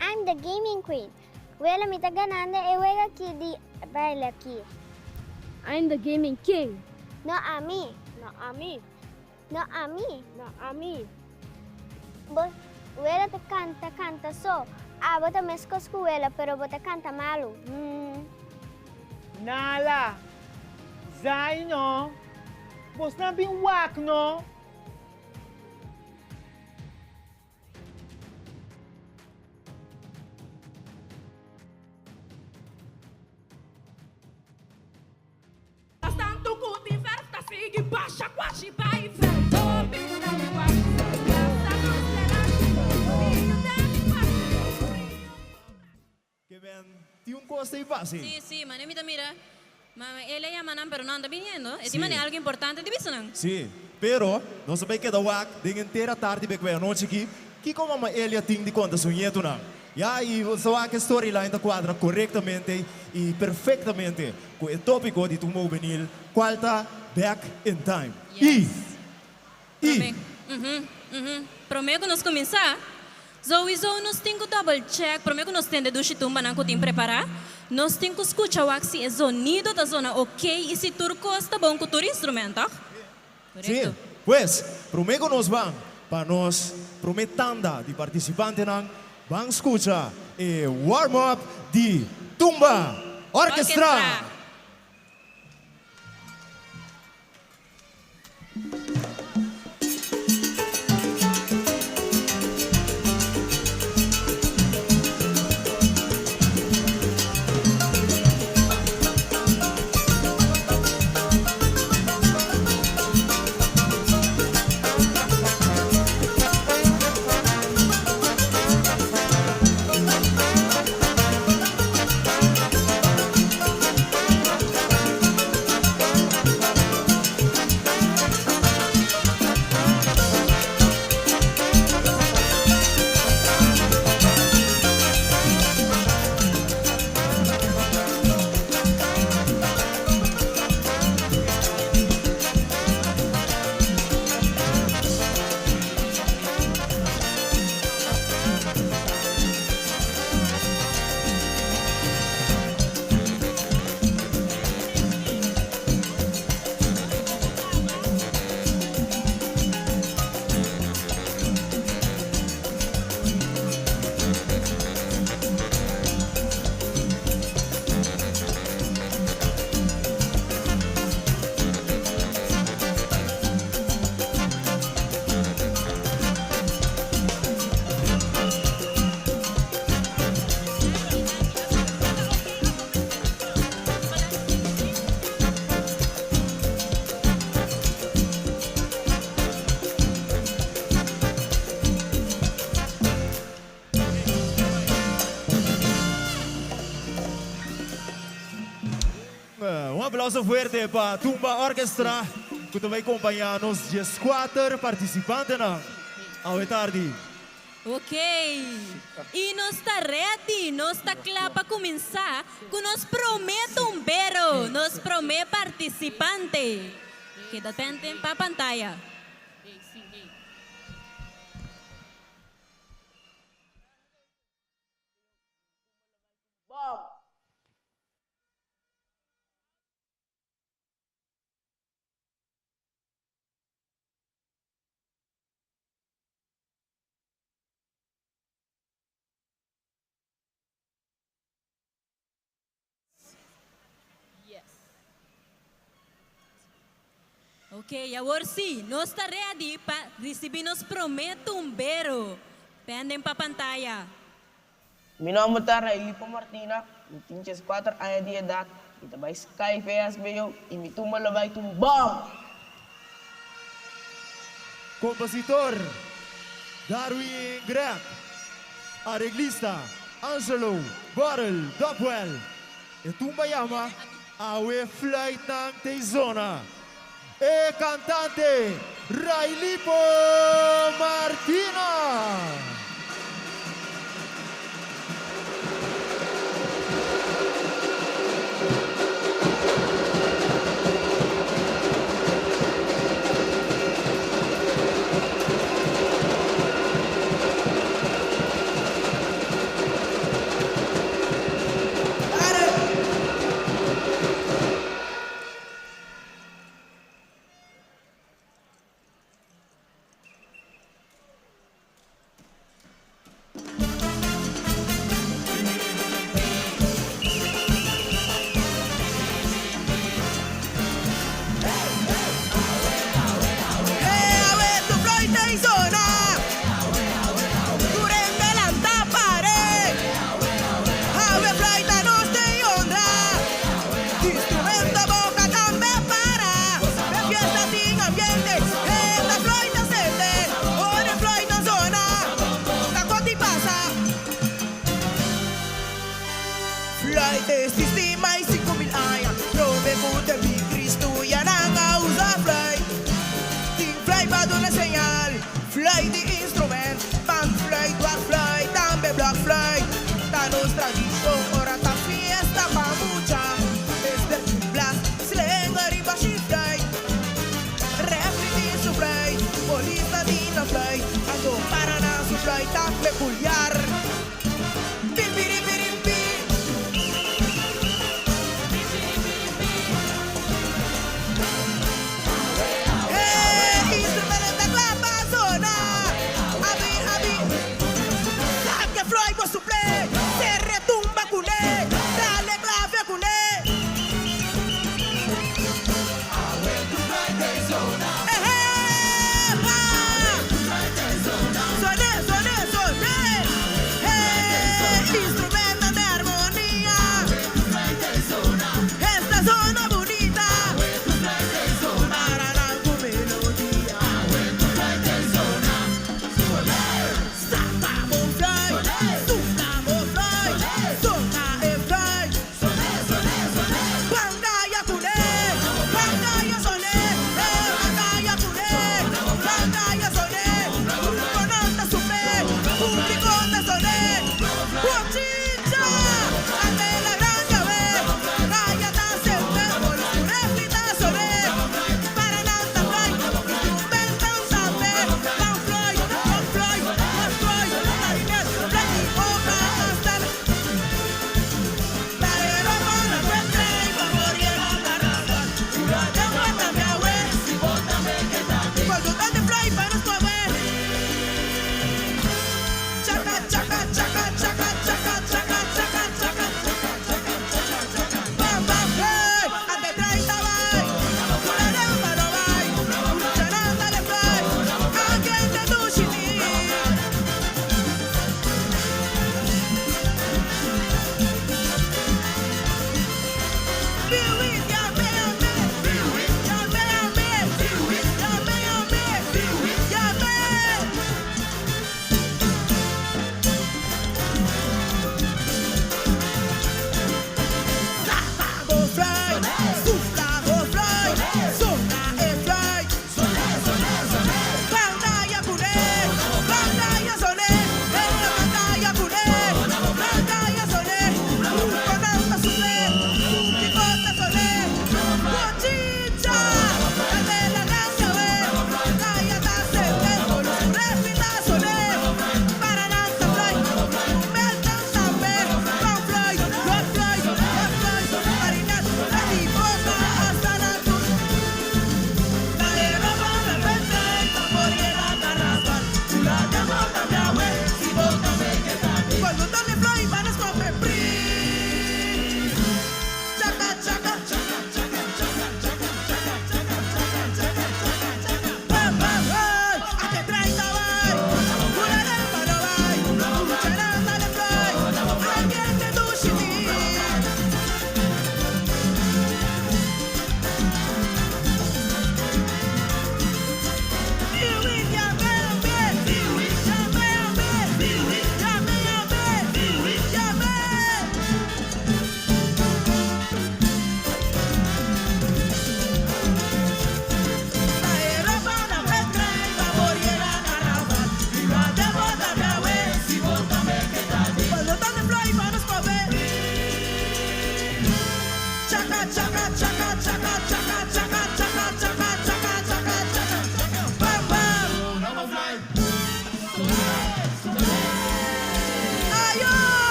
I'm the gaming queen. Wela mi ta ganando e wega aki di baile aki. I'm the gaming king. No ami. No ami. No ami. No ami. Bo wela ta canta canta so. Abo ta mescos cu wela pero bo ta canta malo. Hmm. Nala, Zai no. Bosnan bin wak no. Tantu ku tin verf ta sigui basha kwashi bai verf hopi ta mi kwashi Plaza nos lerashi Rio ta mi kwashi Rio. Ke men tin un kos ei fácil. Sí, sí, mane mi ta mira. Ma el a yama nan pero nan ta biniendo. E tin mane algo importante di bisa nan. Sí, pero nos a bai keda wak den henter atardi bek bai anochi aki. Kiko mama Elia tin di konta su ñetunan? Ya, i nos a wak e storyline ta kuadra korektamente i perfektamente ku e tópiko di Tumba Hubenil, kual ta Back in Time. I, Yes. i. Promé, uhum, uhum. Promé ku nos kuminsá, Souiso nos tin ku double check promé ku nos tende dushi tumbanan ku tin prepará. Nos tin ku skucha wak si e zonido ta zona ok i si tur kos ta bon ku tur instrument, tòg? Sí, Korekto. pues, promé ku nos ban pa nos promé tanda di partisipantenan, ban skucha e warm up di Tumba Orkestra! Orkestra! Un aplauso fuerte pa Tumba Orchestra cu ta bay compaña nos diescuater participantenan awe tardi. Ok. I nos ta ready, nos ta kla pa kuminsá ku nos promé tumbero, nos promé partisipante. Keda tenten pa pantaya. Ok, awor sí, nos ta ready pa ricibi nos prome tumbero. Penden pa pantaya. Mi nòmber ta Railipo Martina, mi tin dieskuater aña di edat, mi ta bai Sky VSBO i mi tumba lo bai tumbao! Kompositor, Darwin Gregg. Areglista, Angelo Borrell Dopwell. E tumba yama Awe Fluitnan Tei Zona. E kantante, Railipo Martina. peculiar. Pipiripirimpi. Hey, instrumento ta kla pa zona. Abi, abi. Saca Floyd bo suple. Se retumba kuné. Dale clave kuné. Pantalla kuné, pantalla soné, eh, pantalla kuné, pantalla soné, público no ta supe, público ta soné, bochincha, ante la gran llave, calla ta sente, refri ta soné, para nanta fly, instrumento sabe, van Floyd, van Floyd, van Floyd, clarinet, fly, boca hasta la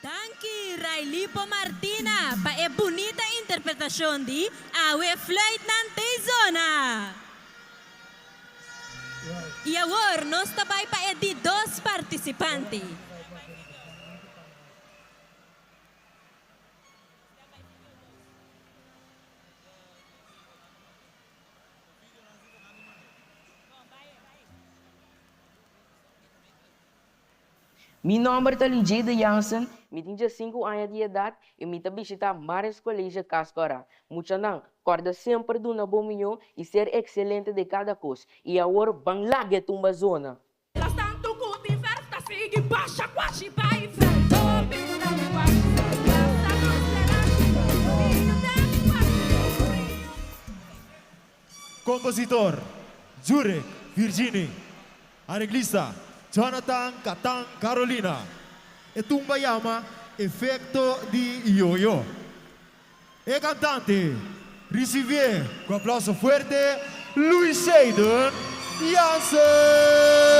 Danki Railipo Martina pa e bunita interpretashon di Awe Fluitnan Tei Zona. I awor nos ta bai pa e di dos partisipante. Mi nòmber ta Lijade Jansen, mi tin 5 aña di edat i mi ta bishitá Maris College Cas Cora. Muchanan, kòrda semper duna bo mihó i ser ekselente den kada kos. I awor ban laga tumba zona. Tantu ku tin verf ta sigui basha kwashi bai ven. Hopi ta mi kwashi. Gasta nos lerashi. Niño ta mi kwashi. Kompositor, Jurek Virgini. Areglista, Jonathan Katan Carolina. E tumba yama Efekto di Yoyo. E kantante, risibié ku aplauso fuerte, Luis Sheidon Jansen!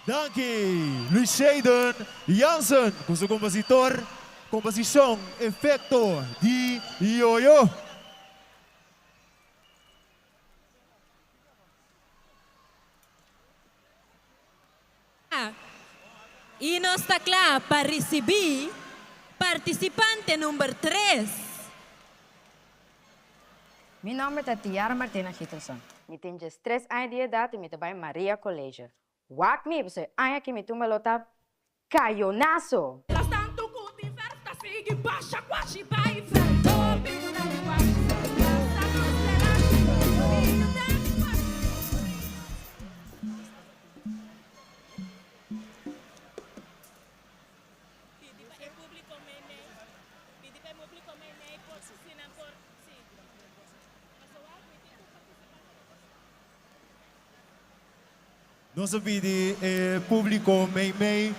Danki Luis Sheydon Jansen ku su kompositor, komposishon Efekto di Yoyo. I nos ta kla pa risibí partisipante number tres. Mi nòmber ta Tiara Martina Gitelson. Mi tin diestres aña di edat i mi ta bai Maria College. Wak mi, pasobra e aña aki mi tumba lo ta cayonazo! Las tantu ku tin verf ta sigui basha kwashi bai vrij hopi na mi kwashi Grasa nos lerashi Brillo den mi kwashi. Pidi pa e publico meimei, pidi pa e publico meimei por si nan por, si. Pasobra mi tin cu participa na e Nos a pidi e publico meimei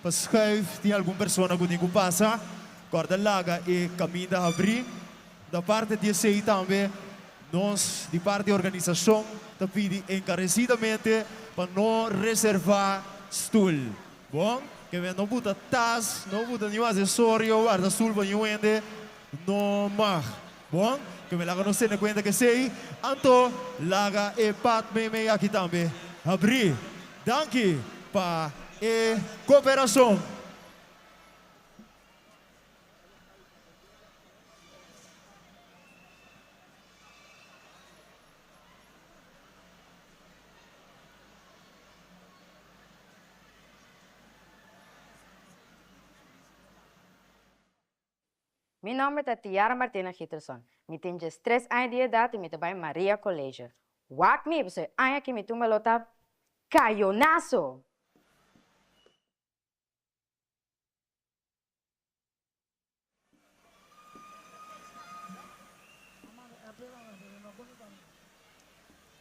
pa schuif tin algun persona cu tin cu pasa. Corda laga e caminda habri. Da parte di esey tambe nos di parti organisacion ta pidi encarecidamente pa no reserva stoel. Bon, ke men no buta tas, no buta niun asesorio, warda stoel pa niun hende, no mag. Bon, ke mi laga nos tene kuenta ke esei, anto laga e pad meimei aki tambe habrí. Danki pa e koperashon. Mi nòmber ta Tiara Martina Gitelson. Mi tin diestres aña di edat i mi ta bai Maria College. Wak mi, pasobra e aña aki mi tumba lo ta cayonazo!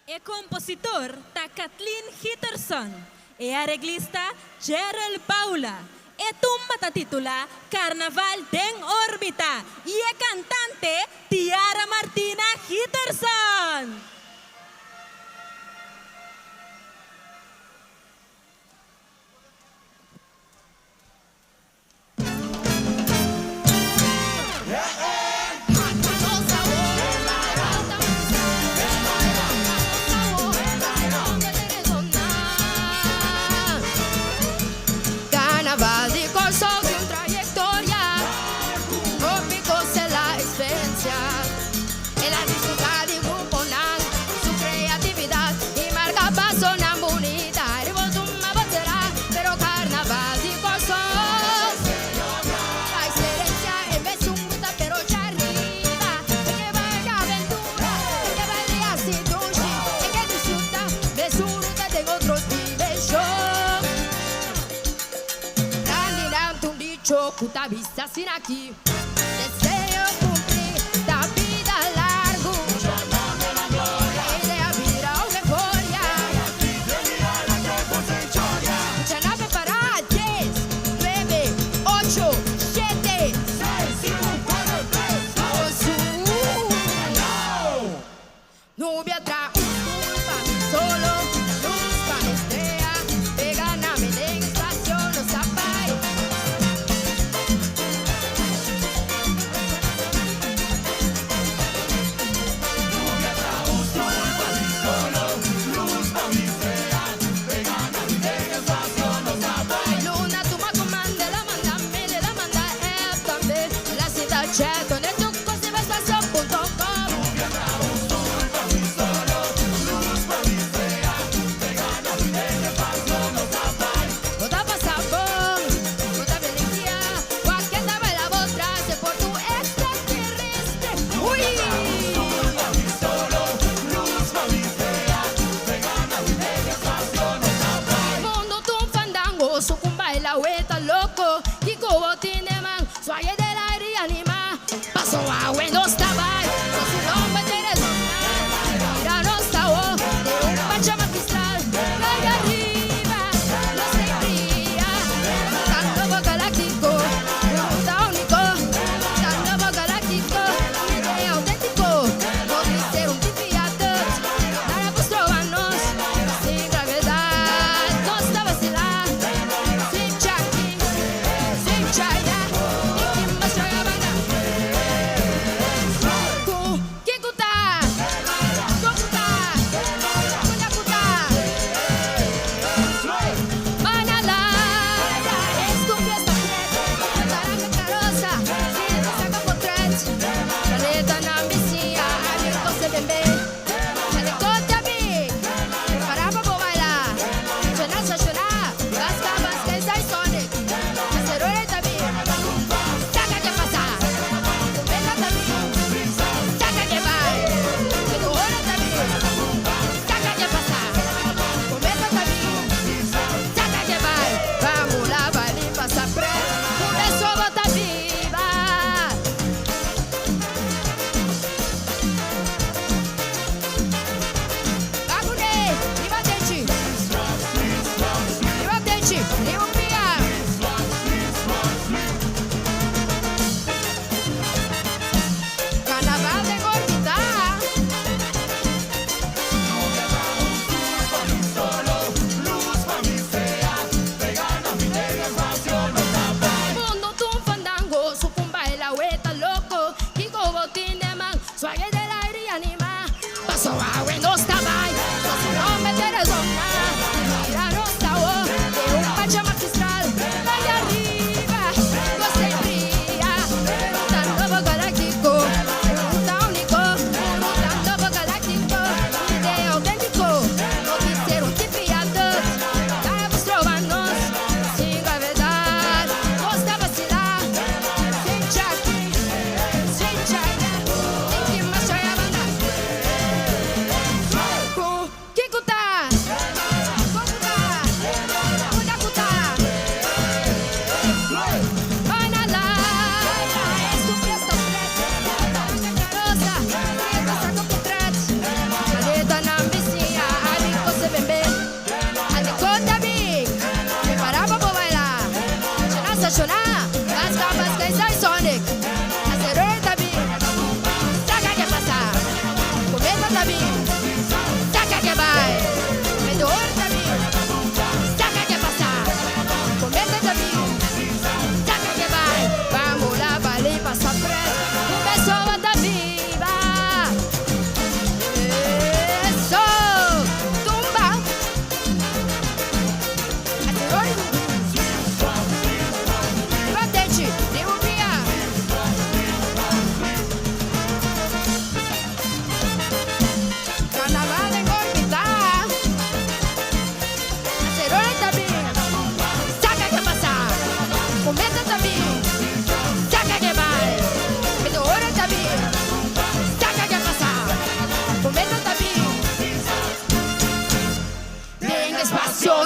E kompositor ta Kathleen Giterson, e areglista Gerald Paula. E tumba ta titulá Karnaval den Órbita i e kantante Tiara Martina Giterson. Carnaval di Kòrsou tin un trayektoria, hopi kos el a eksperensiá. El a disfrutá di gruponan, su kreatividat i marka pasonan bunita. Riba un tumba bo será, pero Carnaval di Kòrsou ta eksperensiá e mesun ruta pero djariba. E ke bai di aventura, e ke bai di hasi dushi, e ke disfrutá mesun ruta den otro dimenshon. Grandinan ta un dicho ku ta bisa asina aki. Deseo cumpli ta bida largu. Idea bira un euforia. Mucha na prepara dies, nuebe, ocho, shete, seis, sinku, kuater, tres, dos, uno. Nubia tra un stoel pa mi solo, luz pa mi strea, pega na mi den espacio nos a bai. Nubia tra un stoel pa mi solo, luz pa mi strea, pega na mi den espacio nos a bai. Luna tuma comando, el a manda mail, el a manda app tambe, el a sinta chat con e tu cos riba espacio punto com.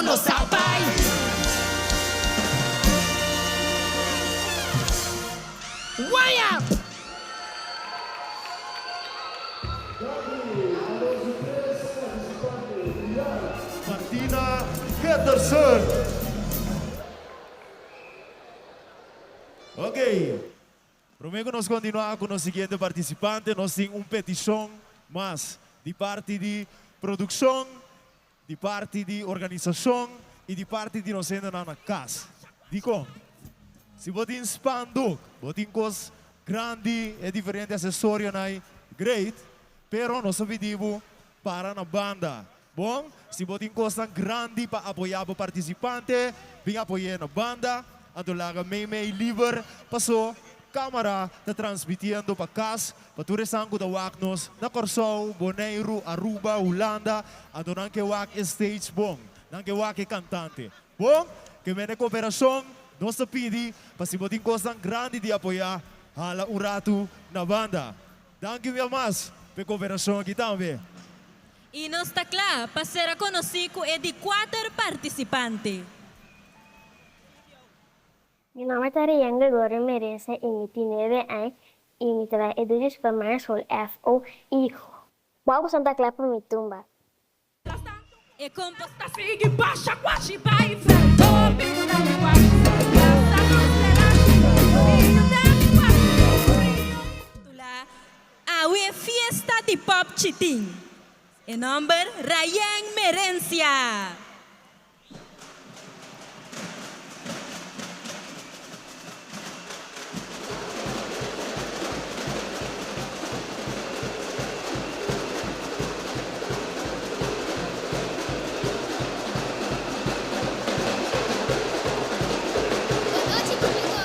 nos a bai. Waya! Martina Ketterson. Ok. Promé ku nos kontinuá ku nos siguiente partisipante, nos tin un petishon mas di parti di produkshon, di parti di organisashon i di parti di nos hendenan na kas. Dikon? Si bo tin spandoek, bo tin kos grandi, e diferente asesorionan ei, great, pero nos ta pidi bo para na banda. Bon, si bo tin kosnan grandi pa apoyá bo partisipante, bin apoy'é na banda, anto laga meimei liber paso kámara ta transmitiendo pa kas pa tur esnan ku ta wak nos na Kòrsou, Boneiru, Aruba, Hulanda, anto nan ke wak e stage bon, nan ke wak e kantante. Bon, ke mene koperashon nos ta pidi pa si bo tin kosnan grandi di apoyá, hala un ratu na banda. Danki un bia mas pa e koperashon aki tambe. I nos ta kla pa sera konosí ku e di kuater partisipante. Mi nòmber ta Rian Gregorio Mereza i mi tin nuebe aña i mi ta bai Edudio Superman School FO i wou ku Santa Clara pa mi tumba. E kompo. Ta sigui basha kwashi bai Hopi ku ta mi kwashi Gasta nos terashi Rio ta mi kwashi Rio. Titulá Awe Fiesta di Pop Chitin. E nòmber Rayen Merencia. Bon nochi públiko!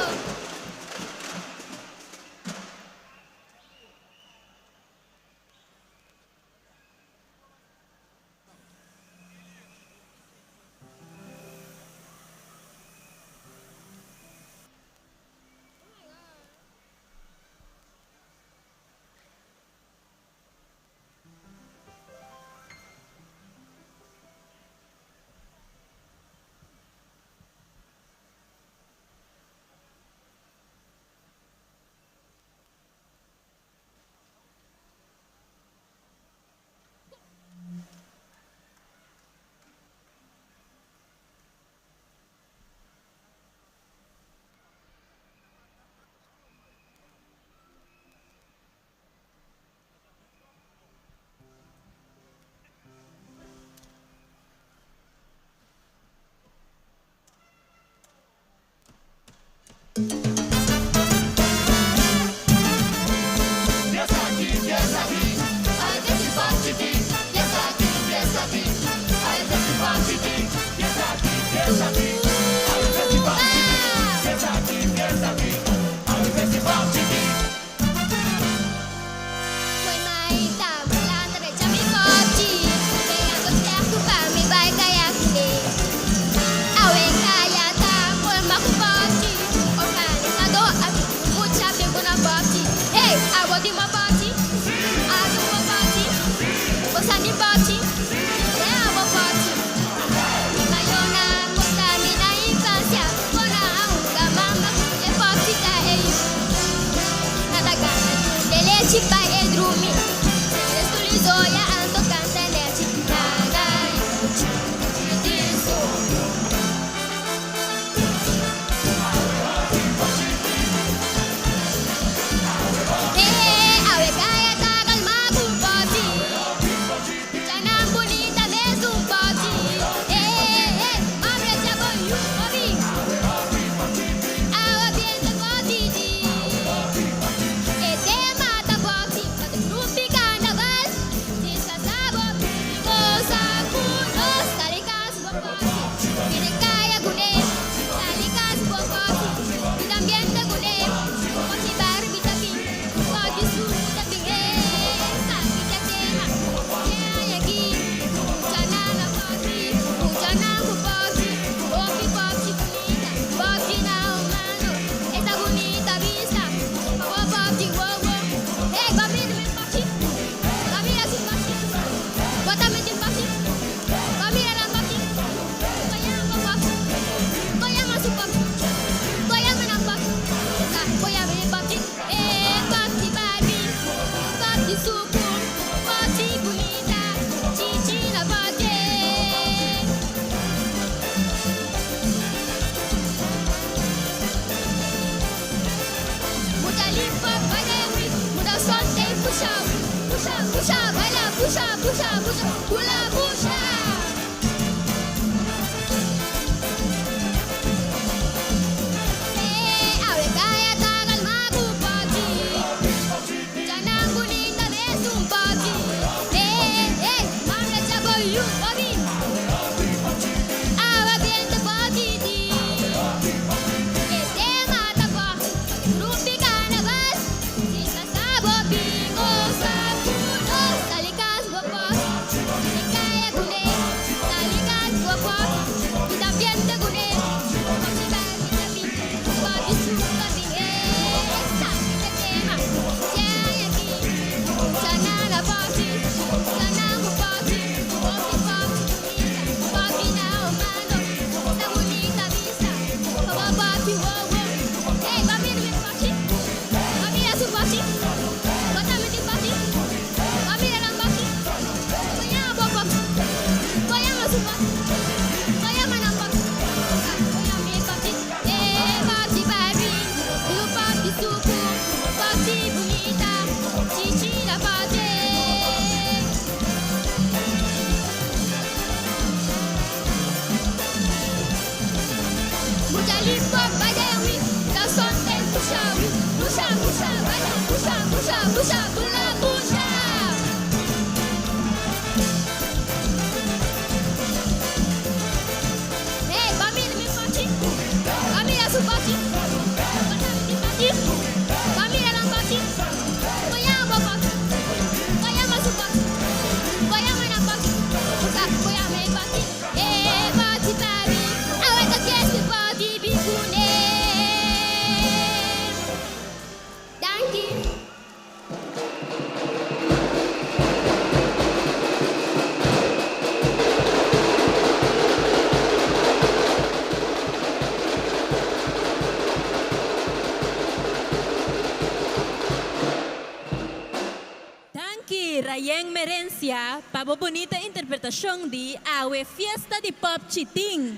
Emerencia, pa bo bunita interpretashon di Awe Fiesta di Pòp Chitin.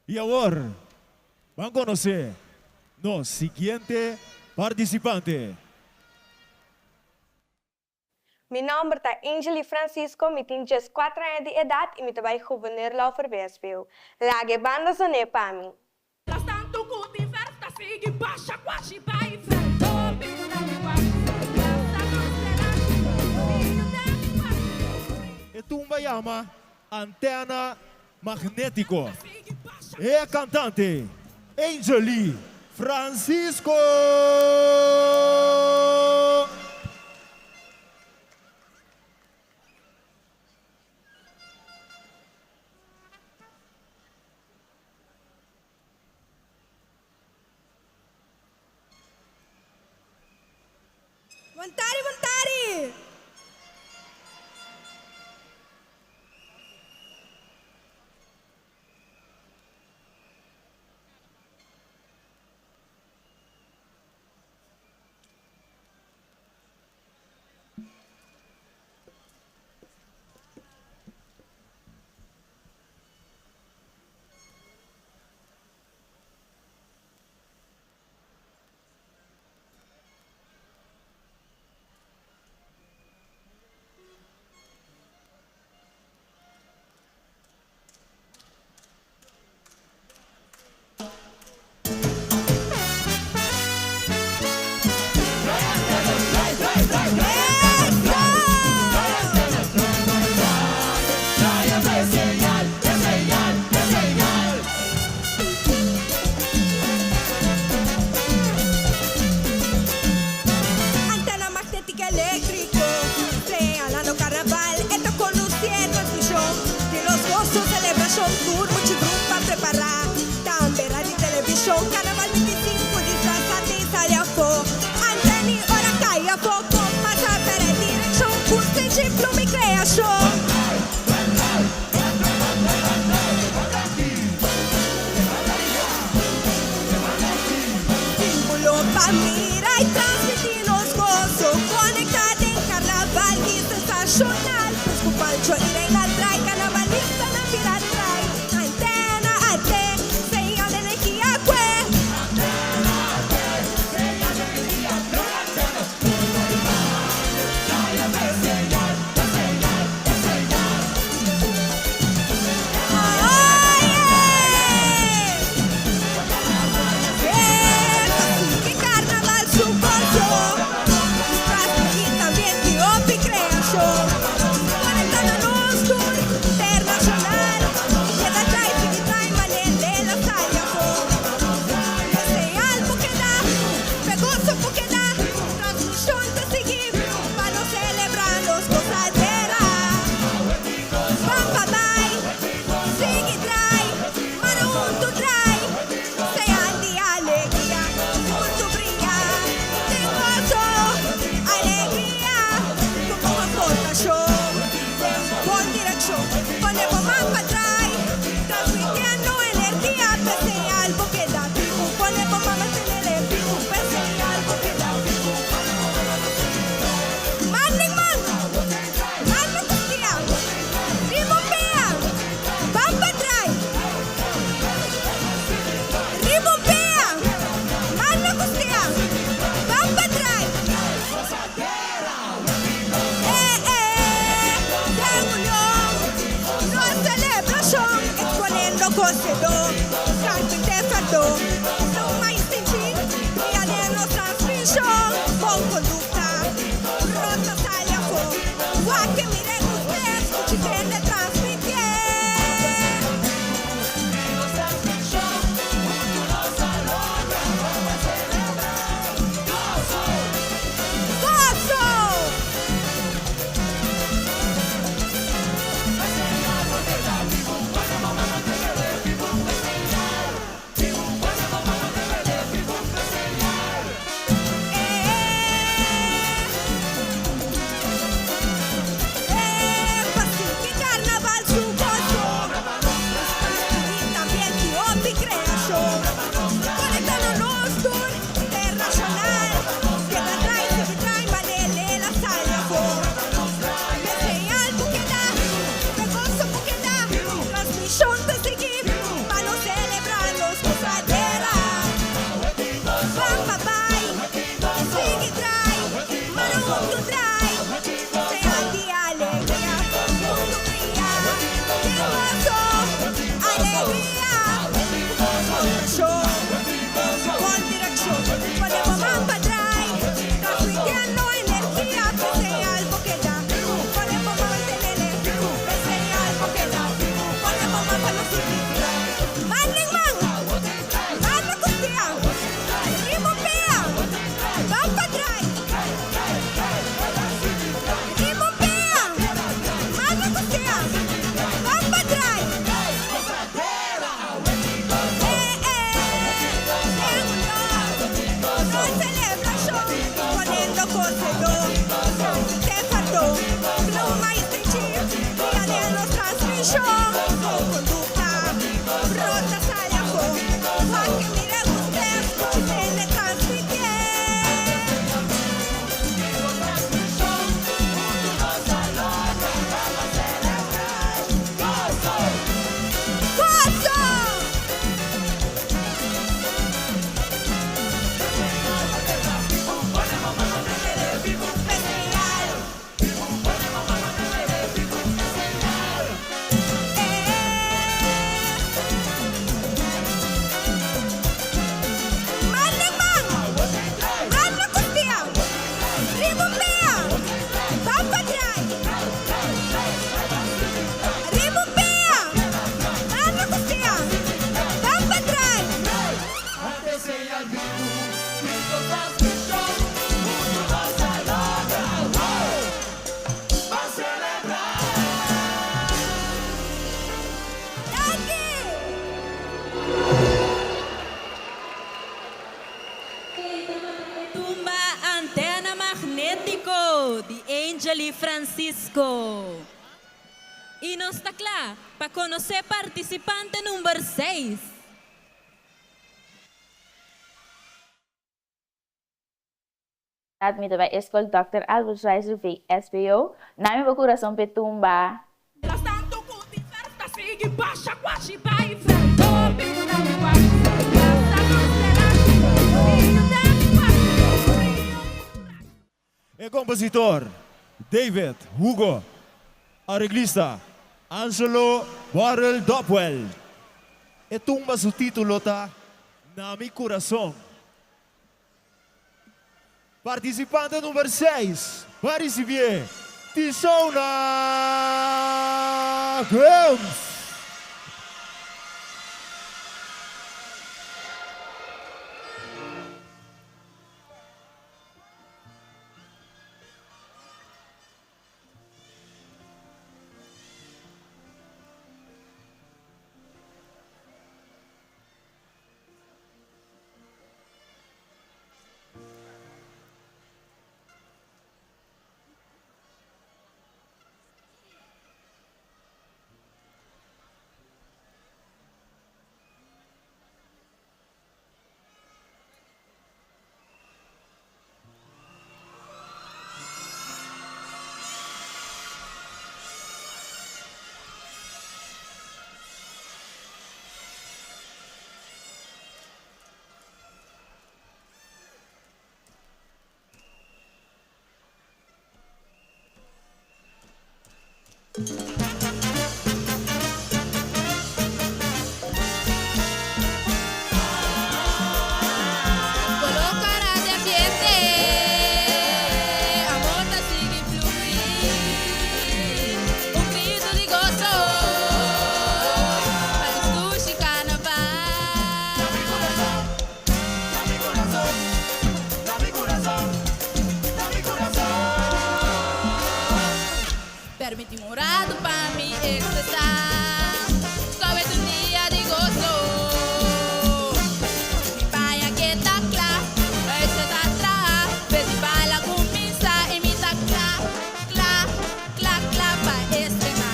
I awor, ban konosé nos siguiente partisipante. Mi nòmber ta Angely Francisco, mi tin djeskuater aña di edat i mi ta bai Gouverneur Lauffer VSBO. Laga e banda soné pa mi. Las tantu ku tin fèrf ta sigui basha kuashi bai fèrf Hopi ku ta mi kuashi Lasta nos terashi Biño ta mi kuashi E tumba yama Antena Magnético. E cantante Angely Francisco. Bon tardi, bon tardi! Antena magnética eléctrico, señalando carnaval, e ta conduci e transmision di nos gozo, celebracion, tur mucha grupo a prepara, tambe radio y television, carnaval 25 disfraza di sali afo, antena y ora cay afo, con pasa pero e direccion, cu sinchi pluma y creacion. Símbolo pa mira y transmiti nos gozo, conecta den carnaval y sensacional, pues cu Pancho y Reinald trai, carnavalistanan bira trai, antena AT, señal de energia cue. Sigui trai, mara huntu trai, Señal di alegria, huntu bria, Den goso, alegria, Ku bon aportashon, bon direkshon, Pone bo man pa trai, Transmitiendo energia, P'e señal bo keda bibu, Pone bo man mantenele bibu, P'e señal bo keda bibu. Man den man, man na kustia. Riba un pea, ban pa trai. Riba un pea, man na kustia, ban pa trai. Eh eh, den union, nos selebrashon, eksponiendo kosedó, karpinté ferdó, pluma i sinchi, bria den nos transmishon, bon kondukta, rota sali afó. Wak e mira e usted scuchi tende transmitié. Goso! Araceli Francisco. I nos ta kla pa konosé partisipante number seis. Dat mi ta bai e skol Dòkter Albert Schweitzer VSBO. Na mi bo kurason p'e tumba. E kompositor, David Hugo, areglista, Angelo Borrell Dopwell. E tumba su título ta Na mi kurason. Partisipante number seis pa risibié Tishona Gumbs. Color cara di ambiente, amor ta sigui flui. Un grito di goso pa nos dushi carnaval. Permití un rato pa mi expresá, Koe ta un dia di goso. Mi paña ke ta kla, huisje ta traha, Festival a kuminsá i mi ta kla, kla, kla, kla pa estrená.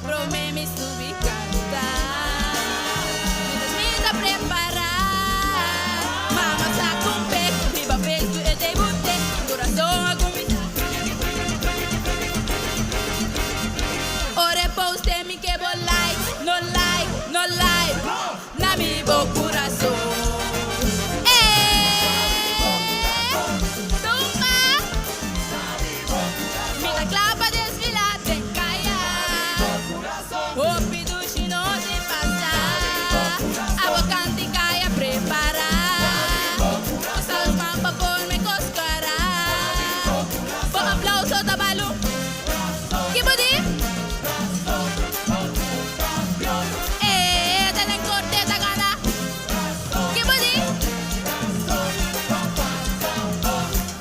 Promé mi subi kanta, mientras mi ta prepará. Mama sa kon pek, riba Facebook e debut'é, Kurason a kuminsá. Ora e poste mi ke bo like, no like, no like, na mi bo kurason. Eh, tumba, mi ta kla pa desfilá den kaya. Hopi dushi no tin pasa, abo kanti kaya prepará. Usa los man pa forma e kos kara. Bo aplauso ta balu. Ki bo di? E ta den korte ta gana. Ki bo di?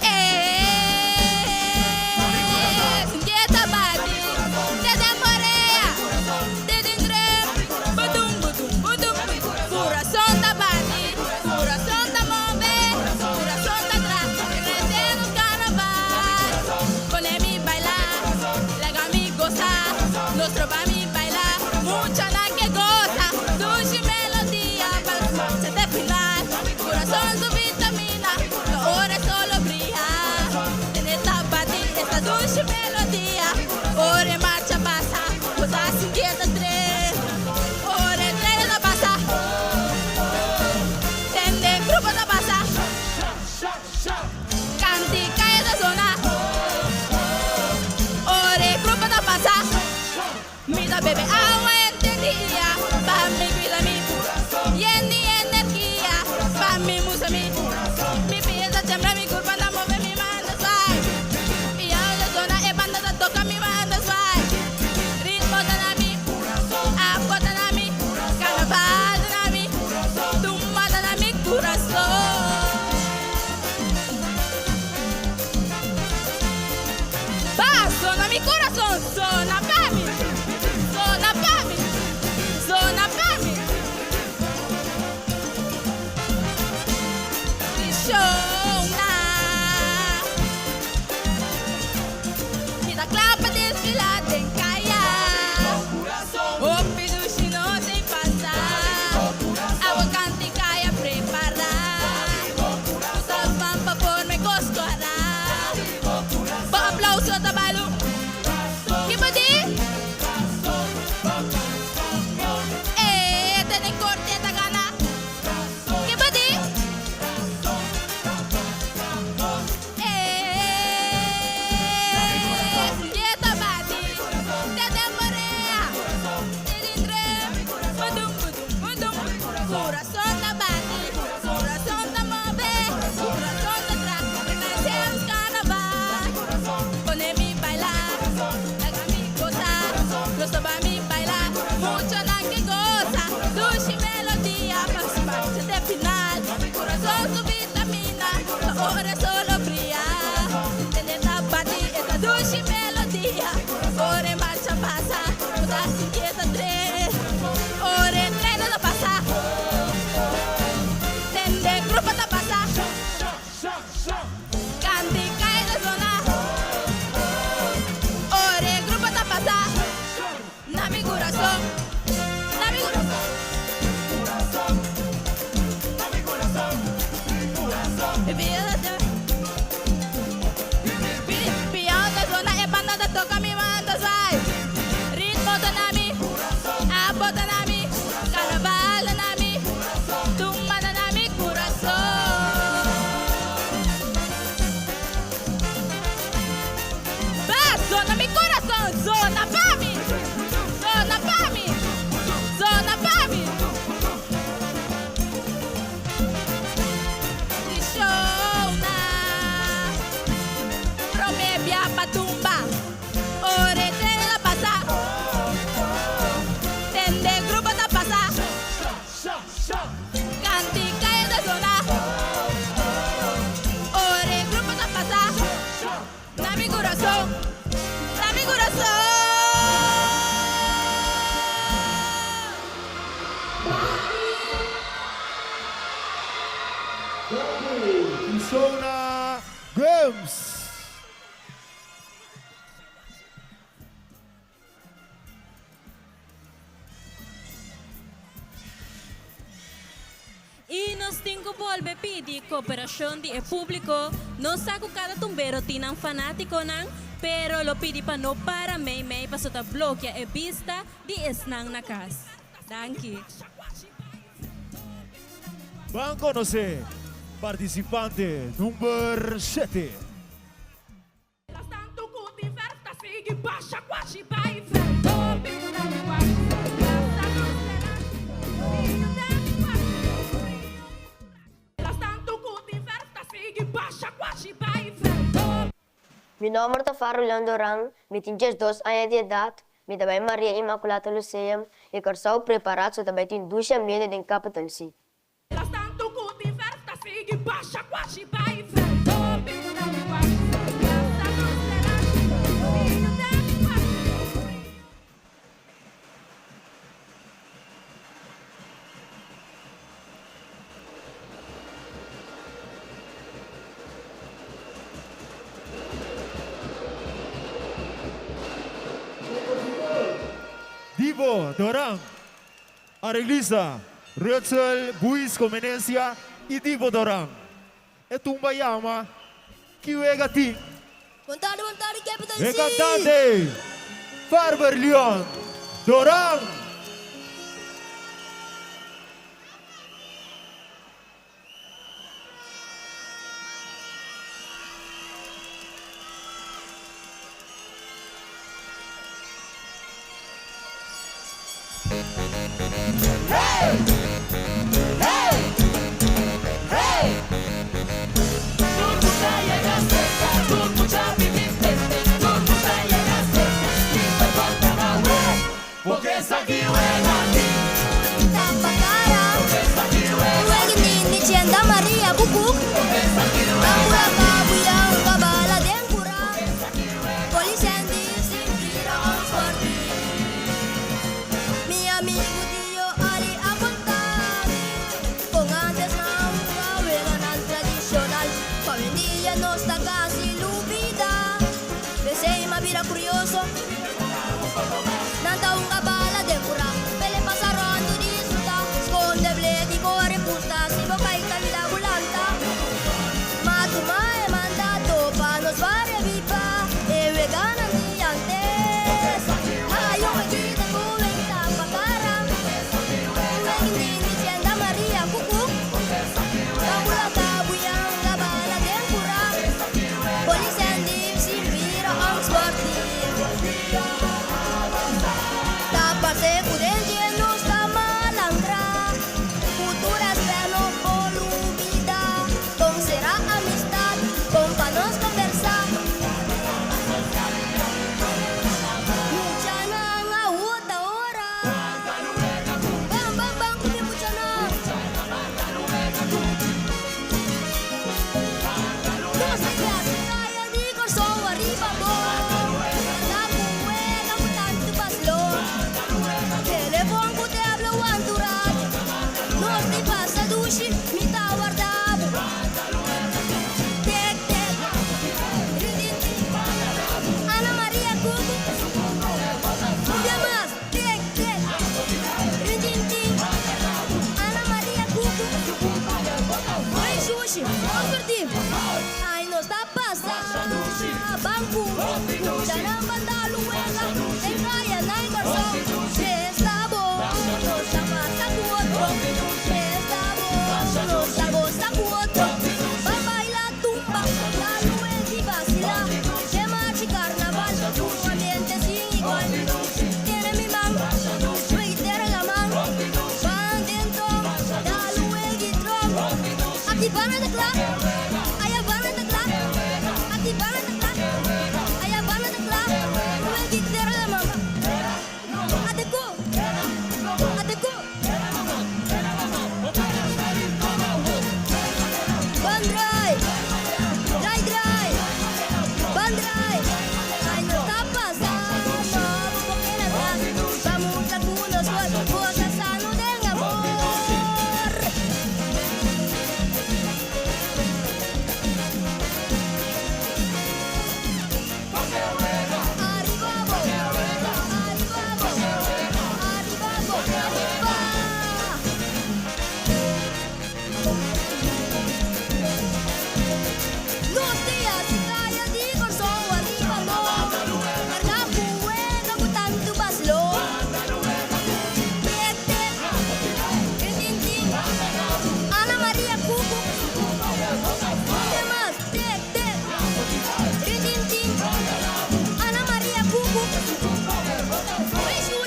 E sintié ta bati. Te den morea. Te den drem. Budum budum budum. Kurason ta bati. Kurason ta move. Kurason ta tra. Rete nos carnaval. Pone mi baila. Laga mi gosa. Nos troba mi baila. Muchanan ke gosa. Dushi melodia. Pa nos te final. Kurason su vitamina. Ta ora e solo bria. Tene ta bati esta dushi melodia. Ora e marcha pasa. Bo ta sintié ta tres. Ora e trein ta pasa. Tende grupo ta pasa. Kantika e ta sona. Ora e grupo ta pasa. Mi ta bebe awa henter dia. Pa mi cuida mi yen di energia. Pa mi musa mi. Mi pia ta tembla mi curpa ta move mi man ta swai. Piano ta sona e banda ta toca mi man ta swai. Ritmo ta na mi. Afro ta na mi. Carnaval ta na mi. Tumba ta na mi curason. Ba, sona mi corazon, sona pa mi, sona pa mi, sona pa mi. Nos ta bin baila, muchanan ke gosa. Dushi melodia, pa marcha te final. Kurason su vitamina, pa ora solo bria. Tende ta bati, esta dushi melodia. Ora marcha pasa, ta sintiendo tren. Ora tren ta pasa. Tende grupo ta pasa. Kantika e ta zona. Ora grupo ta pasa. Na mi kurason. Na mi kurason. Na mi kurason. Vida Piano ta zona e banda ta toka mi banda sai. Ritmo ta na mi. Abo ta na mi. Karnaval ta na mi. Tumba ta na mi kurason. Ba, zona mi kurason, zona pa mi. Zona pa mi. Zona pa mi. Di show na. Promé bia pa tumba. Ora tren ta pasa. Tende grupo ta pasa. Kantika e ta zona. Ora grupo ta pasa. Na mi kurason. Na mi kurason. Sona Games. I nos tin ku bolbe pidi koperashon di e públiko. Nos sa ku kada tumbero tin nan fanátikonan, pero lo pidi pa no para mei mei paso ta blokia e bista di esnan na kas. Danki. Ban konosé partisipante number 7. Tantu ku tin verf ta sigui basha kwashi bai Topi Tantu ku tin verf ta sigui basha kwashi bai Mi nòmber ta Faro Leon Doran, mi tin 12 aña di edat, mi ta bai Maria Immaculata Lyceum i Kòrsou prepará so ta bai tin dushi ambiente den Capital City. Tantu ku tin verf ta sigui basha kwashi bai Topi Divo Doran, Areglista, Rutzel Buis Comenencia i Divo Doran. E tumba yama Ki Wega Tin. Bon tardi, bon tardi, Capital E C. kantante Farber Leon Doran. Hey! Hey! Hey! Tur mucha yega serka, tur mucha bibi tende, tur mucha yega serka, listo konta na we. Porque esaki wega tin. Tapakara. Porque esaki wega Wega nini chenda Maria kukuk. Tambura kabuya kabala den kura. Polis en dief sin vira ons sportief. Mi amigu Tio Ali a kontami. Kon antes nan hunga weganan tradishonal. Pa awendia nos ta kasi lubidá. P'esei m'a bira kurioso. Nan ta hunga bala den kura. Pele pasa ròndu disfrutá. Skonde bleki kore pusta. Si bo kai ta bida bulanta. M'a tuma e mandato pa nos baria biba. E weganan di antes. Hay un wegita ku wegita pa kara. Wegi nini tienda Maria kukuk. Tambura kabuyang bala den kura. Polis en dief sin bira ang sportief. Ta parse ku den dje nos ta malandrá. Kultura no por lubidá. Kon sera amistat, kon pa nos kombersá. Muchanan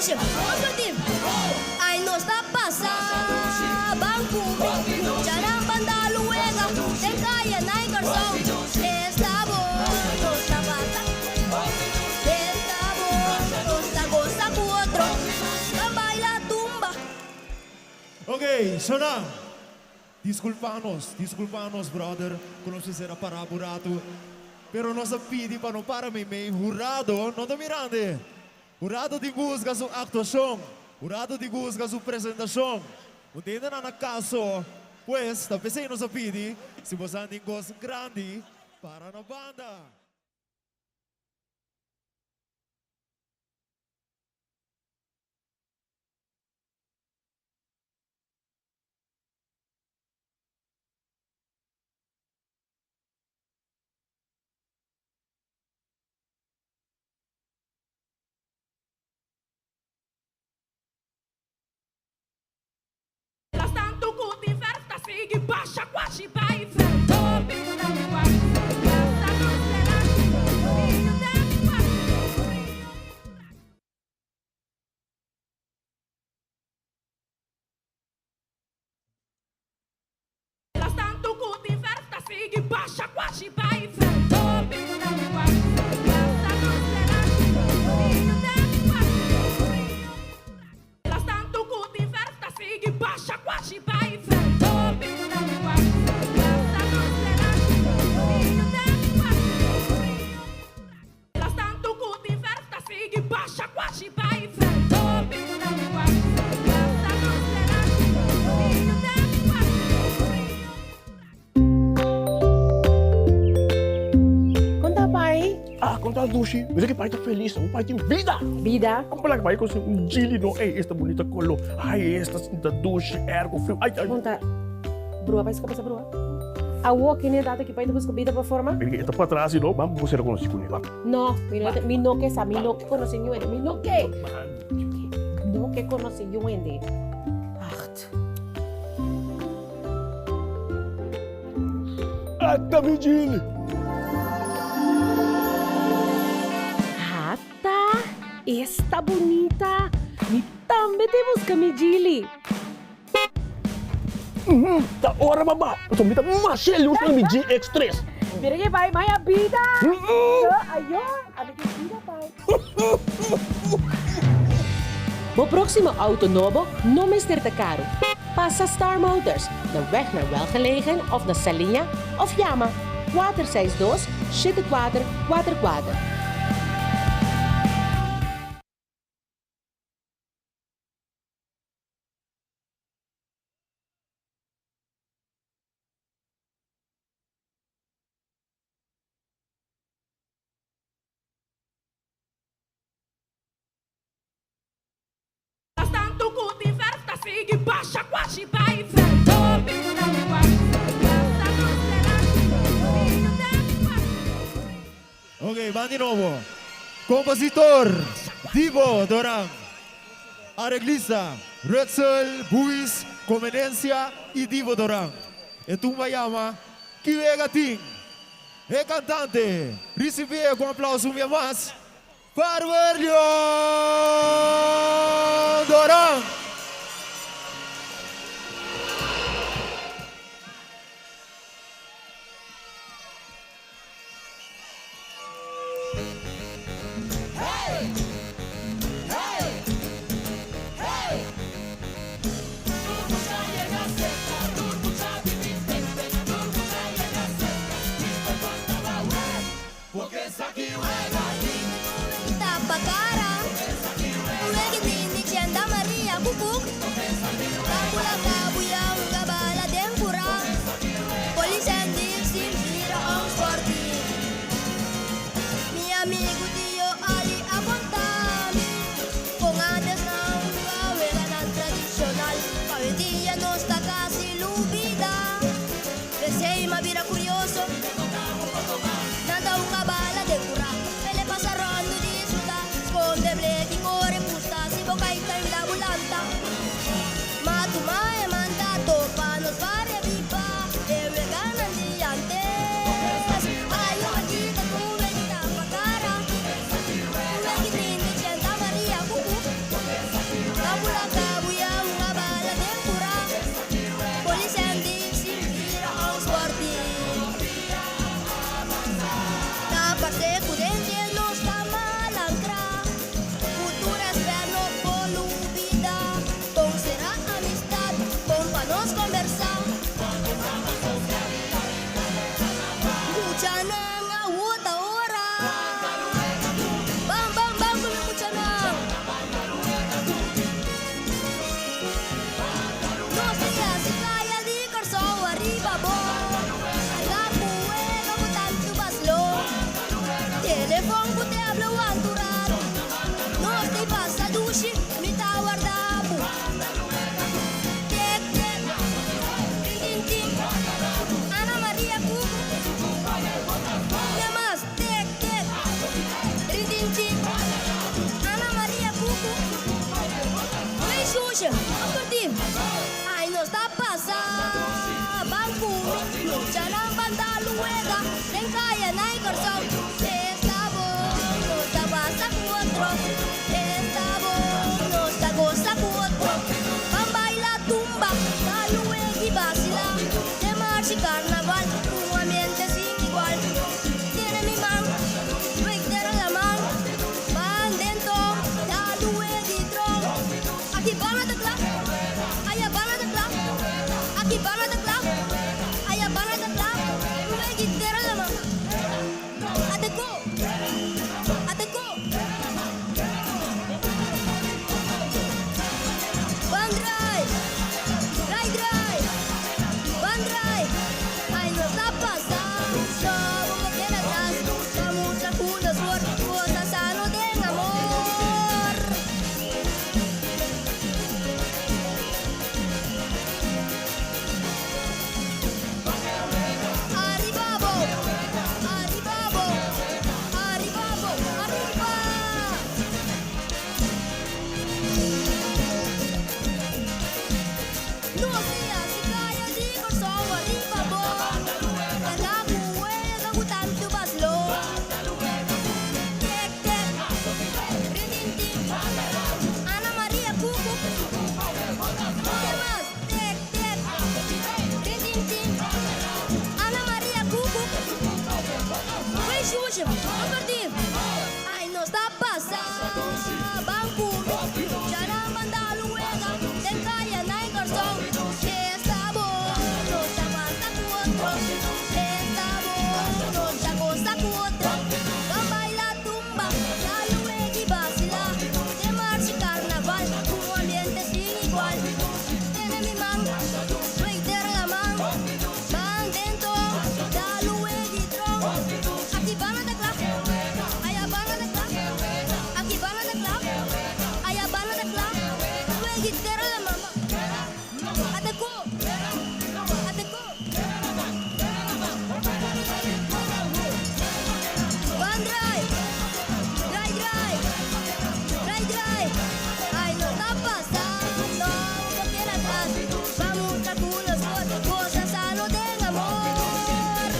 dushi, hopi di Ai nos ta pasa ban ku mi Muchanan banda luega den kaya na e Kòrsou Esta bon nos ta pasa Esta bon nos ta gosa ku otro Ban baila tumba. Ok, Shona, Disculpa nos, disculpa nos brother cu nos mester a para bu rato, pero nos a pidi pa no para meimei, hurado no ta mirande, hurado tin cu huzga su actuacion, hurado tin cu huzga su presentacion, un tende nan na caso, pues ta pesey nos a pidi si bosan tin cos grandi para na banda. Las tantu ku tin fèrf ta sigui basha kuashi bai fèrf. Hopi ta mi kuashi Las tantu serashi Rio ta mi kuashi Rio. Las tantu ku tin fèrf ta sigui basha kuashi bai fèrf. Hopi ta mi kuashi Las tantu serashi Rio ta mi kuashi Rio. Las tantu ku tin fèrf ta sigui basha kuashi bai fèrf. Hopi ta mi kuashi Las tantu serashi Rio ta mi kuashi Rio. Las tantu ku tin fèrf ta sigui basha kuashi bai fèrf. Hopi ta mi kuashi Las tantu serashi Rio ta mi kuashi Rio. Kon ta pai? Ah, kon ta dushi? Mira ki pai ta felis, un pai tin bida. Bida? Kon pala ki pai konsi un jili no? Ey, esta bunita kolo. Ay, esta sinta dushi, ergo friu. Ay, ay. Kon ta brua pai skopa sa brua? Awo kende data ki pai ta buska bida pa forma? E ta patras i no, ban bo sera konosi kuné, ban. No, mi no, mi no ke sa, mi no ke konosi niun hende, mi no ke. Mi no ke konosi niun hende. Acht. Ata mi Jili! Ata, esta bunita! Mi tambe te buska mi Jili. Ta ora baba, pasobra mi ta masha ilush na mi GX3. Mira ke bai maya bida! Ayo, ami tin bida bai. Bo próksimo outo nobo no mester ta karu. Pasa Star Motors, na weg naar Welgelegen òf na Saliña òf yama 462 74 kuater kuater. Las tantu ku tin fèrf ta sigui basha kuashi bai fèrf. Hopi ta mi kuashi Las tantu serashi Rio ta mi kuashi Rio. Ok, ban di nobo. Compositor, Divo Doran. Areglista, Rudsel, Buis, Comenencia y Divo Doran. E tumba yama Ki Wega Tin. E cantante, ricibi'e cu aplauso un bia mas, Farwerlion Doran. Tapa cara. shusha, compartir. Ay, nos ta pasa. Ban ku mi, muchanan ban dal un wega. Den kaya na e Kòrsou. Esta bon, nos ta pasa ku otro. Esta bon, nos ta gosa ku otro. Ban baila tumba, dal un wega i basila. Den marshi karnaval, un ambiente sin igual. Tene mi man, wek dera la man. Ban den tong, dal un wega i tron. Aki bana ta kla, aya bana ta kla. Aki bana ta kla, aya bana ta kla. Un wega i dera la man. Ateko, ateko. Ban drai, drai drai, ban drai. Ay nos ta pasa, no bo por keda atras. Pa mustra ku nos por gosa sano den amor. Ariba bo, ariba bo, ariba bo, ariba. Nos dia si kaya di Kòrsou ariba bo. Karga ku wega ku tantu basló. Tek tek, rintintin. Ana Maria kuku. Ke mas? Tek tek, rintintin. Ana Maria kuku. Wey shusha, kompartí. Ay nos ta pasa. Ban ku mi, muchanan ban dal un wega. Den kaya na e Kòrsou. Esta bon, nos ta pasa ku otro. Esta bon, nos ta gosa ku otro. Ban baila tumba, dal un wega i basila. Den marshi karnaval, un ambiente sin igual. Tene mi man, wei dera la man. Ban den tong, dal un wega i tron. Aki bana ta kla, aya bana ta kla. Aki bana ta kla, aya bana ta kla. Wei dera la man. Ateko, ateko. Ban drai, drai drai, drai drai. Ay no ta pasa, no bo keda atras. Ban mustra ku nos por gosa sano den amor.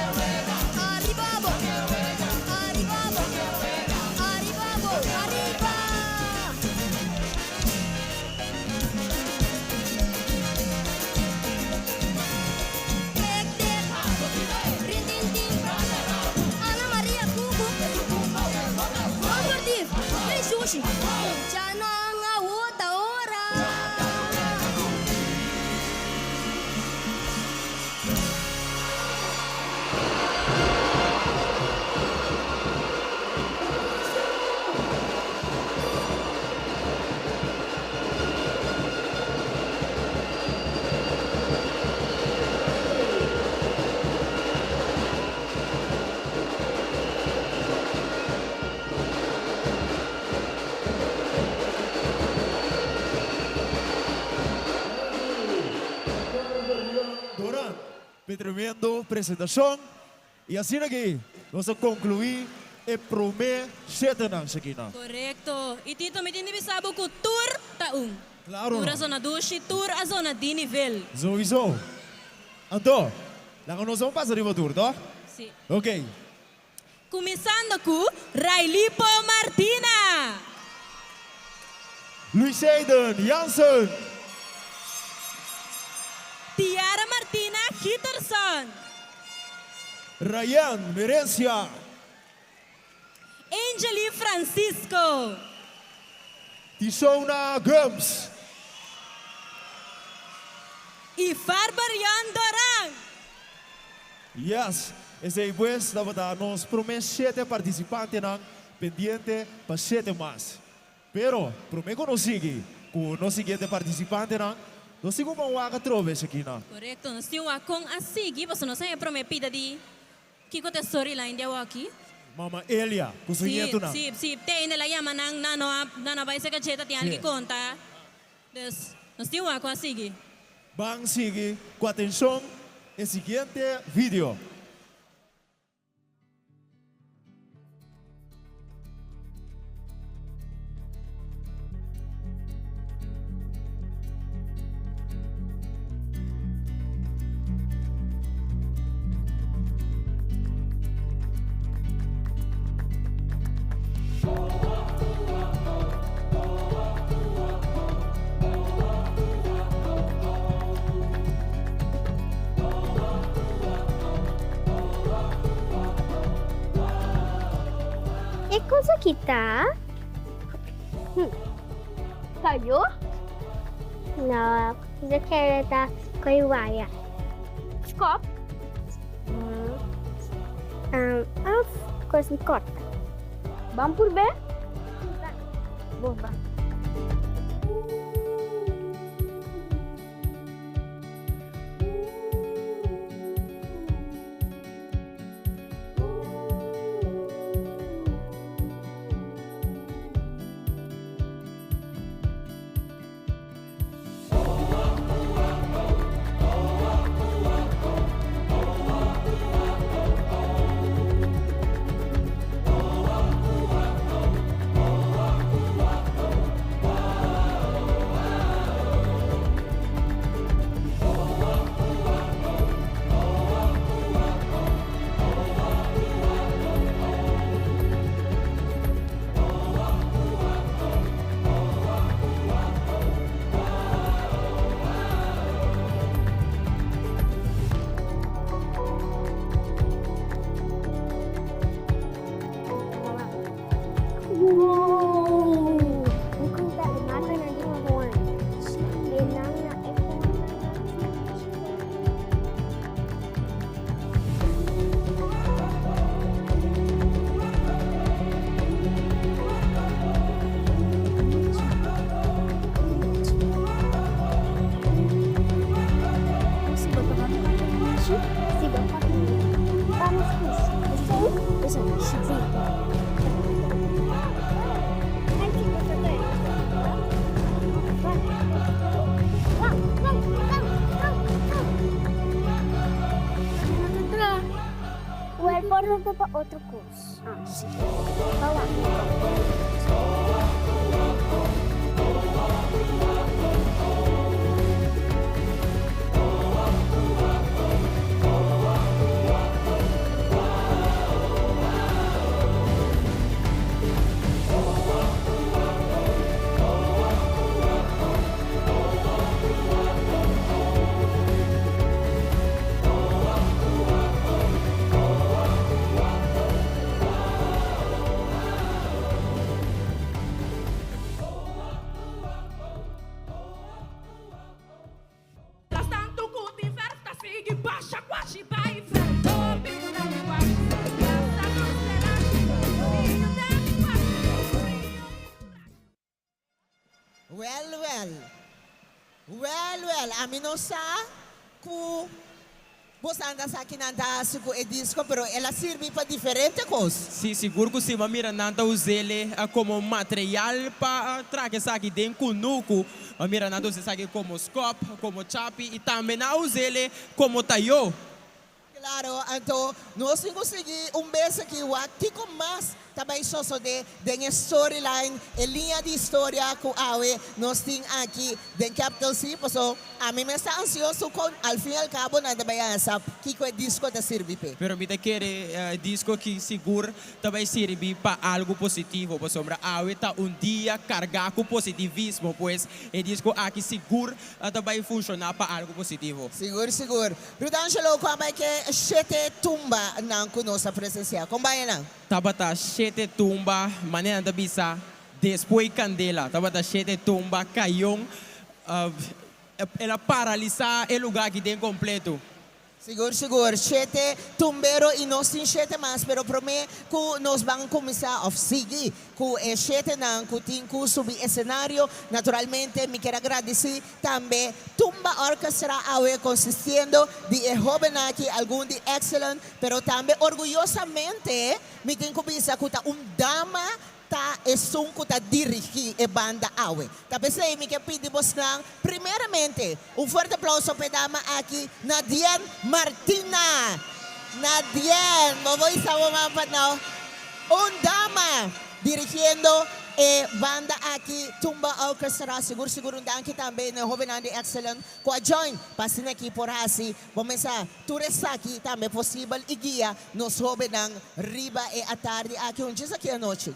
Ariba bo, ariba bo, ariba bo, ariba. Tek tek, rintintin. Ana Maria kuku. Kompartí, wey shushi. Muchanan awo ta ora. Doran p'e tremendo presentacion. Y asina aki nos a conclui e prome shetenan, Shekina. Corecto. Y Tito, mi tin di bisa bo cu tur ta un. Claro Tur no. a zona dushi, tur a zona di nivel. Sowieso. Anto, laga nos a pasa riba tur, toch? Si. Ok. Cuminsando cu Railipo Martina. Luiseyden Jansen. Tiara Martina Giterson. Rayan Merencia. Angely Francisco. Tisona Gumbs. Y Farber-Jan Doran. Yes, esei pues tabata nos prome shete participantenan pendiente pa shete mas. Pero, prome cu nos sigui cu nos siguiente participantenan, nos tin cu ban wak atrobe, Shekina. Corecto, nos tin wak con a sigui, pasobra nos a haña prome pida di kico ta e storyline di awoki. Mama Elia cu su Sí, ñetonan. sí, sí, te ainda el a yama nan, nan no a, nan a bay seca dje, ta tin algi conta. Dus, nos tin wak con a sigui. Ban sigui cu atencion e siguiente video. E kos aki ta? Hm. Kayo? No, mi ta kere ta koi waya. Skop? Um, of kos di korta. Ban purb'é? Bon, ban. Wow! Mi kumpra e markanan di hoorn. E nan na e forma Wel por no ta pa otro cos. Ah, si. Pa wak. Las tantu ku tin fèrf ta sigui basha kuashi bai fèrf Hopi ta kuashi Plasa tur serashi Niño ta mi kuashi Frio Wèl, wèl. Wèl, wèl, ami no sa ku boso anda sa ki nan ta hasi ku e disko, pero el a sirbi pa diferente kos. Sí, sigur ku sí. Bo a mira nan ta us'é komo material pa traha esaki den kunuku. Bo a mira nan ta usa esaki komo skòp, komo chapi i tambe nan a us'é komo tayó. Claro, anto nos tin cu sigui un bes aki wak kico mas ta bay sosode den e storyline, e liña di historia cu awe nos tin aki den Capital C, paso ami mes ta ansioso con al fin y al cabo nan ta bay haña sa kico e disco ta sirbi p'e. Pero mi ta kere e disco aki sigur ta bay sirbi pa algo positivo, pasobra awe ta un dia carga cu positivismo, pues e disco aki sigur ta bay funciona pa algo positivo. Sigur, sigur. Rudangelo ku a bai ke shete tumba nan ku nos a presensiá. Kon bai nan? Tabata shete tumba, manera nan ta bisa, despuei kandela. Tabata shete tumba, kayon. El a paralisá e lugá aki den kompleto. Sigur, sigur. Shete tumbero i nos tin shete mas, pero promé ku nos ban kuminsá òf sigui ku e shetenan ku tin ku subi esenario, naturalmente mi kier a gradisí Tambe Tumba Orchestra awe consistiendo di e hobennan aki, algun di excellent, pero tambe orguyosamente mi tin cu bisa cu ta un dama ta esun cu ta dirigi e banda awe. Ta pesey mi ke pidi bosnan primeramente un fuerte aplauso pa e dama aki, Nadienne Martina! Nadienne, bo por isa bo man pa nou. Un dama dirigiendo e banda aki, Tumba Orchestra. Sigur sigur un danki tambe na e hobennan di Excellent ku a join pa asina aki por hasi bo mesa tur esaki tambe posibel i guia nos hobennan riba e atardi aki un djis aki anochi.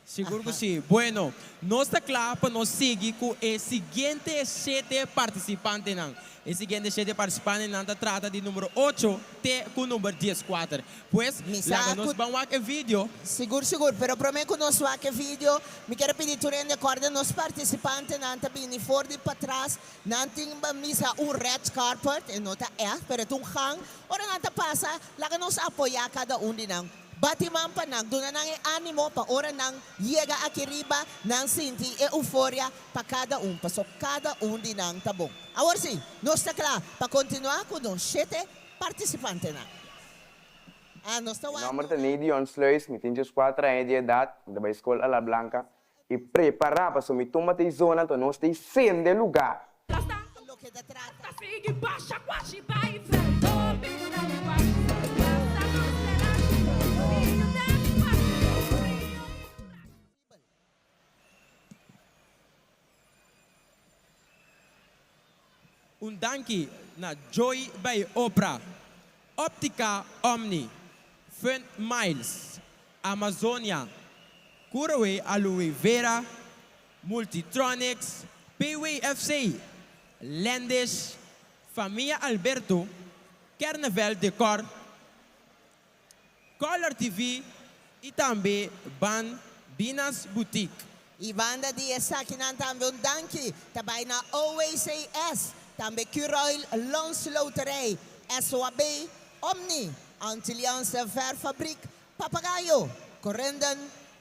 Sigur ku si. Bueno, nos ta kla pa nos sigui ku e siguiente shete partisipantenan. E siguiente shete partisipantenan ta trata di numero ocho te ku number dieskuater. Pues, Mi sa laga nos ku. ban wak e video. Sigur sigur, pero prome ku nos wak e video, mi kier a pidi tur hende kòrda nos partisipantenan ta bini for di patras, nan tin misa un red carpet, e no ta ègt, pero e ta un gang, ora nan ta pasa, laga nos apoyá kada un di nan. Bati man pa nan, duna nan e ánimo pa ora nan yega aki riba, nan sinti e euforia pa kada un, paso kada un di nan ta bon. Awor sí, nos ta kla pa kontinuá ku nos shete partisipantenan. A Nos ta Mi wak nòmber ta Neidion Sluis, mi tin dieskuater aña di edat, mi ta bai skol Ala Blanca i prepará pasobra mi tumba ta e zona anto nos ta e sende lugá. Loke ta trata. Ta sigui basha kwashi bai frente hopi na mi kwashi Basta nos terashi Niño den mi kwashi Rio Un danki na Joy by Oprah, Optica Omni, Fun Miles, Amazonia, Curaway Aloe Vera, Multitronics, PWFC, Lendish, Famia Alberto, Kernevel Decor, Color TV y tambe Ban Binas Boutique. Y banda di esakinan tambe un danki ta bay na OACS, tambe Curoil Landsloterij, SOAB, Omni, Antilliaanse Verffabriek, Papagayo, Corendon,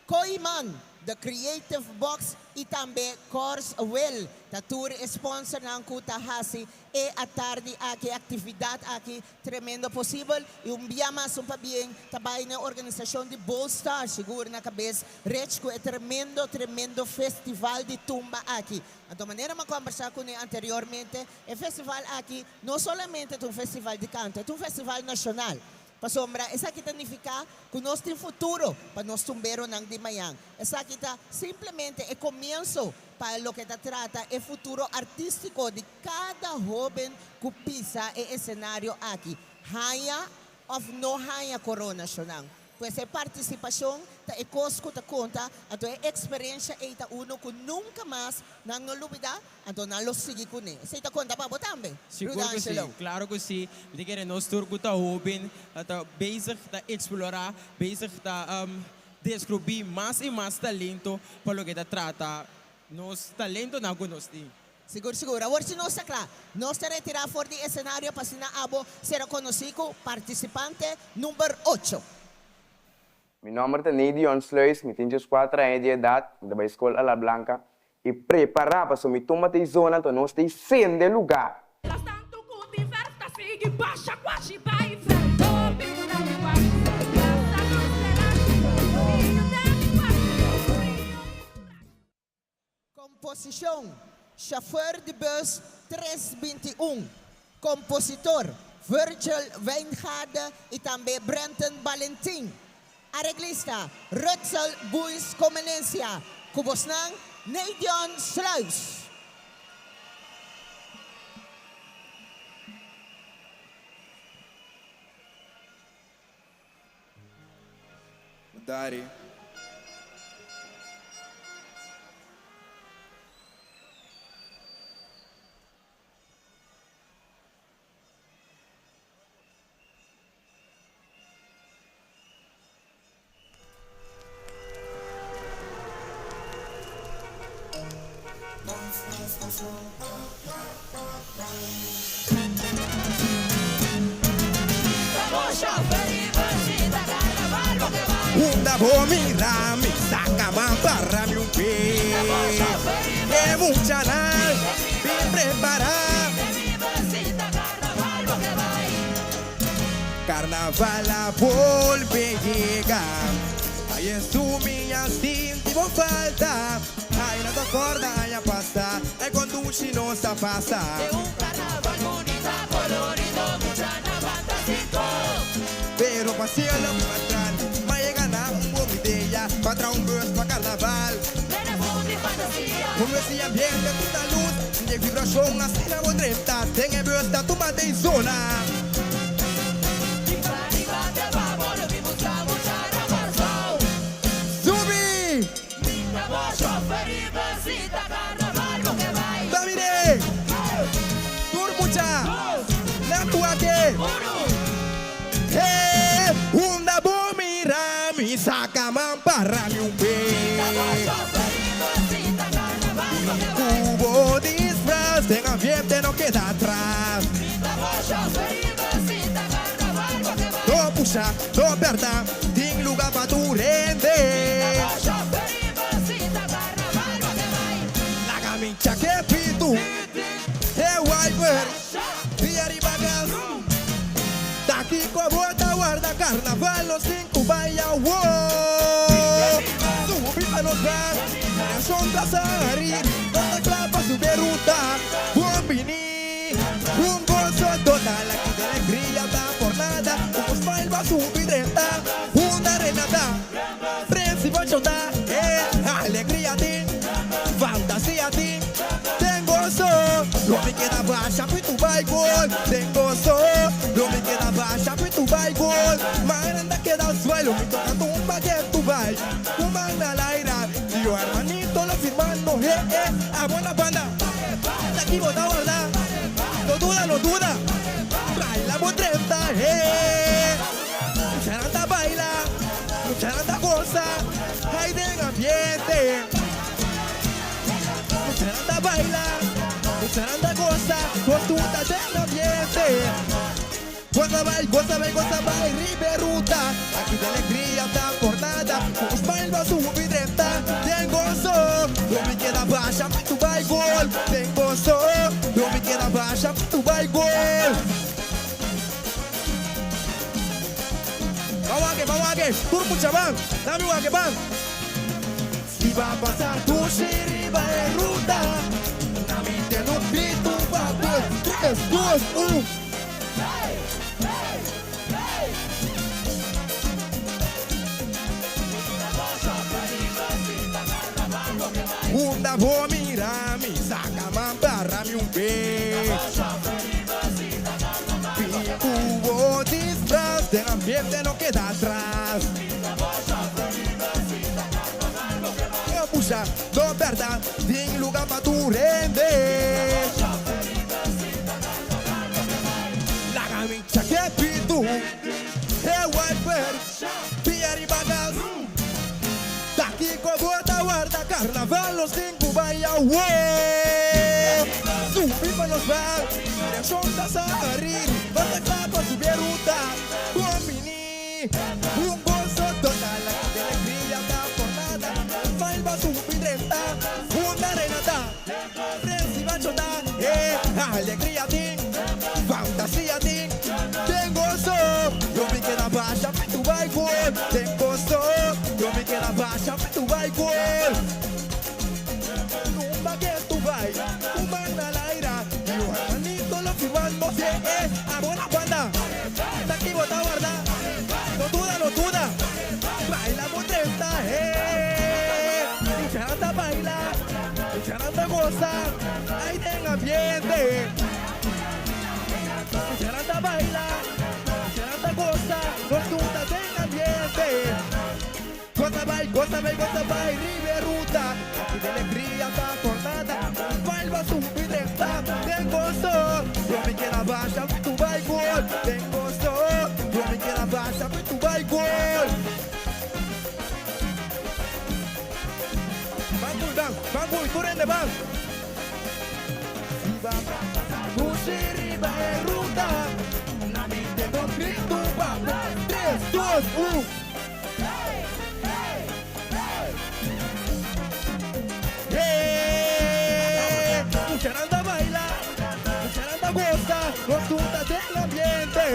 Kooiman, The Creative Box y tambe Cors Will ta tur e sponsornan cu ta haci e atardi aki, e actividad aki tremendo posibel y un bia mas un pabien ta bay na e organisacion di Bold Star sigur na cabes Rich cu e tremendo tremendo festival di tumba aki. Anto manera mi a combersa cune anteriormente e festival aki no solamente ta un festival di canto e ta un festival nacional. Pasobra esaki ta nifiká ku nos tin futuro pa nos tumberonan di mañan. Esaki ta simplemente e komienso pa loke ta trata e futuro artístiko di kada hóben ku pisa e esenario aki, haña òf no haña korona shonnan. Pues e partisipashon ta e kos ku ta konta, anto e eksperensha ei ta unu ku nunka mas nan no lubidá. Anto nan lo sigui kuné. Esei ta konta pa bo tambe, Sigur Ruda ku si, Angelo. klaro ku si. Mi ta kere nos tur ku ta hóben ta bezig ta eksplorá, bezig ta deskrubí mas i mas talento pa loke ta trata nos talentonan ku nos tin. Sigur, sigur. Awor si nos ta kla, nos ta retirá for di esenario pa asina abo sera konosí ku partisipante number ocho. Mi nòmber ta Neidion Sluis, mi tin dieskuater aña di edat, mi ta bai skol Ala Blanca i prepará pasobra mi tumba ta e zona anto nos ta e sende lugá. Las tantu ku tin verf ta sigui basha kwashi bai frente hopi na mi kwashi Basta nos terashi Niño den mi kwashi Rio Komposishon, Shofùr di bùs tres binti un, Kompositor, Virgil Wijngaarde i tambe Brenton Balentin. Areglista, Rutsel Buis Comenencia. Ku bosnan, Neidion Sluis. Dari. Unda bo mira mi saca man para mi un pie. E muchanan bin prepara. Carnaval a bolbe yega. Ay Hesu mi a sinti bo falta. Ay no ta corda aña pasa. Ay con dushi nos a pasa. Pero pa cielo pa tran. Ma yega na un bon idea. Pa traha un bus pa carnaval. Un bus di ambiente cu ta luz. Di vibracion asina bo drenta. Den e bus ta tuma den zona. Subi! Saca man para mi un be. Cubo disfraz, den ambiente no queda atrás. No puxa, no perda, tin lugar pa tu rende. Laga mi chaque pitu, e wiper, di ariba gas. Taki ko bota guarda carnaval, los cinco vaya wow. Subi pa nos van, son pasari, donde clapa su beruta, buen bini. Un gozo total, aquí de alegría da por nada, un smile va a subir renta, una renata, Príncipe chota, alegría ti, fantasía ti, tengo so, lo me queda baja tu baigol, tengo so, lo me queda baja tu baigol, maranda queda suelo, mi toca tumba que tu bai, humana al aire, yo hermanito lo firmando, a buena banda, aquí bota guarda, no duda, no duda, bailamos 30, Charanda baila, charanda goza, ay den ambiente. Charanda baila, charanda goza, con den ambiente. Goza vai, goza vai, goza vai, riberuta. Aquí de alegría está por nada, un smile va a subir renta. Ten gozo, no me queda baja, tu vai gol. Ten gozo, no me queda baja, tu vai gol. Vamos a que, vamos a que, turco chabán, dame un que van. Si va a pasar tu riba en ruta, dame te no grito, va, 3, 2, 1. Unda bo mira mi saca man barra mi un be. Cubo disfraz del ambiente no queda atrás. No puxa, no perda, tin lugar pa tu rende. La gamincha que pitu, e wiper, piari bagas. Daqui com bota guarda carnaval, los cinco vaya wow. Subi pa nos bar, dirección Tazarir, basta clapa subir ruta, Bomini, un gozo total, aquí de alegría da por nada, smile va a subir renta, una renata, reciba chota, alegría tin, fantasía tin, tengo gozo, yo me queda baja, tu baigol, tengo gozo, yo me queda baja, tu baigol. Tumba que tu vai, humana al aire, yo hermanito lo firmando, a buena banda, aquí bota guarda, no duda, no duda, bailamos 30, charanda baila, charanda goza, ahí ten ambiente, charanda baila, charanda goza, no duda, ten ambiente. Goza vai, goza vai, goza vai, riberuta. Aquí de alegría está por nada. Baila subir renta, ten gozo. Yo me queda baja, tu vai gol. Ten gozo. Yo me queda baja, tu vai gol. Van, van, van, tu rende, van. Si va, riba en ruta. Na mente no grito, va. 3, 2, 1. Charanda baila, charanda goza, disfruta del ambiente.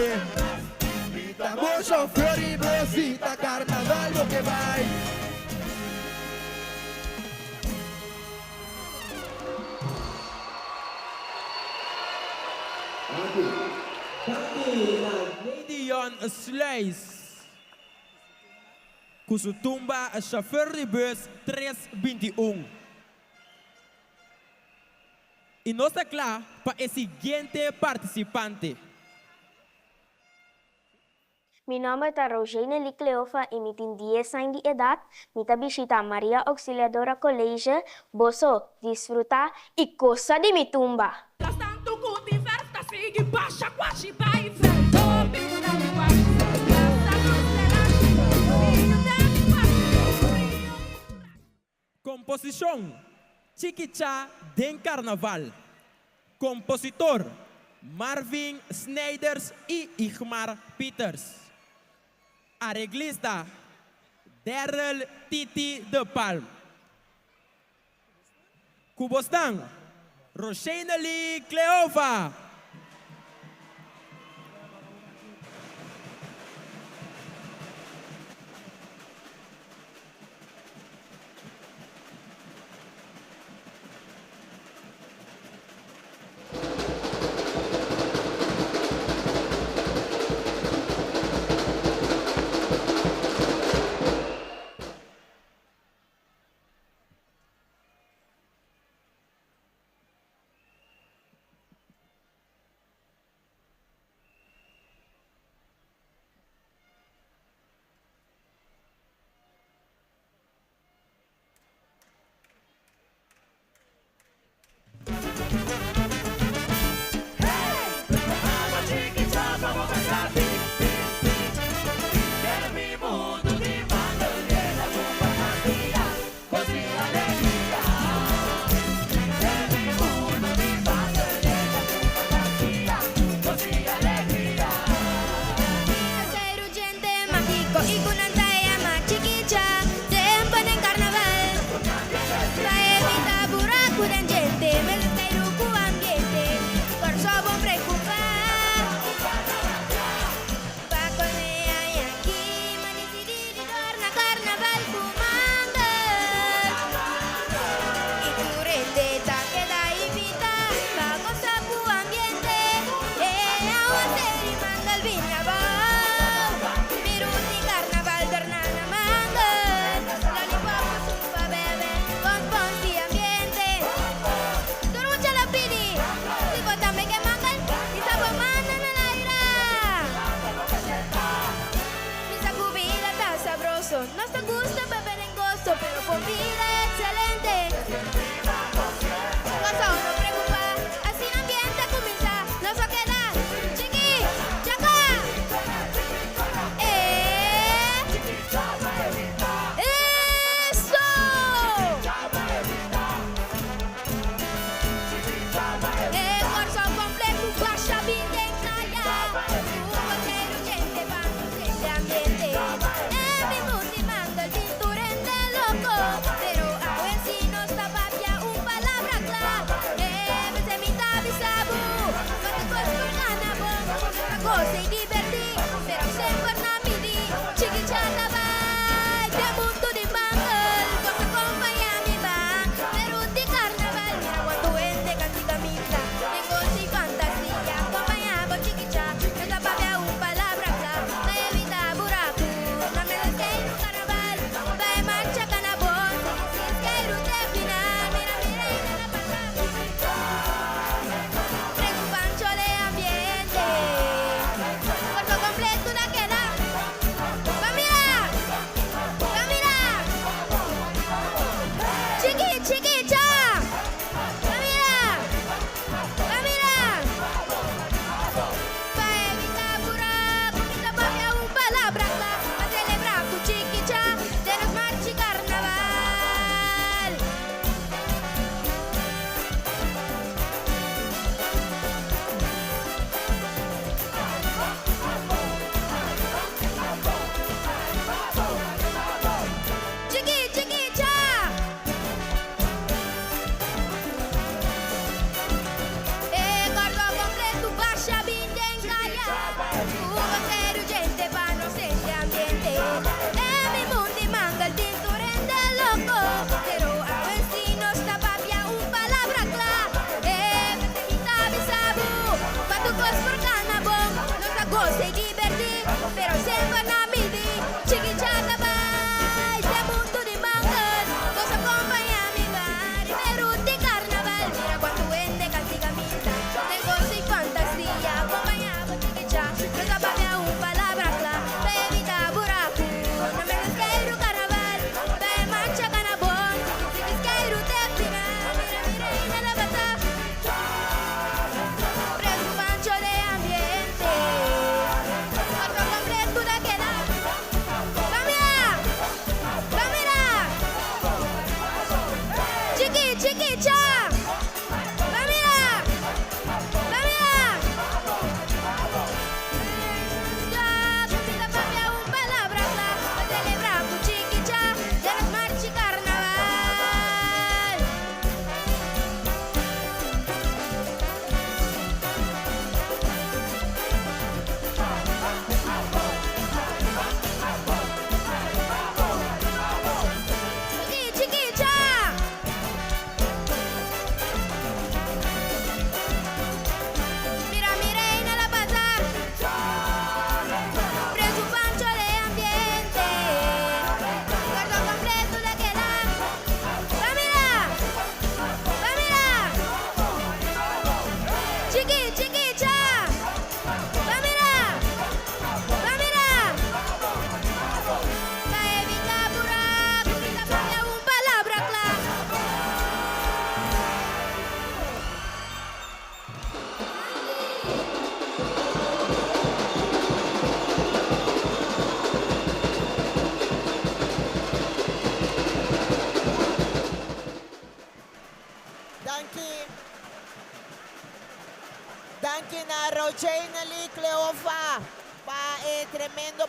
Estamos chofer y brosita, carnaval lo que va. Lady Sluis. Kusutumba, chauffeur de bus 321. E nós está claro para o seguinte participante. Mi nome é Rogério Licleofa e mi tem 10 anos de idade. Mi ta visita Maria Auxiliadora College. Boso, disfruta e goza de mi tumba. Tanto cuti verta sigi basha quasi vai frente. Kansion, Chikicha den Karnaval. Kompositor, Marvin Snijders i Igmar Pieters. Areglista, Darryl Titi de Palm. Ku bosnan, Roshaynely Cleofa.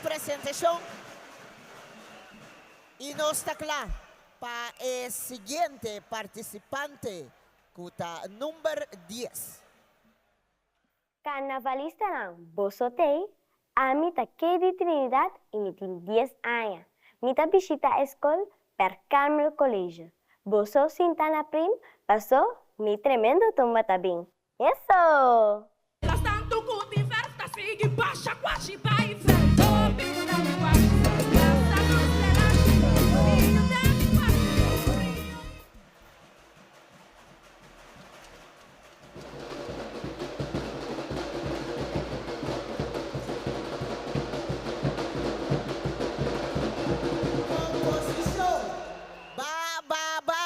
presentashon i nos ta kla pa e siguiente partisipante ku ta number dies. Karnavalistanan, boso t'ei? Ami ta Kady Trinidad i mi tin dies aña. Mi ta bishita e skol Per Carmel College. Boso sinta na prim, pasó mi tremendo tumba ta bin. Eso! Las tantu ku tin verf ta sigui basha kwashi bai ven Hopi ta mi kwashi Gasta nos terashi Frio ta mi kwashi Frio. Komposishon, Ba ba ba.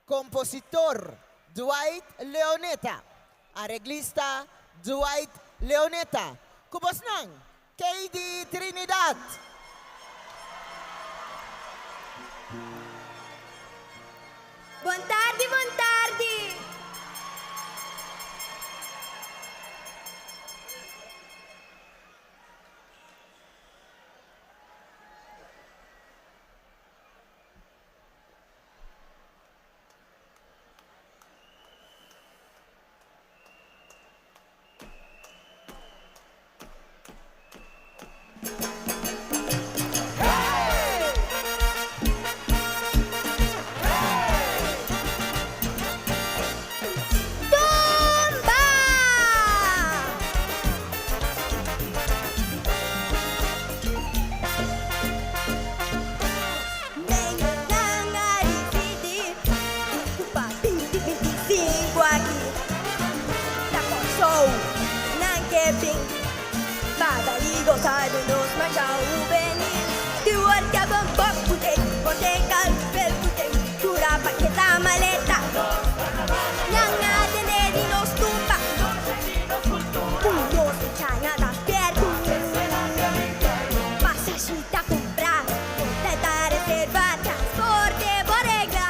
Kompositor, Dwight Leoneta. Areglista, Dwight Leoneta. Ku bosnan, Keidy Trinidad. Bon tardi, bon tardi! Tumba! Nan a disidí ku pa binti 25 aki ta Kòrsou nan ke bin pa bali gosa di nos marcha hubenil. Stewart ke bon bòk ku tei, ponte kalbel ku tei, tura paketa maleta. Nan a tende di nos tumba ku nos mucha na ta spiertu. Pasashi ta kumprá. Hotel ta reserva, transporte bo regla.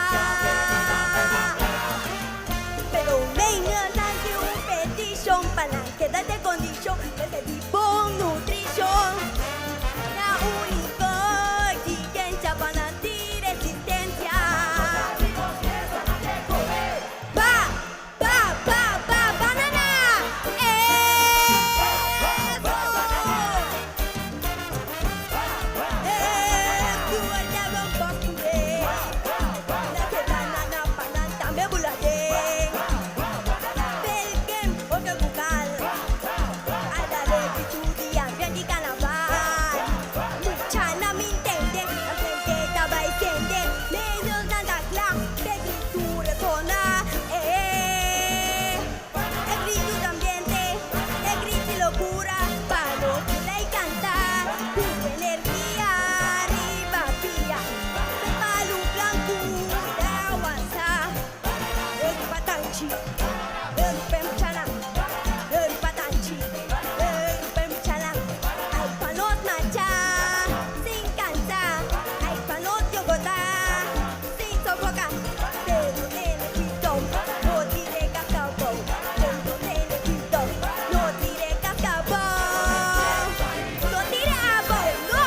Pero meñanan tin un petishon pa nan keda den kondishon, mester di bon nutrishon. Na úniko exigensia pa nan tin resistensia. Ba, ba, ba, ba, banana! Eso! Ku energia riba pia, Pe palu blanku ta wansa. Rupa tanchi, rupa mchana, rupa tanchi, rupa mchana. Ai pa nos marcha sin cansa, ai pa nos yogota sin sofoca. Pero tene cuidou, no tire cascabou. Pero tene cuidou, no tire cascabou. No tire abou, no!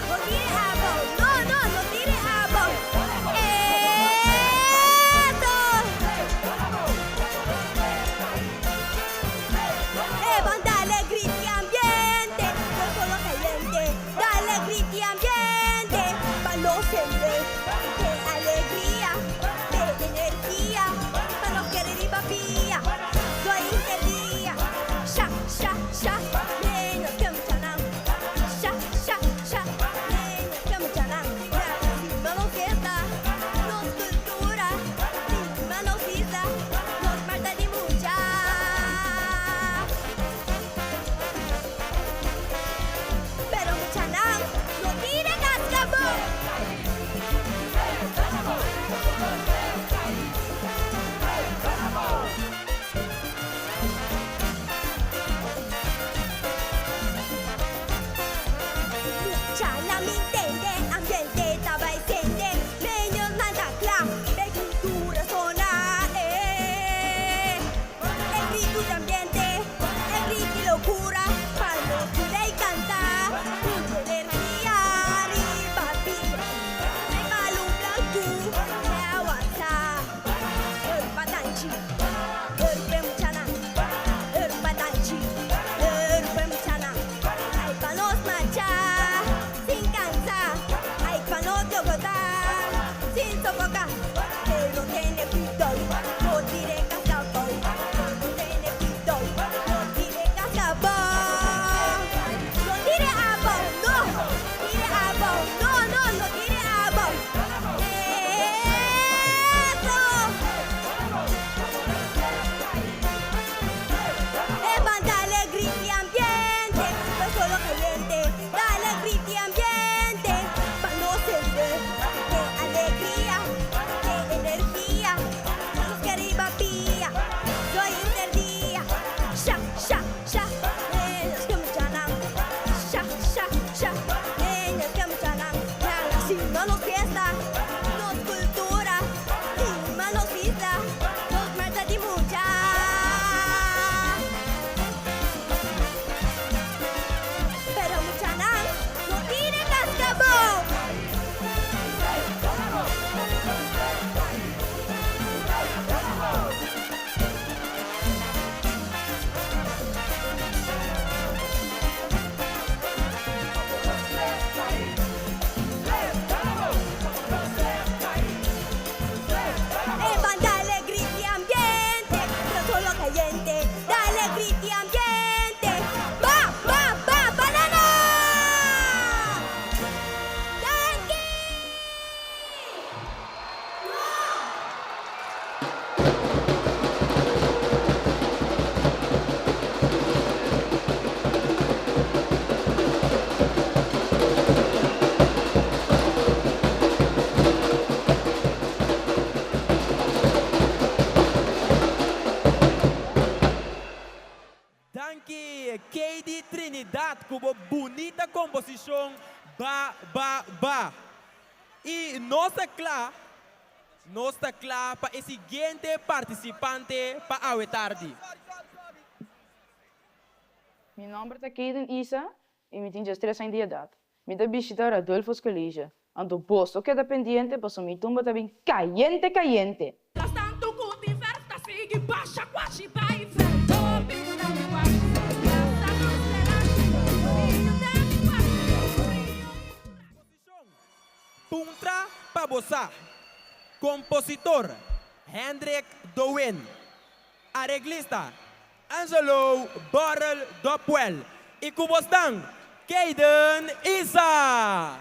No tire abou, no, no, no tire abou. Eto! E ban dale griti ambiente, yo solo caliente. Dale griti ambiente, pa nos hende. Ke alegria, ke energia, pa nos kere riba pia. Dointe dia, sha, sha, sha, menos ke muchanan. Sha, sha, sha, menos ke muchanan. Viva nos fiesta, nos cultura, viva nos isla, nos marcha di mucha. Pero muchanan, no tira. komposishon Ba Ba Ba. I nos ta kla, nos ta kla pa e siguiente partisipante pa awe tardi. Mi nòmber ta Kayden Isa i mi tin diestres aña di edat. Mi ta bishita Radulphus College. Anto boso keda pendiente paso mi tumba ta bin kayente kayente! Las tantu ku tin verf ta sigui basha kwashi bai verf hopi ta kwashi Plasa nos terashi Rio ta mi kwashi Rio Puntra pa bo sa. Kompositor, Hendrik Dowin. Areglista, Angelo Borrel Dopwell y cu bosnan Kayden Isa.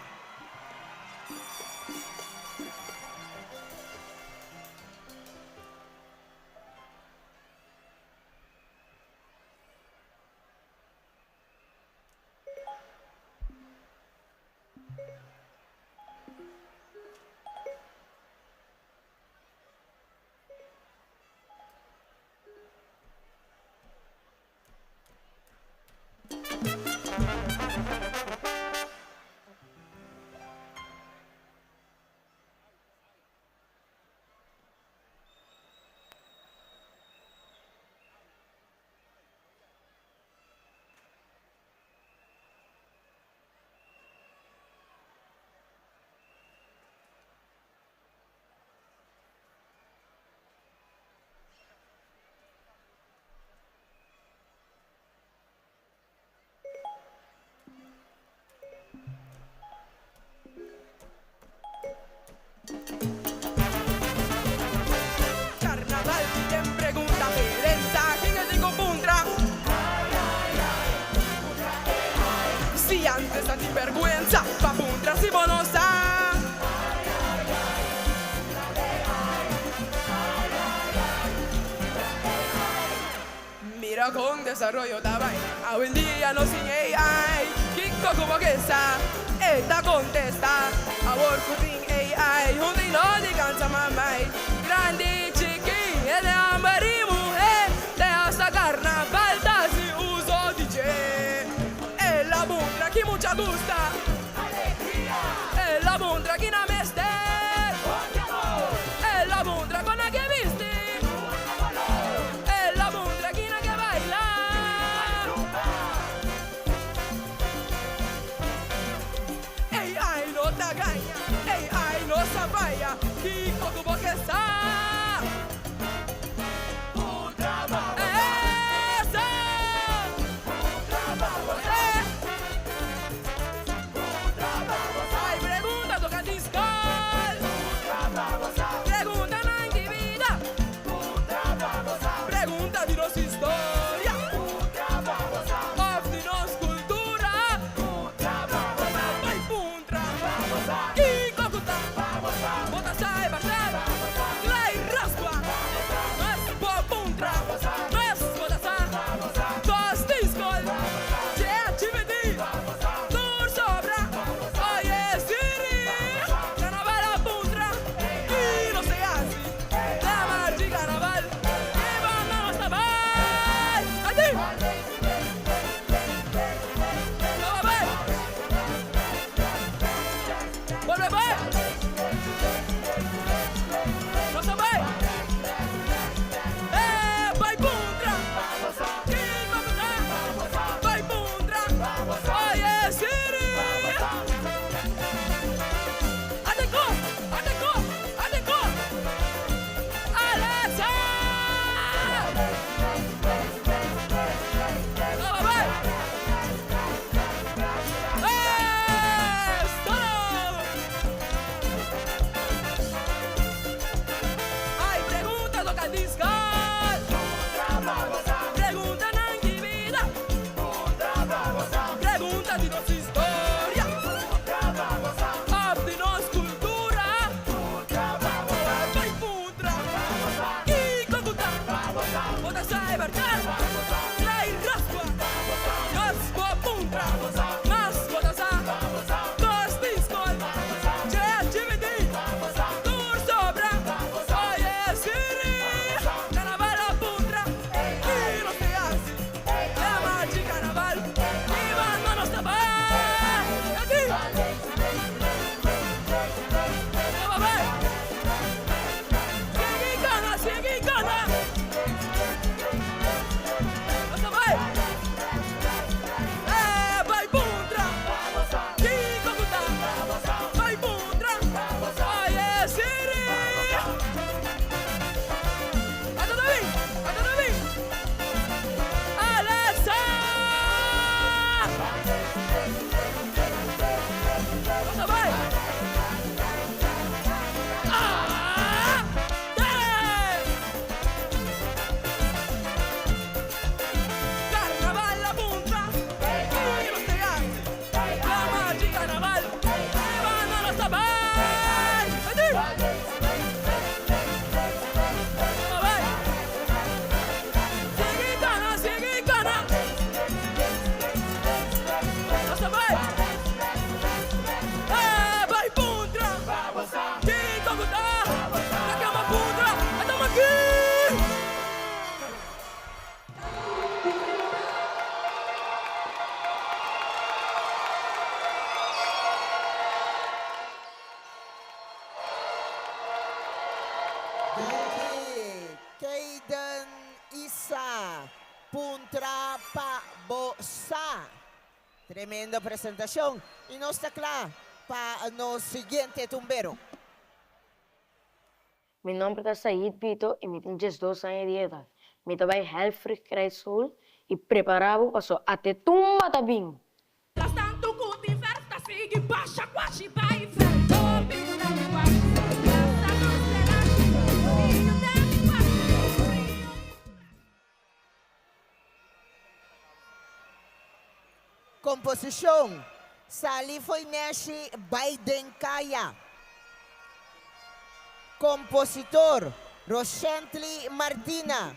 Carnaval den pregunta perensa ken e tin ku puntra? Si antes a tin berguensa pa puntra si bo no sa. Mira kon desaroyo ta bai awendia no sin AI. Kiko ku bo ke sa? E ta kontesta. Awor ku tin AI huntu i no di kansa mamai. Grandi, chiki, hende hòmber i muhé te hasta karnaval ta hasi uso di dje. El a puntra ki mucha gusta. El a puntra ki na mester. El a puntra kon a ke bisti. El a puntra ki na ke baila. AI no ta gaña, AI no sa faya. Kiko ku bo ke sa? Esa! Ay, pregunta toca discal. Pregunta nan di vida. Pregunta di nos historia. Of di nos cultura. Bai puntra. Kiko ku ta? Bo ta sai bardad. Klai raspa. Mas bo puntra. Mas bo ta sa. Dos discal. ChatGPT. Tur sobra. Oye Siri. Carnaval a puntra. Y no se haci. La marcha y carnaval. Que banda nos ta bai. Ati. No va bai. Bolbe. Ta bai! Ah! Carnaval a punta, y nos te hace la magia carnaval, banda nos ta bai! Ta bai! Sigui gana, sigui gana! Nos ta bai! Eh, bai puntra! Kiko ku ta? Ta kama puntra! E tama aki! Danki Kayden Isa puntra pa bo sa. Tremendo presentacion y nos ta cla pa nos siguiente tumbero. Mi nomber ta Said Bito y mi tin 12 aña di edad. Mi ta bay Helfrich Krijgschool y prepara bo paso ate tumba ta bin! Las tantu ku tin fèrf ta sigui basha kuashi bai fèrf Hopi ta mi kuashi Lasta nos terashi Brillo ta mi kuashi Brillo. Komposishon, Sali fo'i nèshi bai den kaya. Kompositor, Roshently Martina.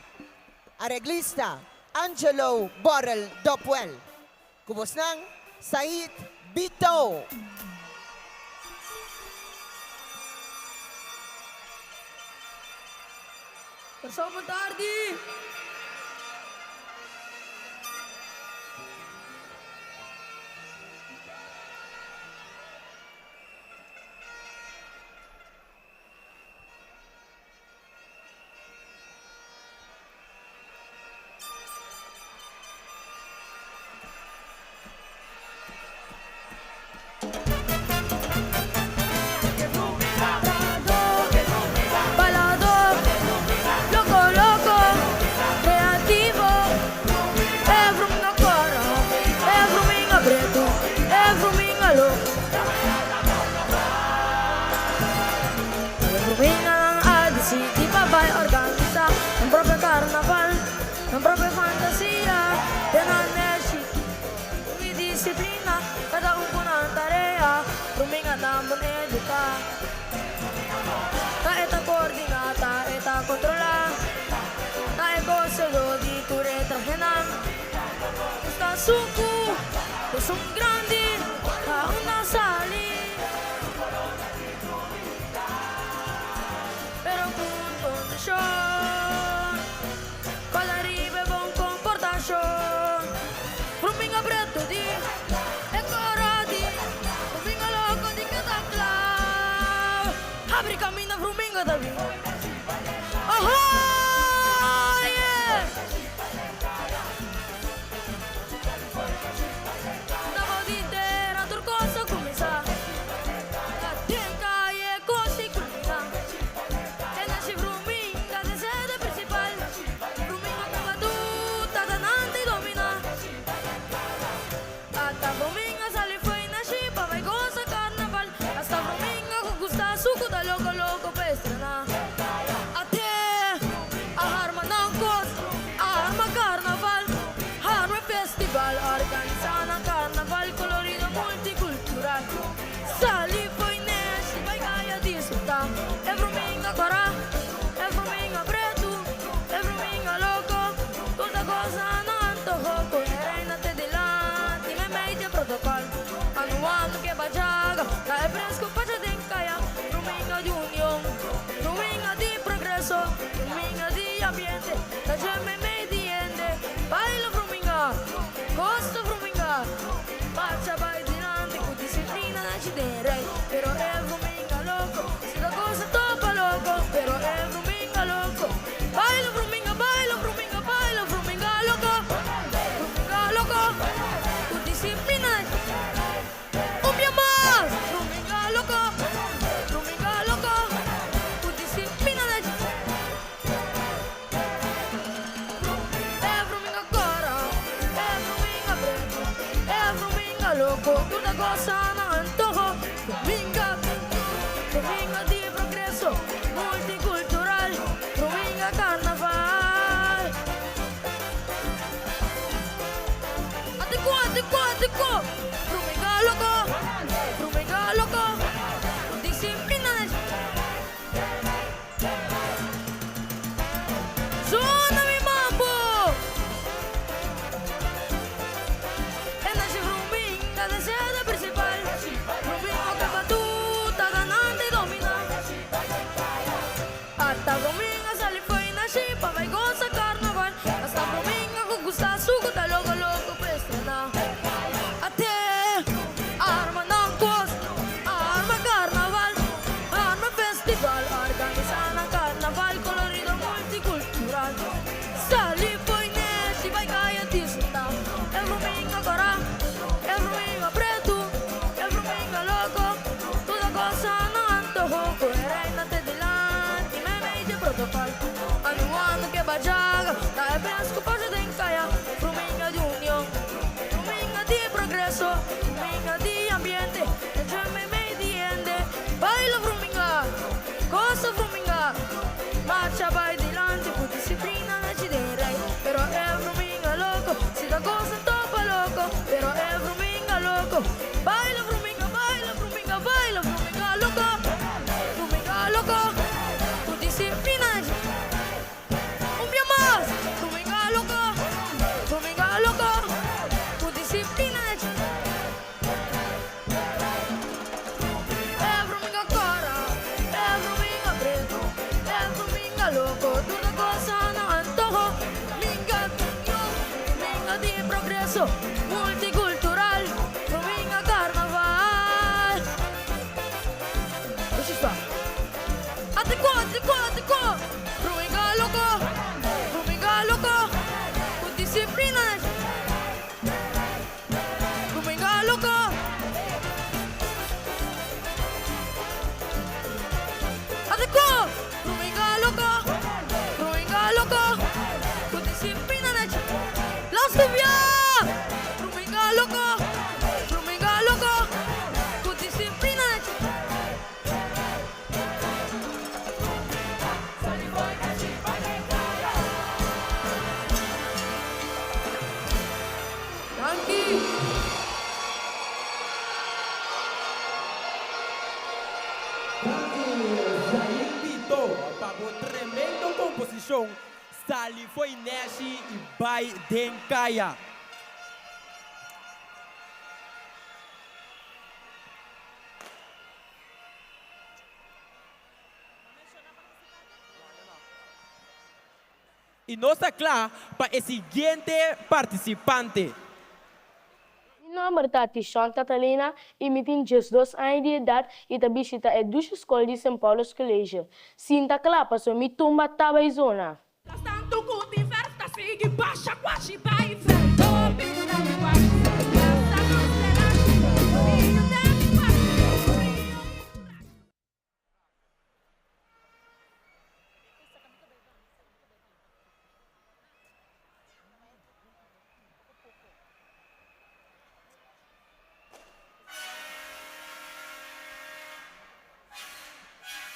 Areglista, Angelo Borrel Dopwell. Ku bosnan, Said Bito. Kòrsou bo tardi! Bailador, loco loco, creativo, e vruminga cora, e vruminga preto, e vruminga loco. E vruminganan a dicidi pa bay organisa nan propio carnaval, nan propio fantasia, den nan neshi. Mi disiplina, kada un ku nan tarea, Ruminga nan bon eduká. Ta e ta koordiná, ta e ta kontrolá, ta e kosedó di tur e trahenan. Nos ta suku, nos un grandi, ta unda sali. Pero ku un kondishon. Kòl ariba e bon komportashon. Ruminga pretu di e koro di Ruminga loko di keda kla. Habri kaminda Ruminga ta bin. Oho yeah! Ta bou di tera tur kos a kuminsá. Ta den kaye kos di kulminá. E nashi Vruminga den sede prinsipal. Vruminga ku batuta ta nan ti dominá. Ata Vruminga sali fo'i nashi pa bai gosa karnaval. Asta Vruminga ku gusta suku ta loko loko pa estrená. gosa na antoho Ku e reina te dilanti Meimei di protokòl Anuano ke bajaga Ta e bes ku pasa den kaya Fruminga di union Fruminga di progreso Fruminga di ambiente E dje meimei di hende Baila fruminga Gosa fruminga Marcha bai dilanti Ku disiplina nechi den rei Pero e fruminga loko Si ta gosa topa loko Pero e fruminga loko Baila fruminga baila fruminga baila fruminga loko Fruminga loko Ku disiplina nechi Un bia mas Fruminga loko Fruminga loko Ku disiplina nechi. E fruminga kora, e fruminga pretu, e fruminga loko, tur ta gosa na antoho. Minga di union, minga di progreso, multikultural, fruminga karnaval. Precies ta. Atikó, atikó, atikó! Fruminga loko, fruminga loko, ku disiplina. Fruminga loko. Atikó! Fruminga loko. Fruminga loko. Ku disiplina na dje. Lastu bia! Fruminga loko. Fruminga loko. Ku disiplina na dje. Danki! Danki Zain Pito pa bo tremendo composicion Sali fo'i neshi y bai den caya. I nos ta kla pa e siguiente partisipante. Mi nòmber ta Tishon Catalina i mi tin 12 aña di edat i ta bishita e dushi skol di Sint Paulus College. Sinta kla pasobra mi tumba ta bai zona. Las tantu ku tin verf ta sigui basha kwashi bai frente Hopi ta mi kwashi Lasta tur serashi Brillo ta mi kwashi Brillo mi kurashi.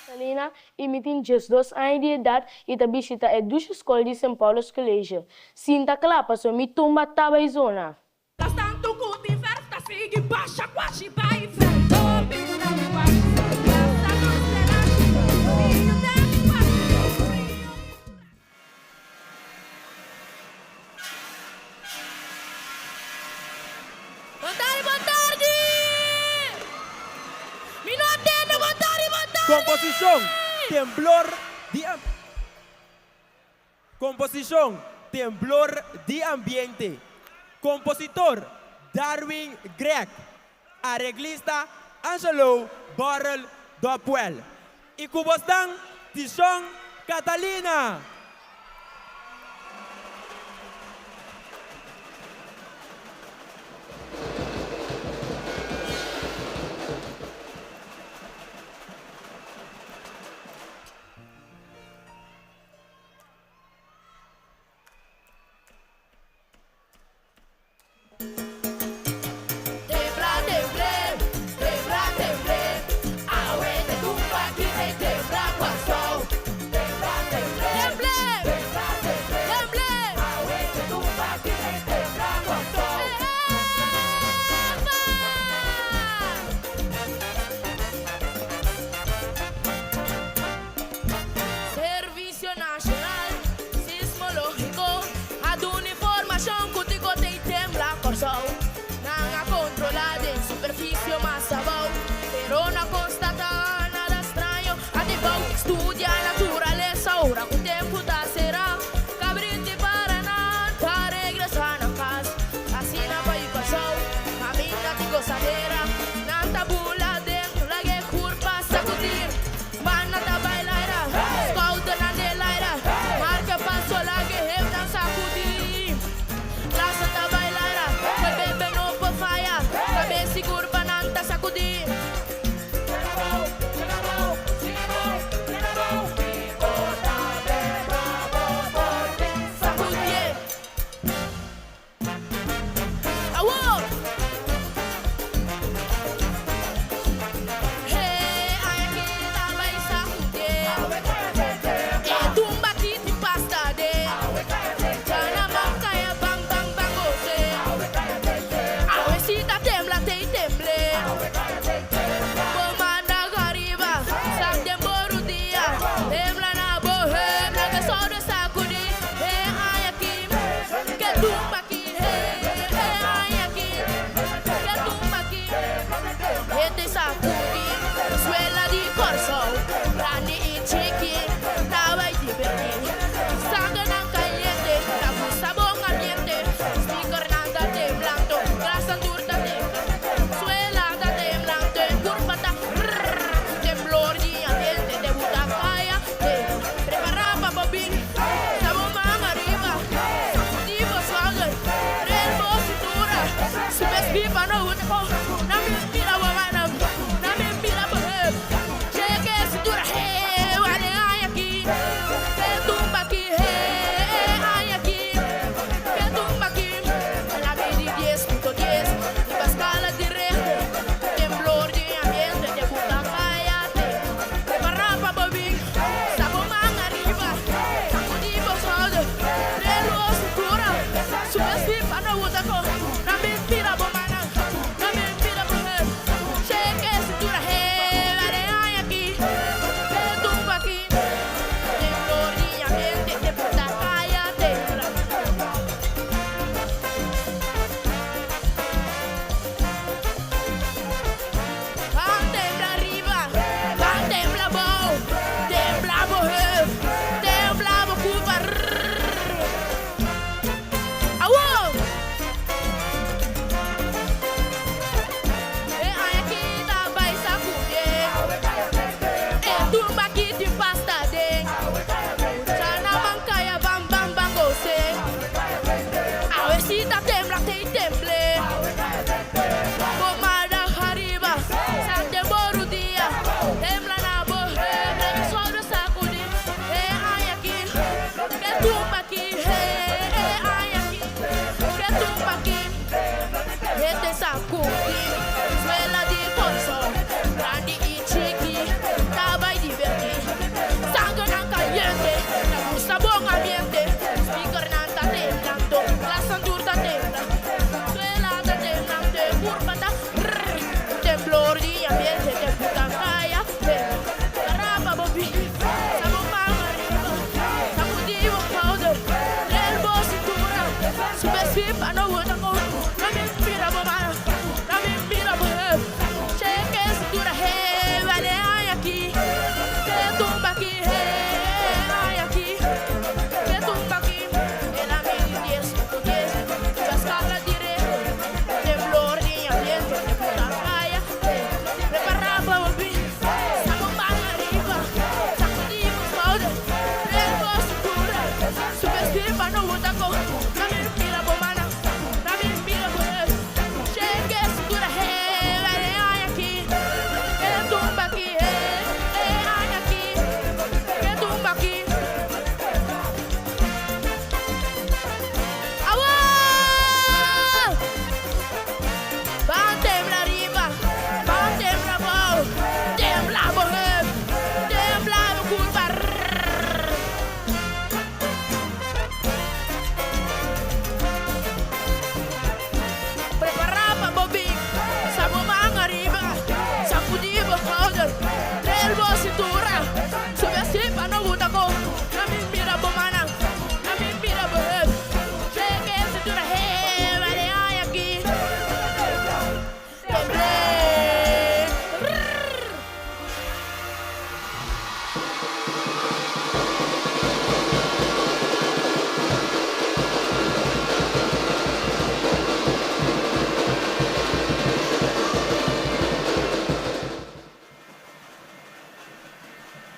Catalina i mi tin 12 aña di edat i ta bishita e dushi skol di Sint Paulus College. Sinta kla pasobra mi tumba ta bai zona. Las tantu ku tin verf ta sigui basha kwashi bai frente Hopi ta mi kwashi Lasta tur serashi Brillo ta mi kwashi Brillo mi kurashi. Bon tardi, bon tardi! Mi no a tende, bon tardi, bon tardi! Komposishon, Temblor di Komposishon, Temblor di ambiente Kompositor, Darwin Gregg Areglista, Angelo Borrell Dopwell I ku bosnan, Tishon Catalina! Tembla temble, tembla temble, awe te tumba ki e tembla Kòrsou. Tembla temble, temble.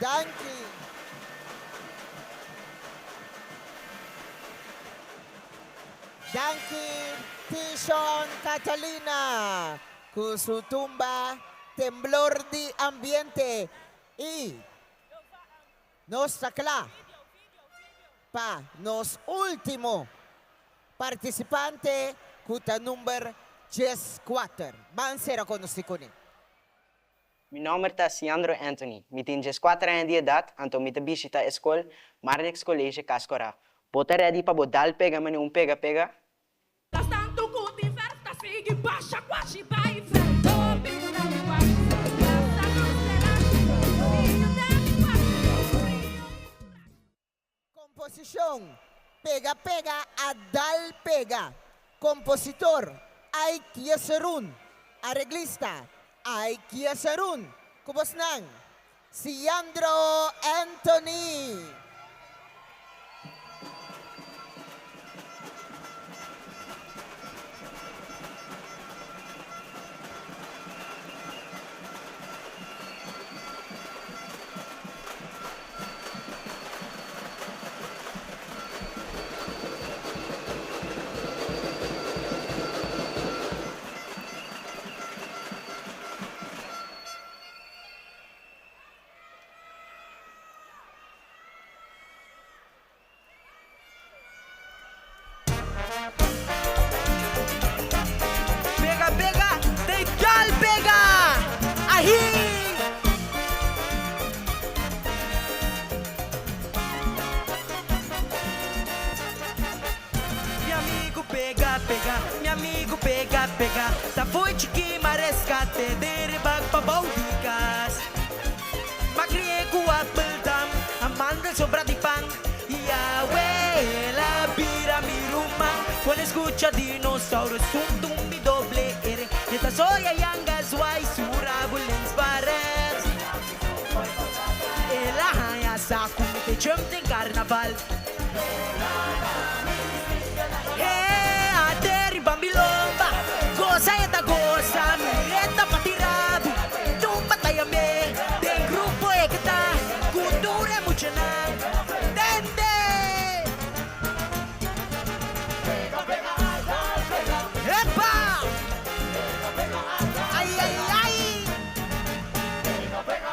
Danki. Danki Tishon Catalina ku su tumba Temblor di Ambiente i nos ta kla pa nos ultimo partisipante ku ta number 14. Ban sera konosí kuné. Mi nòmber ta Siandro Anthony, mi tin 14 aña di edat, anto mi ta bishita e skol Marnix College Cas Cora. Bo ta ready pa bo dal pega mane un pega pega? Tas tantu ku tin fèrf ta sigui basha kwashi bai fèrf. Hopi ta mi kwashi Plaza Cruz Terashi Niño ta mi kwashi Rio Komposishon, Pega Pega a Dal Pega. Kompositor, Ike Jeserun. Areglista, Ike Jeserun. Ku bosnan, Siandro Anthony. Pega pega te dal pega ahi. Mi amigu pega pega, mi amigu pega pega Ta fo'i chiki m'a reskate den ribak pa bou di kas M'a kri'é ku appeldam, a mandel sobra di pan I awe el a bira mi ruman Kon e skucha dinosaurus un tumbi doble R E ta soya yanga zwai su rabu links pa rechts El a haña sa ku mi te jump den karnaval. He ate riba mi lomba, gosa e ta gosa, mi e ta pati rabu, tumba ta yam'é, den grupo e ke ta, ku tur e muchanan, tende! Epa! Ai ai ai!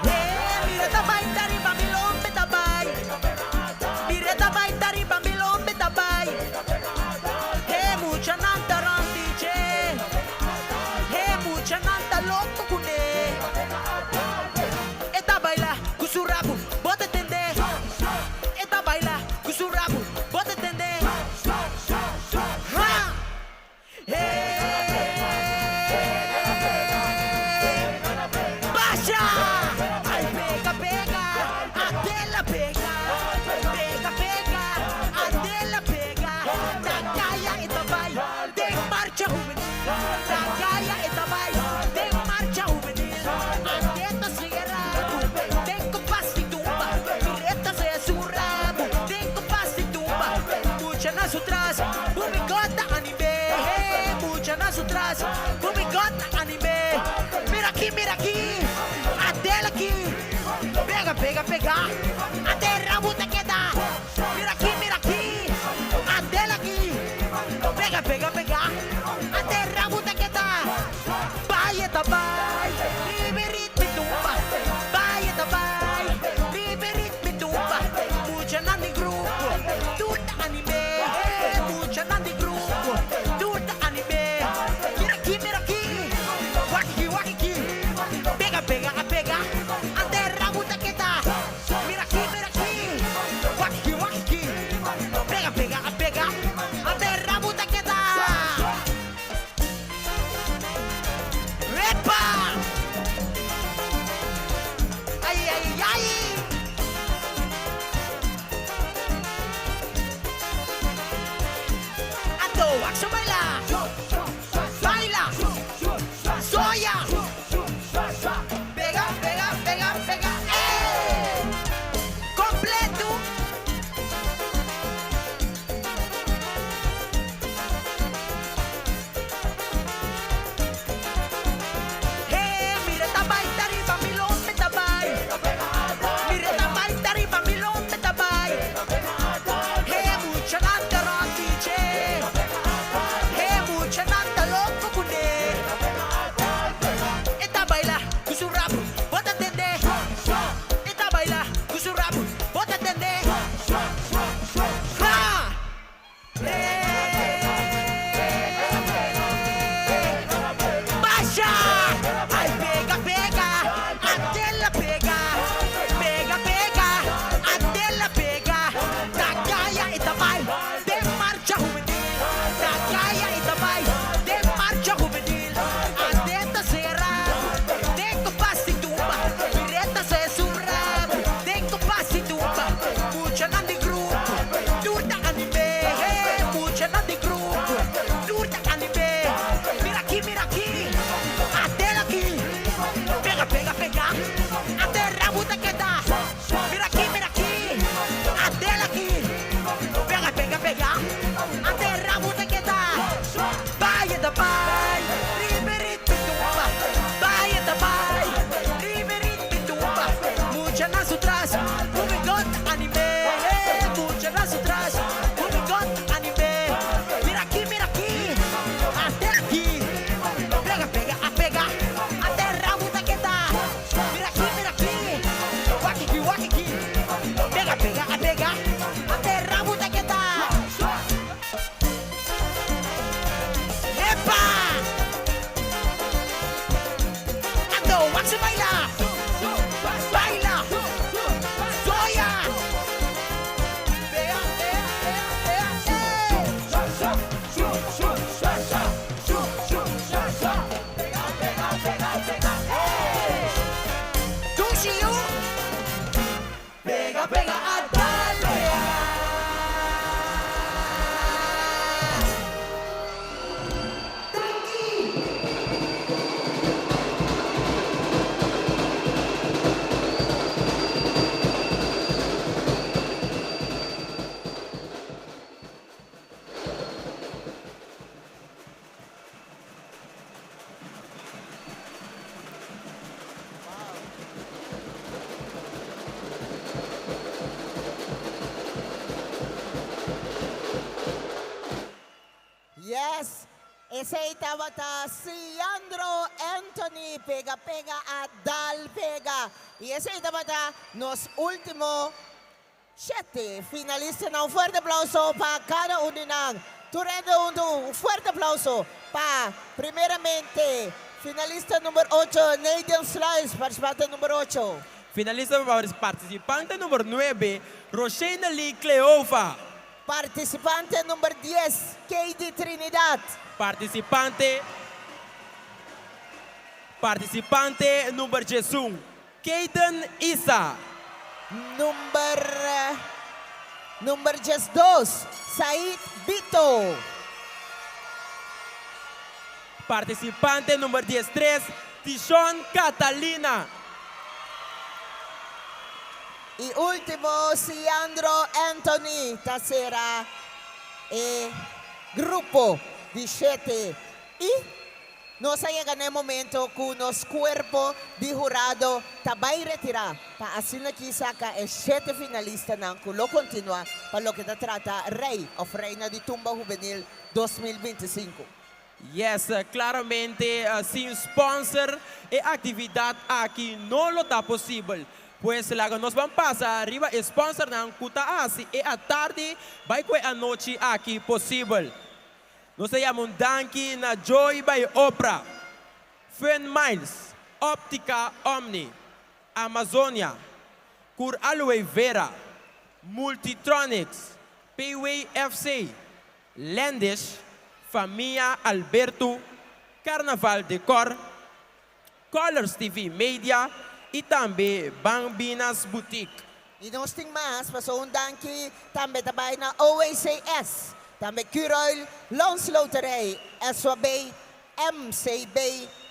He mira ta bai ta riba mi lomba ta bai. Mira ta bai ta riba mi lombe ta bai. He muchanan ta rònt di dje. He muchanan ta loko kuné. E ta baila ku su rabu, bo ta tende. E ta baila ku su rabu, bo ta tende. Ha! Basha! Ay pega pega, Adela pega. Pega pega, Adela pega. Na kaya e ta bai den marcha hubenil. Na kaya e ta bai den marcha hubenil. Ande ta sea rabu den kompas di tumba. Mir'e ta sea su rabu den kompas di tumba. Mucha na su tras, bubigota anim'é. Mucha na su tras, bubigota anim'é. Mira aki, mira aki, Adela aki. Pega, pega, pega, ate rabu ta keda. Mira aki, mira aki, Adela aki. Pega, pega, pega, ate rabu ta keda. Bai e ta bai, riba e ritmo e tumba. Bai e ta bai, riba e ritmo e tumba. Muchanan di grupo, tur ta anim'é. Muchanan di grupo, tur ta anim'é. Mira aki, mira aki, wak aki, wak aki. Pega, pega, a pega, ante rabu ta keda. Mira aki, mira aki, wak aki, wak aki. Pega, pega, a pega, ante rabu ta keda. Epa! Ai, ai, ai! Anto, akshon baila! Baila! Soya! Pega, pega, pega, pega! Eh! Kompleto! Hey, mira ta bai ta riba mi lombe ta bai. Mira ta Dushi yu. Pega pega a dal pega. Yes, esey tabata Siandro Anthony pega pega a dal pega y esey tabata nos ultimo Shete finalistanan un fuerte aplauso pa kada un di nan. Tur hende huntu un fuerte aplauso pa primeramente finalista number ocho Nadion Sluis, participante number ocho. Finalista participante number nuebe Roshena Lee Cleofa. Participante number dies Keidy Trinidad. Participante participante number diesun Kayden Isa. Number number 12, Said Bito. Participante number 13, Tishon Catalina. Y ultimo, Siandro Anthony ta cera e grupo di shete y Nos a yega na e momento ku nos kuerpo di hurado ta bai retirá pa asina ki saka e shete finalistanan ku lo kontinuá pa loke ta trata Rei òf Reina di Tumba Hubenil 2025. Yes, klaramente sin sponsor e aktividat aki no lo ta posibel. Pues laga nos ban pasa riba e sponsornan ku ta hasi e atardi bai ku e anochi aki posibel. Nos ta yama un danki na Joy by Oprah, Fun Miles, Optica Omni, Amazonia, Cur Aloe Vera, Multitronics, PWFC, Lendish, Famia Alberto, Carnaval Decor, Colors TV Media y tambe Bambinas Boutique. Y nos tin mas, paso un danki tambe ta bay na OACS, tambe Curoil, Landsloterij, SWB, MCB,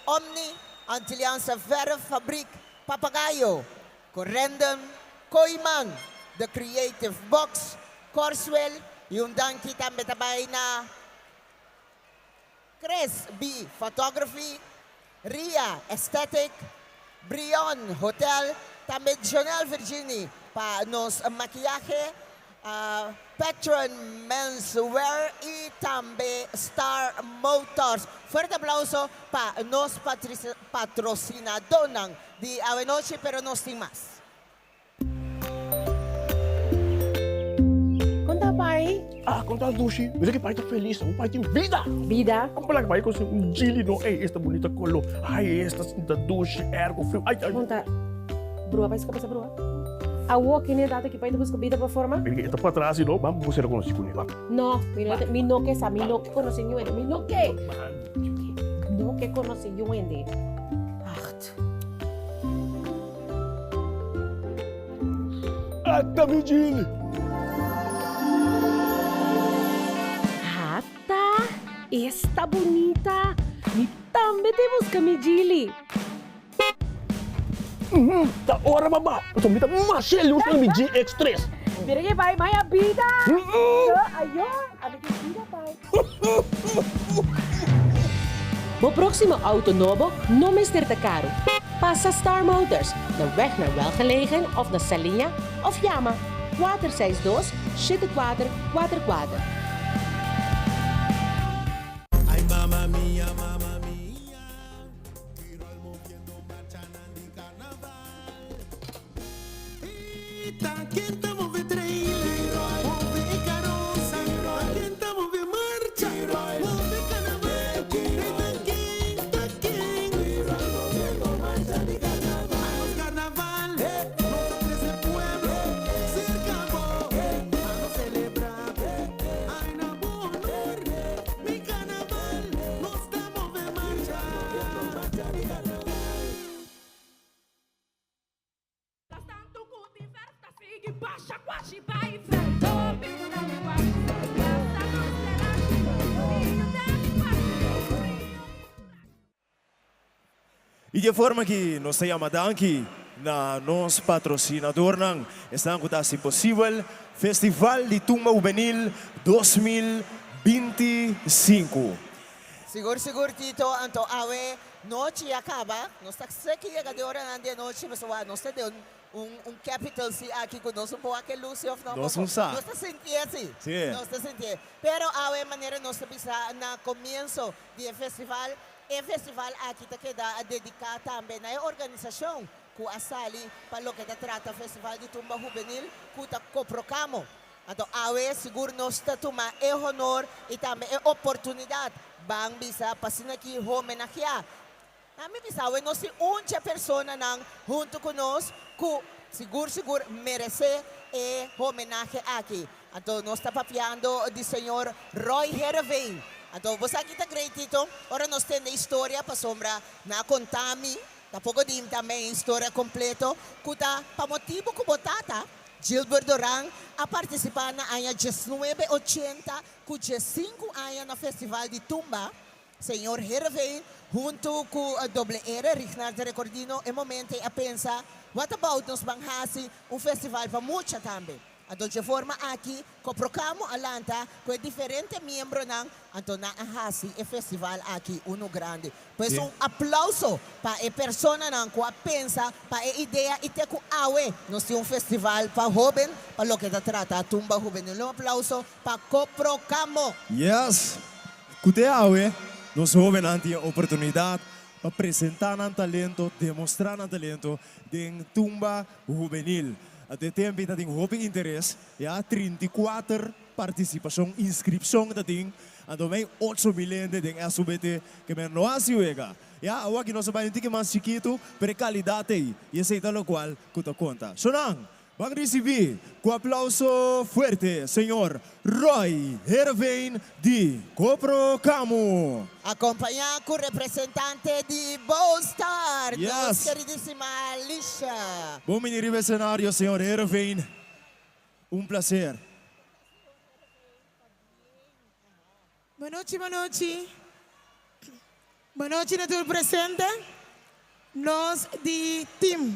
Omni, Antilliaanse Verffabriek, Papagayo, Corendon, Kooyman, The Creative Box, Corswell y un danki tambe ta bay na Chris B. Photography, Ria Aesthetic, Brion Hotel, tambe Jonel Virgini pa nos makiyahe, Patron Menswear y tambe Star Motors. Fuerte aplauso pa nos patrocinadonan di awenochi, pero nos tin mas. Kon ta pai? Ah, kon ta dushi. Mira ki pai ta felis. Un pai tin bida. Bida? Kon pala pai kosi un jili no. Ey, esta bunita kolo. Ay, esta sinta dushi, ergo friu. Ay, ay. Kon ta brua pai ska pasa brua? Awo kine data ki pai ta buska bida pa forma? Mira ki e ta patras no. Bam bo sera konosi kune. Bam. No, mi no, mi no ke sa, mi no ke konosi niun hende. Mi no ke. No ke konosi niun hende. Acht. Ata mi Jili! Ata, esta bunita! Mi tambe te busca mi Jili! Ta ora mama, pasobra mi ta masha lus na mi GX3. Mira ke bai maya bida! Ayo, ami tin bida bai. Bo próksimo outo nobo no mester ta karu. Pasa Star Motors na weg naar Welgelegen òf na Saliña òf yama 462 7444. I di e forma aki nos ta yama danki na nos patrosinadornan, esnan ku ta hasi posibel Festival di Tumba Hubenil 2025. Sigur sigur Tito, anto awe nochi a kaba, nos ta seki yega den oranan di anochi pasobra nos ta den un un capital si aki ku nos un por wak e lus si of no Nos un sa. Nos ta sintié si, Si. nos ta sintié. Pero awe manera nos ta bisa na komienso di e festival, E festival aki ta keda dediká tambe na e organisashon ku a sali pa loke ta trata Festival di Tumba Hubenil ku ta Koprokamo. Anto awe sigur nos ta tuma e honor i tambe e oportunidat ban bisa pa asina aki homenageá. Na mi bisa awe nos tin un dje personanan huntu ku nos ku sigur sigur meresé e homenahe aki. Anto nos ta papiando di señor Roy Heerenveen. Anto bo sa ki ta great Tito? Ora nos tende historia pasobra nan a conta mi, tampoco di tambe e historia completo, cu ta pa motibo cu bo tata, Gilbert Doran, a participa na aña diesnuebe ochenta cu diescinco aña na Festival di Tumba, Señor Heerenveen hunto cu Doble R, Rignard Recordino, e momento ey a pensa, what about nos ban haci un festival pa mucha tambe? Anto dje forma aki Koprokamo a lanta ku e diferente miembronan, anto nan a hasi e festival aki unu grandi. Pues un aplauso pa e personanan ku a pensa pa e idea i te ku awe nos tin un festival pa hoben pa loke ta trata tumba hubenil. Un aplauso pa Koprokamo! Yes! Ku te awe nos hobennan tin e oportunidat pa presenta nan talento, demostra nan talento den tumba hubenil. Ate tempi ta tin hopi interes, ya 34 partisipashon, inskripshon ta tin, anto mei 8000 hende den SUBT ke men no hasi wega. Ya, awaki nos a bai un tiki mas chikitu, pero e kalidat ei, i esei ta lokual ku ta konta. Shonnan, Ban risibí ku aplauso fuerte señor Roy Heerenveen di Koprokamo. Akompañá ku representante di Bold Star, nos Yes. keridísima Alicia. Bon bini riba esenario señor Heerenveen. Un placer. Bonochi bonochi. Bonochi na tur presente. Nos di Team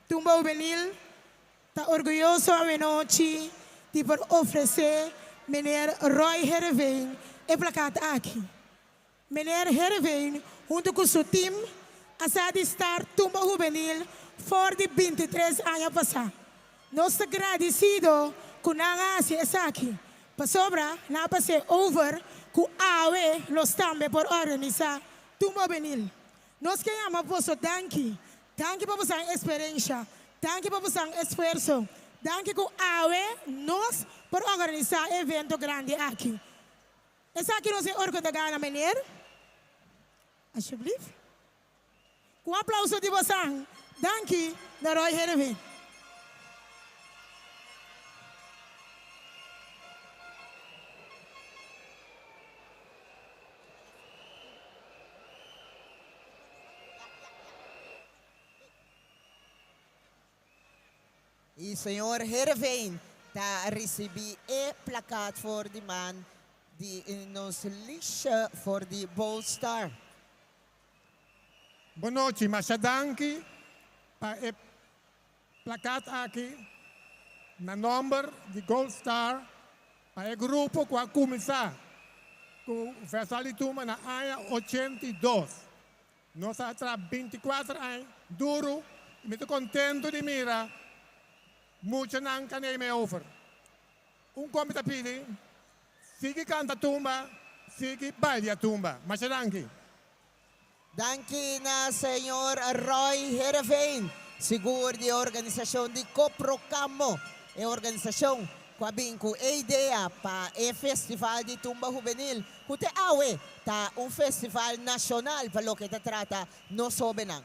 Tumba Hubenil ta orguyoso awenochi di por ofrece Meneer Roy Heerenveen e plakat aki. Meneer Heerenveen hunto cu su team a sa di start Tumba Hubenil for di 23 aña pasa. Nos ta gradisido ku nan a hasi esaki, pasobra nan a pas'é over ku awe nos tambe por organisá Tumba Hubenil. Nos ke yama boso danki. Danki pa bosan eksperensha. Danki pa bosan esfuerso. Danki ku awe nos por organisá e evento grandi aki. Esaki nos e orko ta gana, meneer. Alsjeblieft. Ku un aplauso di bosan, danki na Roy Heerenveen. Y señor Heerenveen ta ricibi e plakaat for di man di nos Liesje for di Bold Star. Bon nochi, masha danki pa e plakat aki na nomber di Gold Star pa e grupo ku a kuminsá ku Festival di Tumba na aña 82. Nos a traha 24 aña duru i mi ta kontentu di mira muchanan ka neem e over. Un kon mi ta pidi, sigui kanta tumba, sigui balia tumba. Masha danki. Danki na señor Roy Heerenveen, sigur di e organisacion di Coprocamo, e organisacion cu a bin cu e idea pa e Festival di Tumba Hubenil, cu te awe ta un festival nacional pa loke ta trata nos hobennan.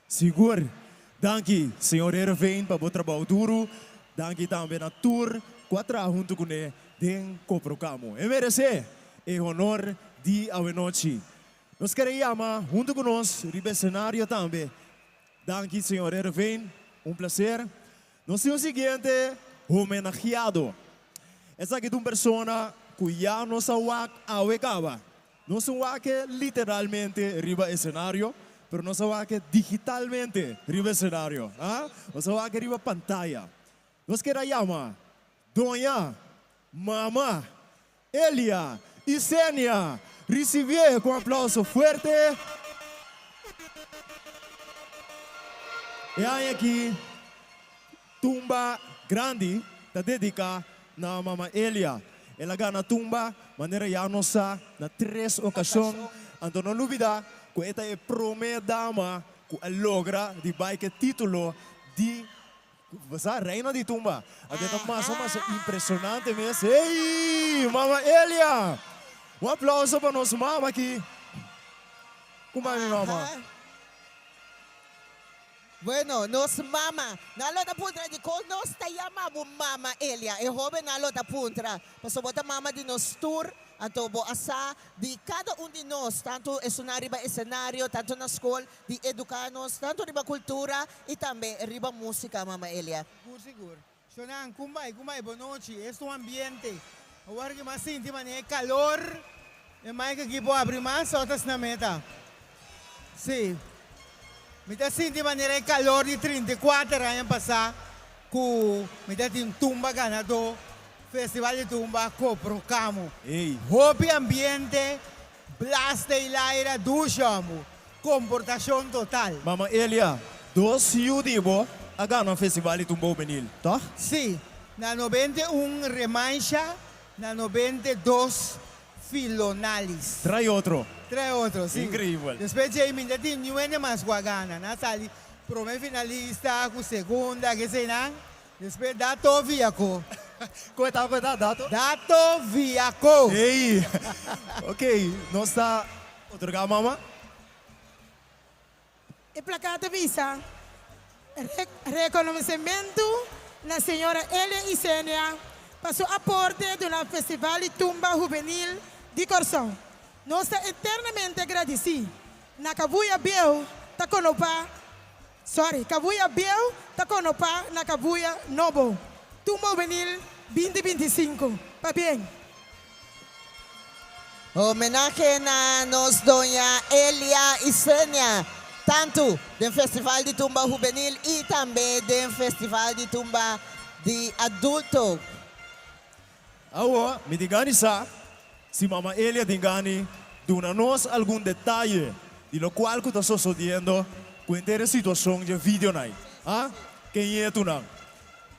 Sigur. Danki, señor Heerenveen, pa bo trabou duru. Danki tambe na tur cu a traha hunto cune den Coprocamo. E merece e honor di awenochi. Nos kere yama huntu ku nos riba e senario tambe. Danki señor Ervin, un placer. Nos tin un siguiente homenajeado. Esaki ta un persona ku ya nos a wak awe kaba. Nos no wak e literalmente riba escenario, pero nos a wak e digitalmente riba escenario. Ah? Nos a wak e riba pantaya. Nos kier a yama Doña Mama Elia Isenia ricibié cu aplauso fuerte. E aña aki Tumba Grandi ta dedica na Mama Elia. El a gana tumba manera ya nos sa na tres ocasion. Anto no lubida cu e ta e prome dama cu a logra di bai cu e titulo di Bo sa, Reina di Tumba. Anto e ta masa masa impresionante mes. Hey! Mama Elia! Un aplauso pa nos mama aki. Kuma mi mama? Bueno, nos mama. Nan lo ta puntra dikon nos ta yama bo mama Elia. E hobennan lo ta puntra, pasobra bo ta mama di nos tur. Anto bo a sa di kada un di nos, tantu esunnan riba esenario, tantu na skol, di eduká nos tantu riba kultura i tambe riba músika, Mama Elia. Sigur, sigur. Shonan, kumbai, kumbai, bonochi. Es ta un ambiente. Awor ki mas sinti manera e kalor, e mic aki por abri mas o ta asina meta? Sí. Mi ta sinti manera e kalor di 34 aña pasá ku mi ta tin tumba ganadó Festival di Tumba Koprokamo. Hopi ambiente, blasta i laira dushi amo. Komportashon total. Mama Elia, dos yu di bo a gana Festival di Tumba Hubenil, tòg? Sí, na 91 Remancha, na 92 Filonalis. Trae otro. Trae otro, sí. Increíbel. Despues djei mi ta tin niun hende mas ku a gana. Nan a sali prome finalista ku segunda, keseinan. Despues Dato Viaco. Koe ta koe ta Dato? Dato Viaco. Ey! Ok, nos ta otorga mama. E plakat ta bisa, Rekonosementu na señora Elia Isenia pa su aporte duna Festival di Tumba Hubenil di Kòrsou. Nos ta eternamente gradisí. Na Kabuya Bieu ta konopá Sorry, Kabuya Bieu ta konopá na Kabuya Nobo. Tumba Hubenil 2025. Pabien! Homenahe na nos Doña Elia Isenia, tantu den Festival di Tumba Hubenil i tambe den Festival di Tumba di Adulto. Awo, mi tin gani sa si Mama Elia tin gani duna nos algun detaye di locual cu ta sosodiendo cu henter e situacion dje videonan. Ha? Ken yetunan?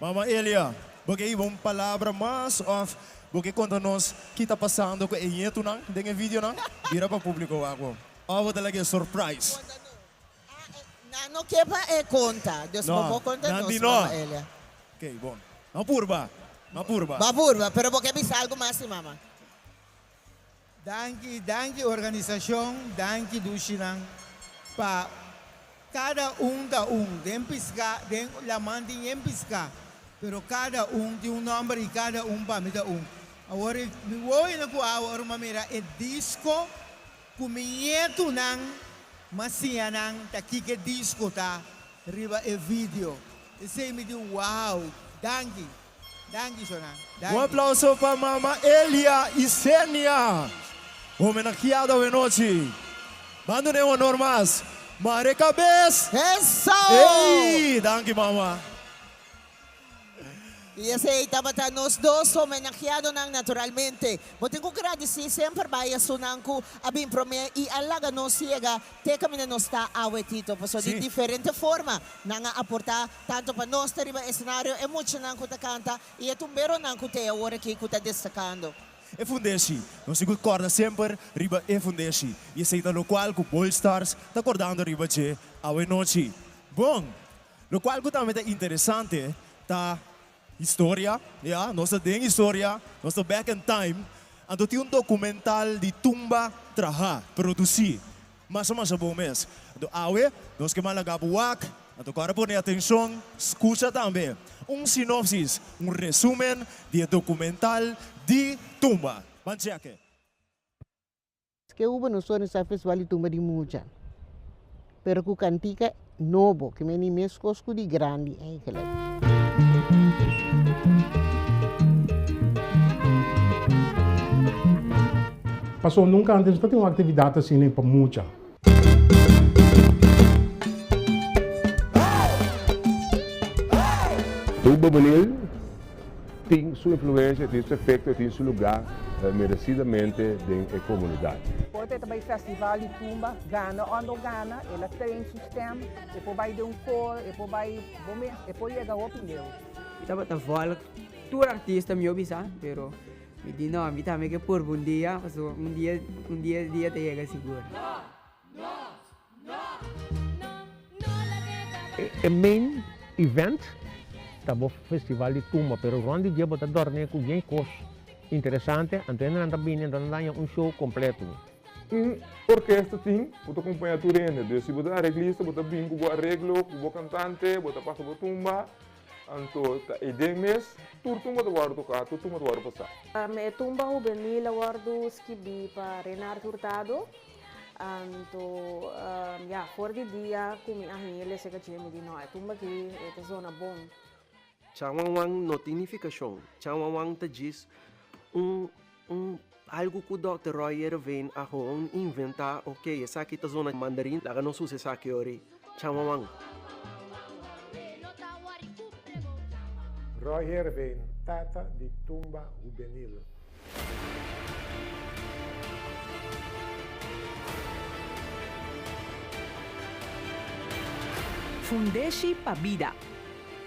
Mama Elia, bo ke hiba un palabra mas of bo ke conta nos ki ta pasando cu e yetunan den e videonan? Bira pa publico wak bo. Of bo ta laga e surprise? Nan no ke pa e konta. Dus bo por konta nan nos, di no. Mama Elia. Ok, bon. Nan purba. Nan purba. Bo a purba, pero bo ke bisa algu mas si, Mama? Danki, danki organisashon, danki dushinan pa kada un ta un. Den piska, den laman tin yen piska, pero kada un tin un nòmber i kada un pa mi ta un. Awor mi wowo yena ku awa ora mi a mira e disko Ku mi ñetunan m'a siña nan ta kiko e disko ta riba e video. Esei mi di wow! Danki! Danki Shonan! Un Danki! aplauso pa Mama Elia Isenia, homenajeado awenochi. Ban dun'e un honor mas. Mare kabes! Eso! Ey! Danki mama. I esei tabata nos dos homenajeadonan naturalmente. Bo tin ku gradisí semper bai esunnan ku a bin promé i a laga nos yega te kaminda nos ta awe Tito. Pasobra di diferente forma nan a aportá tantu pa nos ta riba escenario, e muchanan ku ta kanta i e tumberonan ku t'e awor aki ku ta destakando. E fundeshi. Nos tin ku kòrda semper riba e fundeshi i esei ta lokual ku Bold Stars ta kòrdando riba dje awe nochi. Bon! Lokual ku tambe ta interesante ta historia, ya, nos ta den historia, nos ta back in time, anto tin un dokumental di tumba traha, produsí, masha masha bon mes. Anto awe nos ke malaga bo wak, anto kòrda pone atenshon, skucha tambe un sinopsis, un resumen di e dokumental di tumba. Ban chèk'e. Ke hubo no sona sa festival di tumba di mucha, pero ku kantika nobo, ke men di meskos ku di grandi eigenlijk. Pasobra nunka antes no ta tin un aktividat asina pa mucha. Tumba Benil tin su influencia, tin su efecto, tin su lugar merecidamente den e comunidad. Ora e ta bai festival di tumba, gana o no gana, el a train su stem, e por bai den un koor, e por bai bo mes, e por yega hopi leu. Mi tabata volg tur artista mi bisa, pero mi di no, mi tambe ke purba un dia, pasobra un dia, un dia, dia ta yega sigur. E main event ta bo festival di tumba pero rond di dje bo ta dorne cu bien cos interesante anto hendenan ta bini anto nan ta haña un show completo. Un orkesta tin ku ta kompañá tur hende. Dus si bo ta areglista bo ta bin ku bo areglo, ku bo kantante, bo ta pasa bo tumba. Anto ta eiden mes tur tumba ta wòrdu toká, tur tumba ta wòrdu pasá. E tumba hubenil a wòrdu skibí pa Renard Hurtado. Anto ya, for di dia ku mi a hañ'é lesa kach'é mi di no, e tumba aki e ta zona bon. Chanwanwan no tin nifikashon. Chanwanwan ta djis un un algu ku Dòkter Roy Heerenveen a gewoon inventá, ok, esaki ta zona mandarin, laga nos usa esaki ori. Chanwanwan. Roy Heerenveen, tata di tumba hubenil. Fundeshi pa Bida.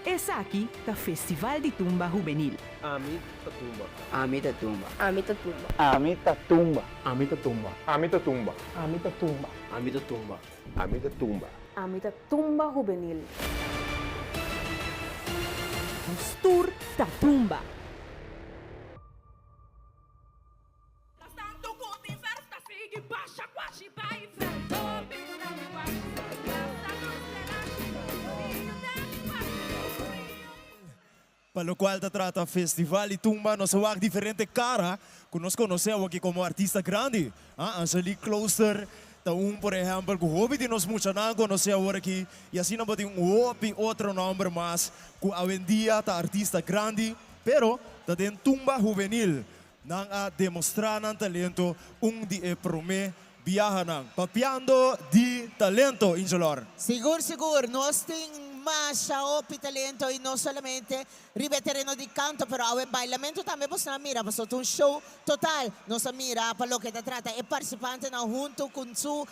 Esaki ta Festival di Tumba Hubenil. Ami ta tumba. Ami ta tumba. Ami ta tumba. Ami ta tumba. Ami ta tumba. Ami ta tumba. Ami ta tumba. Ami ta tumba. Ami ta tumba. Ami ta tumba hubenil. Nos tur ta tumba. Pa locual ta trata Festival di Tumba nos a wak diferente cara cu nos conoce awoki como artista grandi. Angelique Klooster ta un por ehempel cu hopi di nos muchanan conoce awor aki y asina bo tin un hopi otro nomber mas cu awendia ta artista grandi pero ta den tumba hubenil nan a demostra nan talento un di e prome biahanan. Papiando di talento, Ingelor. Sigur sigur, nos tin masha hopi talento y no solamente riba e tereno di canto pero awe bailamento tambe bosnan a mira pasobra ta un show total. Nos a mira pa loke ta trata e participantenan hunto cu su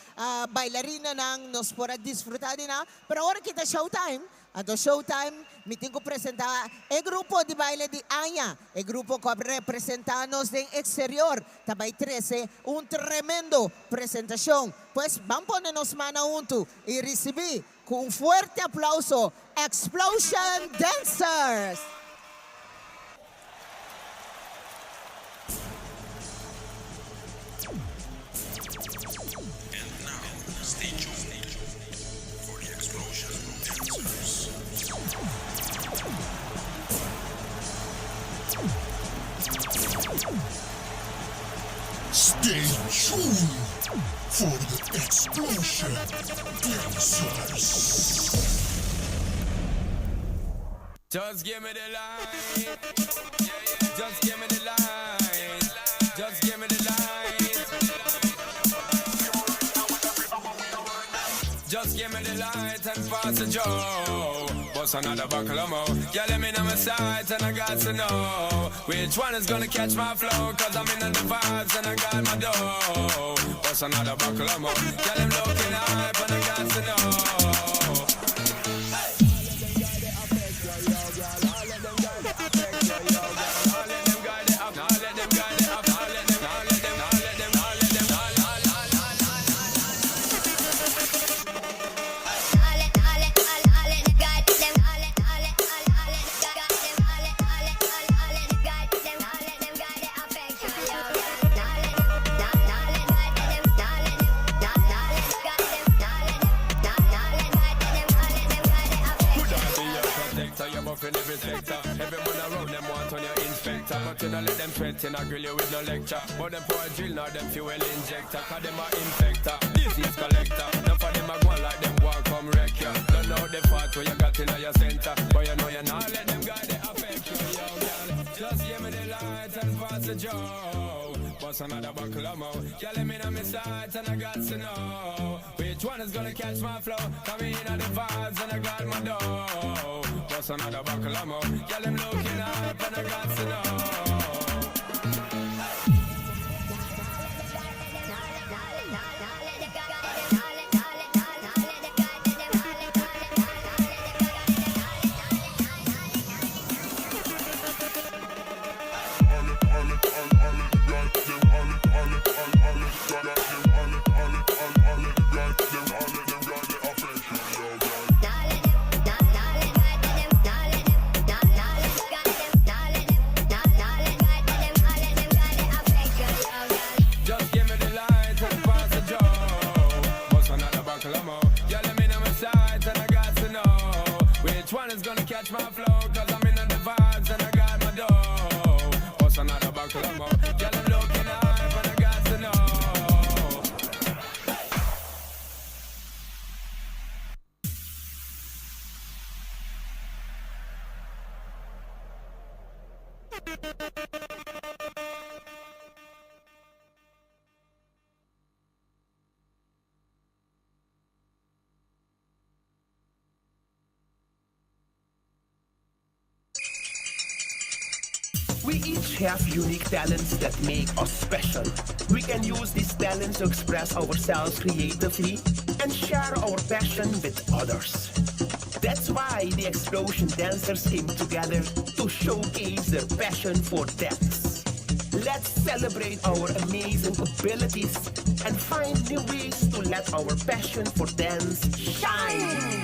bailarinanan, nos por a disfruta di nan. Pero ora ki ta show time, Anto Showtime, mi tin ku presentá e grupo di baile di aña. E grupo ku a representá nos den eksterior ta bai trese un tremendo presentashon. Pues ban pone nos mannan huntu i risibí ku un fuerte aplauso Explosion Dancers! And now, stay tuned for the Explosion Dancers. Stay tuned for the Explosion Dancers. Just give me the light. Just give me the light. Just give me the light. Just give me the light and pass the joe. Bust another buckle of more. Yeah, let me know my sides and I got to know which one is gonna catch my flow. Cause I'm in the vibes and I got my dough. Bust another buckle of more. Yeah, them looking hype and I got to know. Every man around them want on your inspector But you don't let them threaten, I grill you with no lecture But them for a drill, now them fuel injector Cause them a infector, disease collector Enough of them a go like them want come wreck ya. What you got in your center. But you know you're not let them guide the affect you, yo, girl. Just give me the light and pass the joe. Bust another buckle of more. Girl, let me know my sights and I got to know which one is gonna catch my flow. Come in on the vibes and I got my dough. Bust another buckle of more. Girl, I'm looking up and I got to know. Just give me the light and pass the joe. Bust another buckle of more. Girl, let me know my sights and I got to know which one is gonna catch my flow. Cause I'm in the vibes and I got my dough. Bust another buckle of more. Girl, I'm looking hype and I got to know. We each have unique talents that make us special. We can use these talents to express ourselves creatively and share our passion with others. That's why the Explosion Dancers came together to showcase their passion for dance. Let's celebrate our amazing abilities and find new ways to let our passion for dance shine.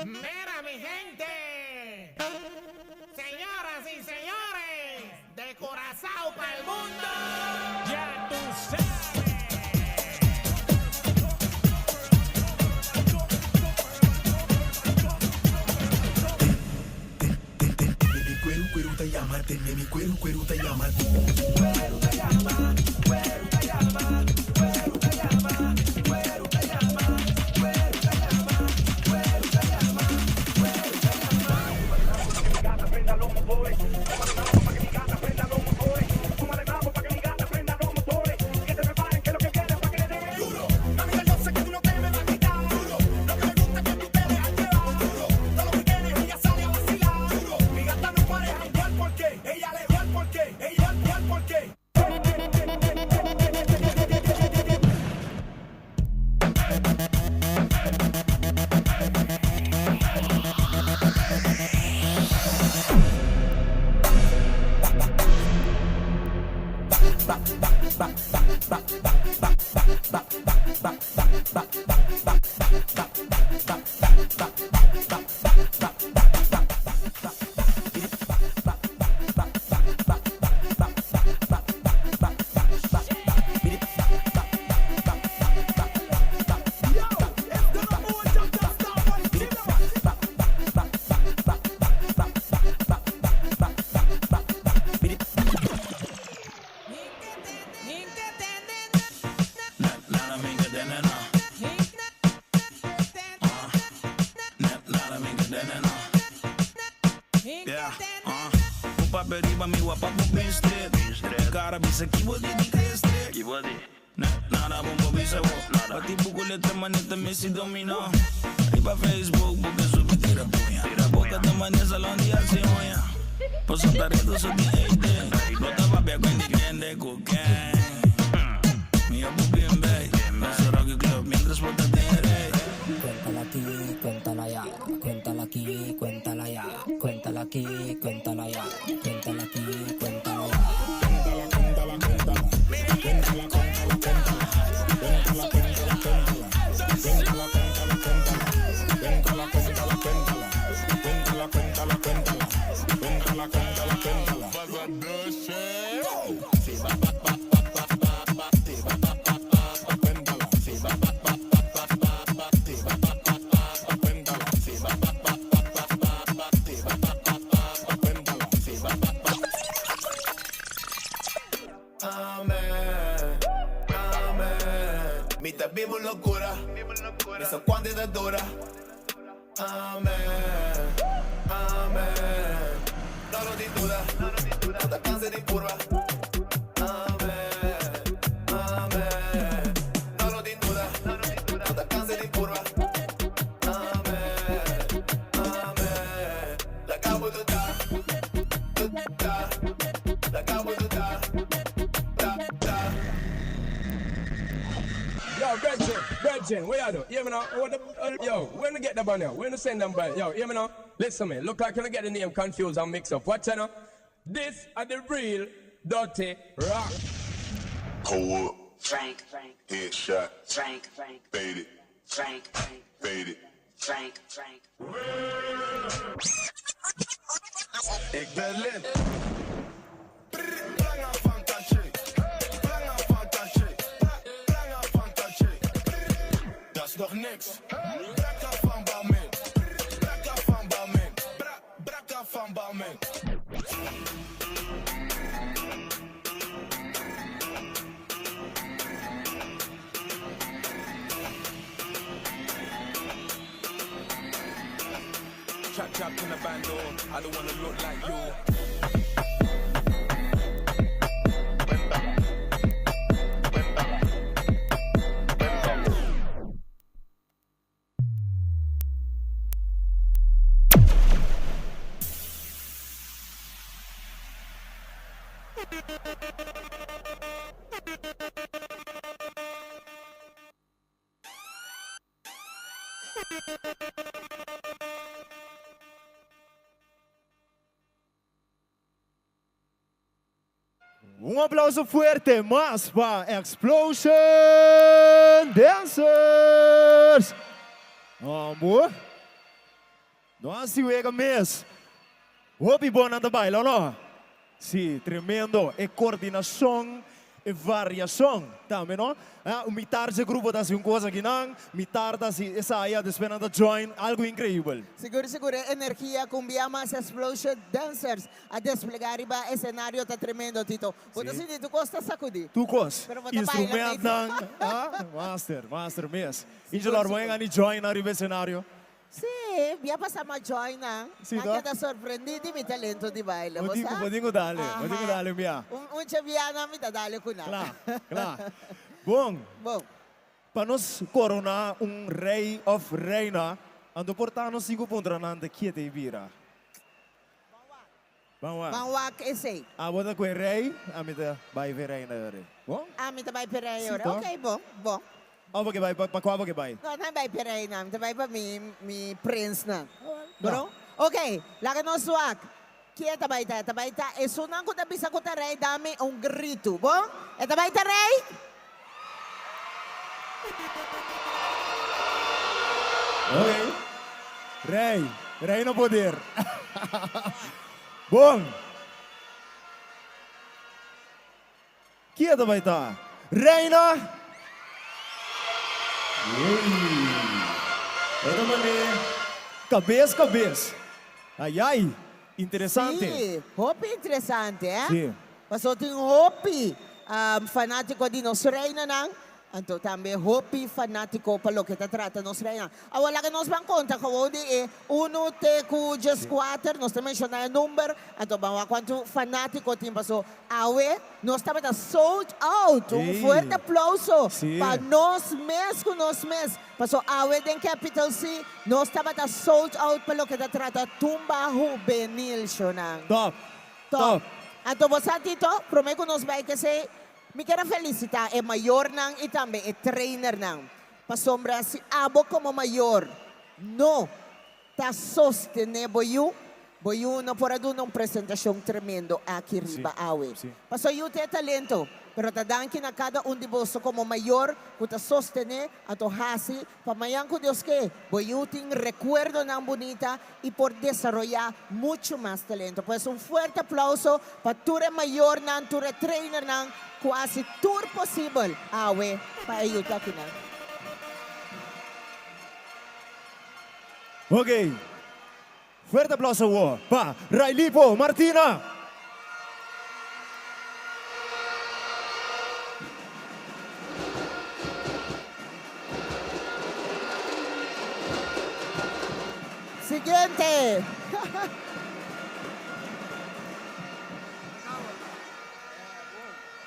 Mira mi gente, señoras y señores, de Curazao para el mundo. Ya tú sabes. Mi cuero, cuero te llama, tiene mi cuero, cuero te llama. Yeah, Opa beriba mi wapa po bistret Cara bisa kibo di di krestre Na, nada bombo bisa wo Pati buko letra maneta Messi domino Riba Facebook buka subi tira punya Boca de mané salón di alce oña Poso tareto so di eite Bota papia con di kende kuken Mi abu bien bay Paso Rocky Club mientras bota tere Cuéntala aquí, cuéntala ya, cuéntala aquí, cuéntala ya, cuéntala aquí, cuéntala ya, cuéntala aquí, cuéntala ya. Cuéntala, locura. Bisa cuanto ta dura. Amen, amen. No lo tin duda, no ta cansa di purba. Amen, amen. No lo tin duda, no ta cansa di purba. Amen, amen. Laga bo duda, duda. Laga bo duda, da, da. Yo, Bridget, Bridget, what you do? Hear me now? What the, yo, when you get the banner? When you send them by? Yo, hear me now? Listen me, look like you get the name confused and mix up. Watch out now. This are the real dirty rock. Pull up. Frank, Frank, Headshot. Frank, Frank, Fade it. Frank, Frank, Fade it. Frank, Frank. Ik ben lid. Planga van caché. Planga van caché. Planga van caché. Dat is nog niks. Brakka van Balmain. Brakka van Balmain. Bra, brakka van Balmain. Trap trap in the bando. I don't wanna look like you. Un aplauso fuerte mas pa Explosion Dancers! Ambo, no hasi wega mes. Hopi bon nan ta baila, o no? Si, tremendo. E coordinacion, e variacion tambe, no? Ah, un mitar dje grupo ta hasi un cos akinan, mitar ta hasi esaya, despues nan ta join, algo increibel. Sigur sigur e energia cu un bia mas Explosion Dancers a desplega riba escenario ta tremendo Tito. Bo ta Si. sinti tu cos ta sacudi. Tu cos. Pero bo ta baila medio. Instrumentnan, ah, master, master mes. Sigur Ingelor, bo sigur. a yega ni join nan riba escenario? Sí, bia pasa ma join nan. Sí, Nan toch? keda sorprendí di mi talento di baile, Bo bo tin ku, sa? bo tin ku dale, bo tin ku Aha. dale un bia. Un, un che bia nan mi ta dale ku nan. Kla, kla. Bon. Bon. Pa nos koroná un rei òf reina, anto por ta nos tin ku puntra nan ta kiete i bira. Ban wak. Ban wak esei. Abo ta ku e rei, ami ta bai p'e reina yora. Bon? Ami ta bai p'e rei Sí, yora. toch? Ok, bon, bon. Abo ke bai, pa kua abo ke bai? No, no bai p'e reina, ami ta bai pa mi, mi prensnan. Bro? Ok, laga nos wak. Kie ta bai ta? E ta bai ta esunnan ku ta bisa ku ta rei, dami un gritu. Bon? E ta bai ta rei? Ok. Rei, rei na poder. Bon. Kie ta bai ta? Reina? Ey. E ta mane kabes kabes. Ayay. Interesante. Sí, hopi interesante, eh? Sí. Pasobra tin hopi fanátiko di nos reinanan, anto tambe hopi fanátiko pa loke ta trata nos reina. Awor laga nos ban konta gewoon di e unu te ku djeskuater, nos ta menshoná e number, anto ban wak kuantu fanátiko tin paso awe nos tabata sold out. Un fuerte aplauso pa nos mes ku nos mes, paso awe den Capital C nos tabata sold out pa loke ta trata tumba hubenil, shownan. Top! Top. Anto bo sa Tito, prome ku nos bai kesey, mi kier a felisita e mayornan i tambe e trainernan. Pasobra si abo komo mayor no ta sostene bo yu, bo yu no por a duna un presentashon tremendo aki riba awe. Pasobra yu tin e talento, pero ta danki na kada un di boso komo mayor ku ta sostene anto hasi Pa mañan ku Dios ke, bo yu tin rekuerdonan bunita i por desaroyá muchu mas talento. Pues un fuerte aplauso pa tur e mayornan, tur e trainernan ku a hasi tur posibel awe pa e yu ta akinan. Ok. Fuerte aplauso awor pa Railipo Martina! Siguiente.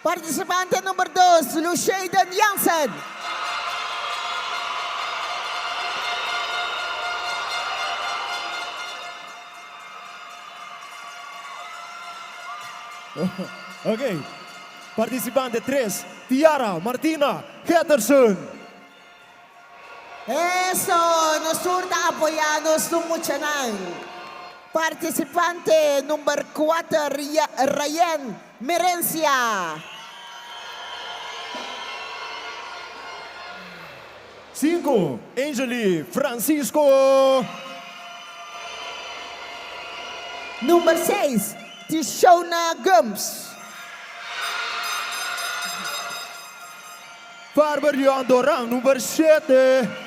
Participante number 2, Lushayden Jansen. Ok. Participante 3, Tiara Martina Getterson. Eso, nos tur ta apoya nos tur muchanan. Participante number 4, Rayen Merencia. 5, Angely Francisco. Number 6, Tishona Gumbs. Farber Johan Doran, number 7.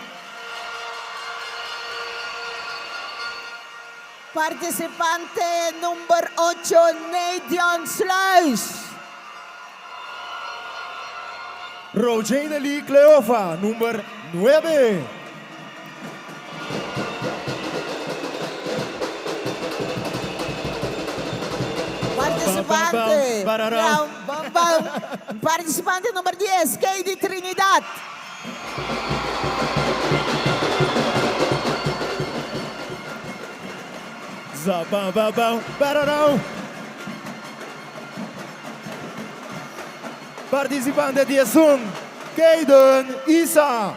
Participante number 8, Nadion Sluis. Rojanely Cleofa, number 9. Participante, bam, bam. Participante number 10, Katie Trinidad. Za bam bam bam bararau. Participante 11, Kayden Isa.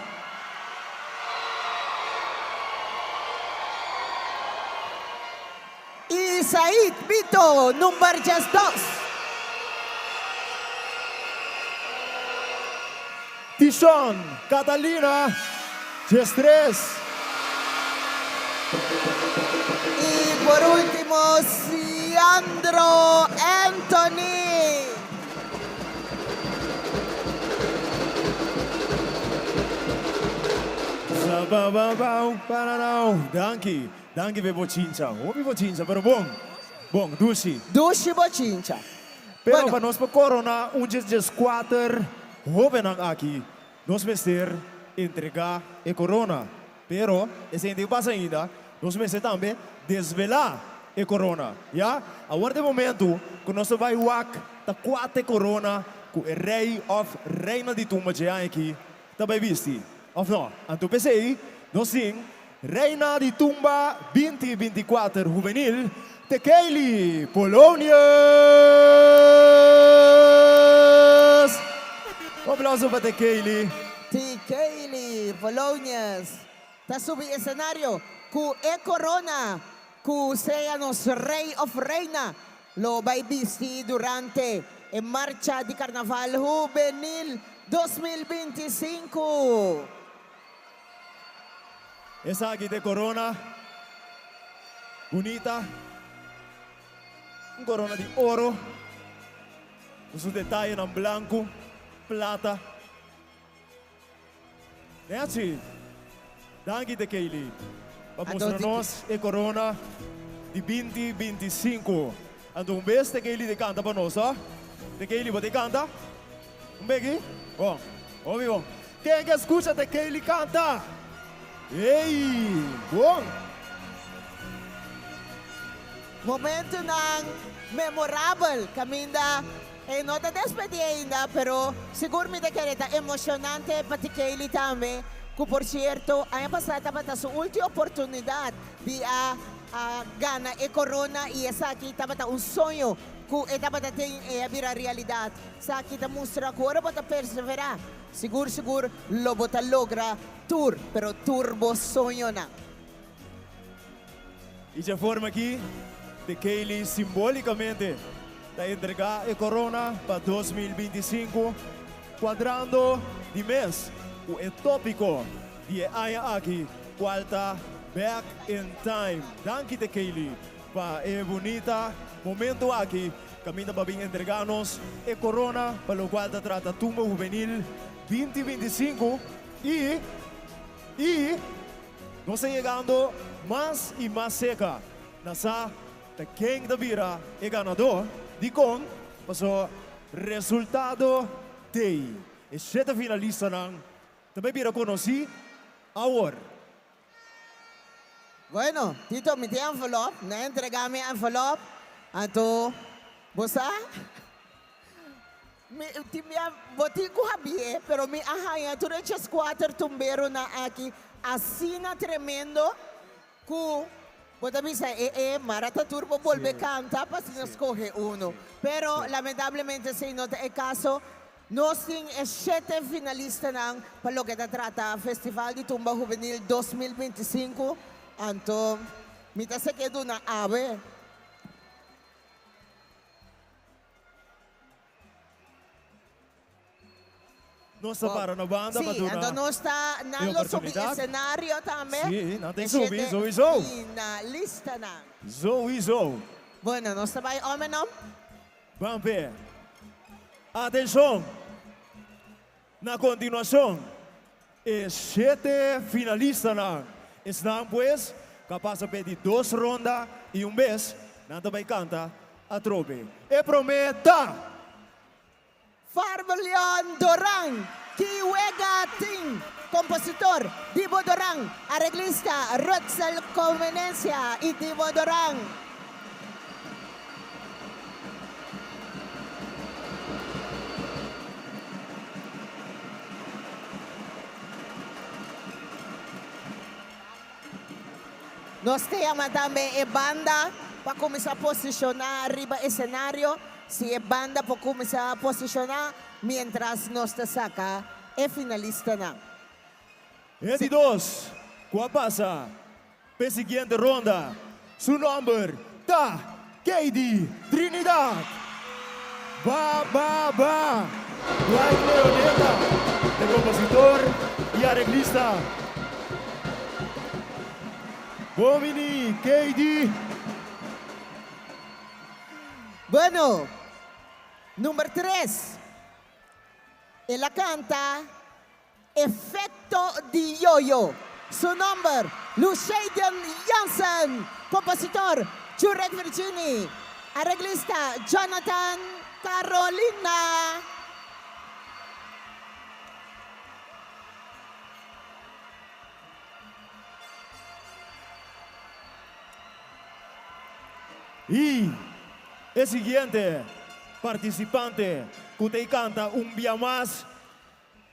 Y Said Vito, number 12. Tishon Catalina, 13. Y por ultimo, Siandro Anthony. Sa ba ba ba pararau. Danki, danki p'e bochincha. Hopi bochincha, pero bon. Bon, dushi. Dushi bochincha. Pero Bueno. pa nos por corona un djes 14 hobennan aki, nos mester entrega e corona. Pero esei no tin pasa ainda, nos mester tambe desvela e corona. Ya? Awor ta e momento cu nos ta bay wak ta cua ta e corona cu e rey of reina di tumba dje aña aki ta bay bisti. Of no? Anto p'esei nos tin Reina di Tumba 2024 Hubenil, Tekeyli Polonius! Un aplauso pa Tekeyli. Tekeyli Polonius ta subi escenario cu e corona cu sea nos rey of reina lo bay bisti durante e marcha di Carnaval Hubenil 2025. Esaki ta e corona bunita, un corona di oro cu su detayenan blanco, plata. Nechi, danki te Kaylee pa mustra nos e corona di 2025. Anto un bes te Kaylee te canta pa nos, ho? Te Kaylee, bo te canta? Un beki? Bon, hopi bon. Ken ke skucha te Kaylee kanta? Ey! Bon! Momentonan memorabel kaminda e no ta despedí ainda pero sigur mi ta kere ta emocionante pa Tikeyli tambe ku por sierto aña pasá tabata su ultimo oportunidat di a a gana e korona i esaki tabata un soño ku e tabata tin e a bira realidat. Esaki ta mustra ku ora bo ta perseverá, sigur sigur lo bo ta logra tur, pero tur bo soñonan. I dje forma aki, de Kaylee simbolikamente ta entregá e korona pa 2025, kuadrando di mes ku e tópiko di e aña aki, kual ta Back in Time. Danki te Kaylee pa e bunita momento aki. Caminda pa bin entrega nos e corona pa locual ta trata Tumba Hubenil 2025 y y nos ta yegando mas y mas cerca na sa ta ken ta bira e ganador. Dicon? Paso resultado t'ey. E shete finalistanan ta bay bira conoci awor. Bueno, Tito, mi tin envelop. Nan a entrega mi envelop. Anto, bo sa? Mi tin mi a, bo tin ku habié, pero mi a haña tur e cheskuater tumberonan aki asina tremendo ku bo ta bisa e e mara ta tur bo bolbe kanta pa asina skohe uno. Pero lamentablemente esei no ta e kaso. Nos tin e shete finalistanan pa loke ta trata Festival di Tumba Hubenil 2025, anto mi ta seke duna awe. Nos ta para na banda pa Sí, duna anto nos ta, nan e lo subi oportunidad. escenario tambe. Sí, nan ta E subi, shete sowieso. finalistanan. Sowieso. Bueno, nos ta bai om en om. Ban p'e. Atenshon! Na kontinuashon, e shete finalistanan, esnan pues ku a pasa p'e di dos ronda i un bes, nan ta bai kanta atrobe. E promé ta. Farberleon Doran, Ki Wega Tin, kompositor, Dibo Doran, areglista, Rutzel Comenencia i Dibo Doran. Nos ta yama tambe e banda pa kuminsá posishoná riba esenario. Si e banda por kuminsá posishoná miéntras nos ta saka e finalistanan. E di dos ku a pasa P'e siguiente ronda, su nomber ta Keidy Trinidad. Ba ba ba! Dwight Leoneta, e kompositor i areglista. Bon bini, Keidy! Bueno, number tres, el a canta Efecto di yoyo. Su nomber, Lushayden Jansen. Compositor, Jurek Virgini. Areglista, Jonathan Carolina. Y e siguiente participante cu ta canta un bia mas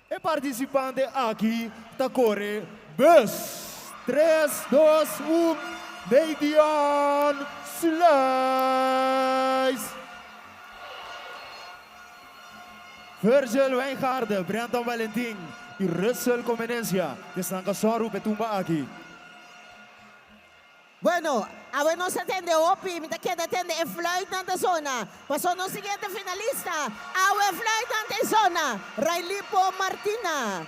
E partisipante aki ta kore bus. Tres, dos, un, Nadion Sluis! Virgil Wijngaarde, Brenton Valentin i Russell Comenencia esnan ka sòru p'e tumba aki. Bueno, awe nos a tende hopi, mi ta keda tende e fluitnan ta zona. Paso nos siguiente finalista, awe e fluitnan ta e zona, Railipo Martina.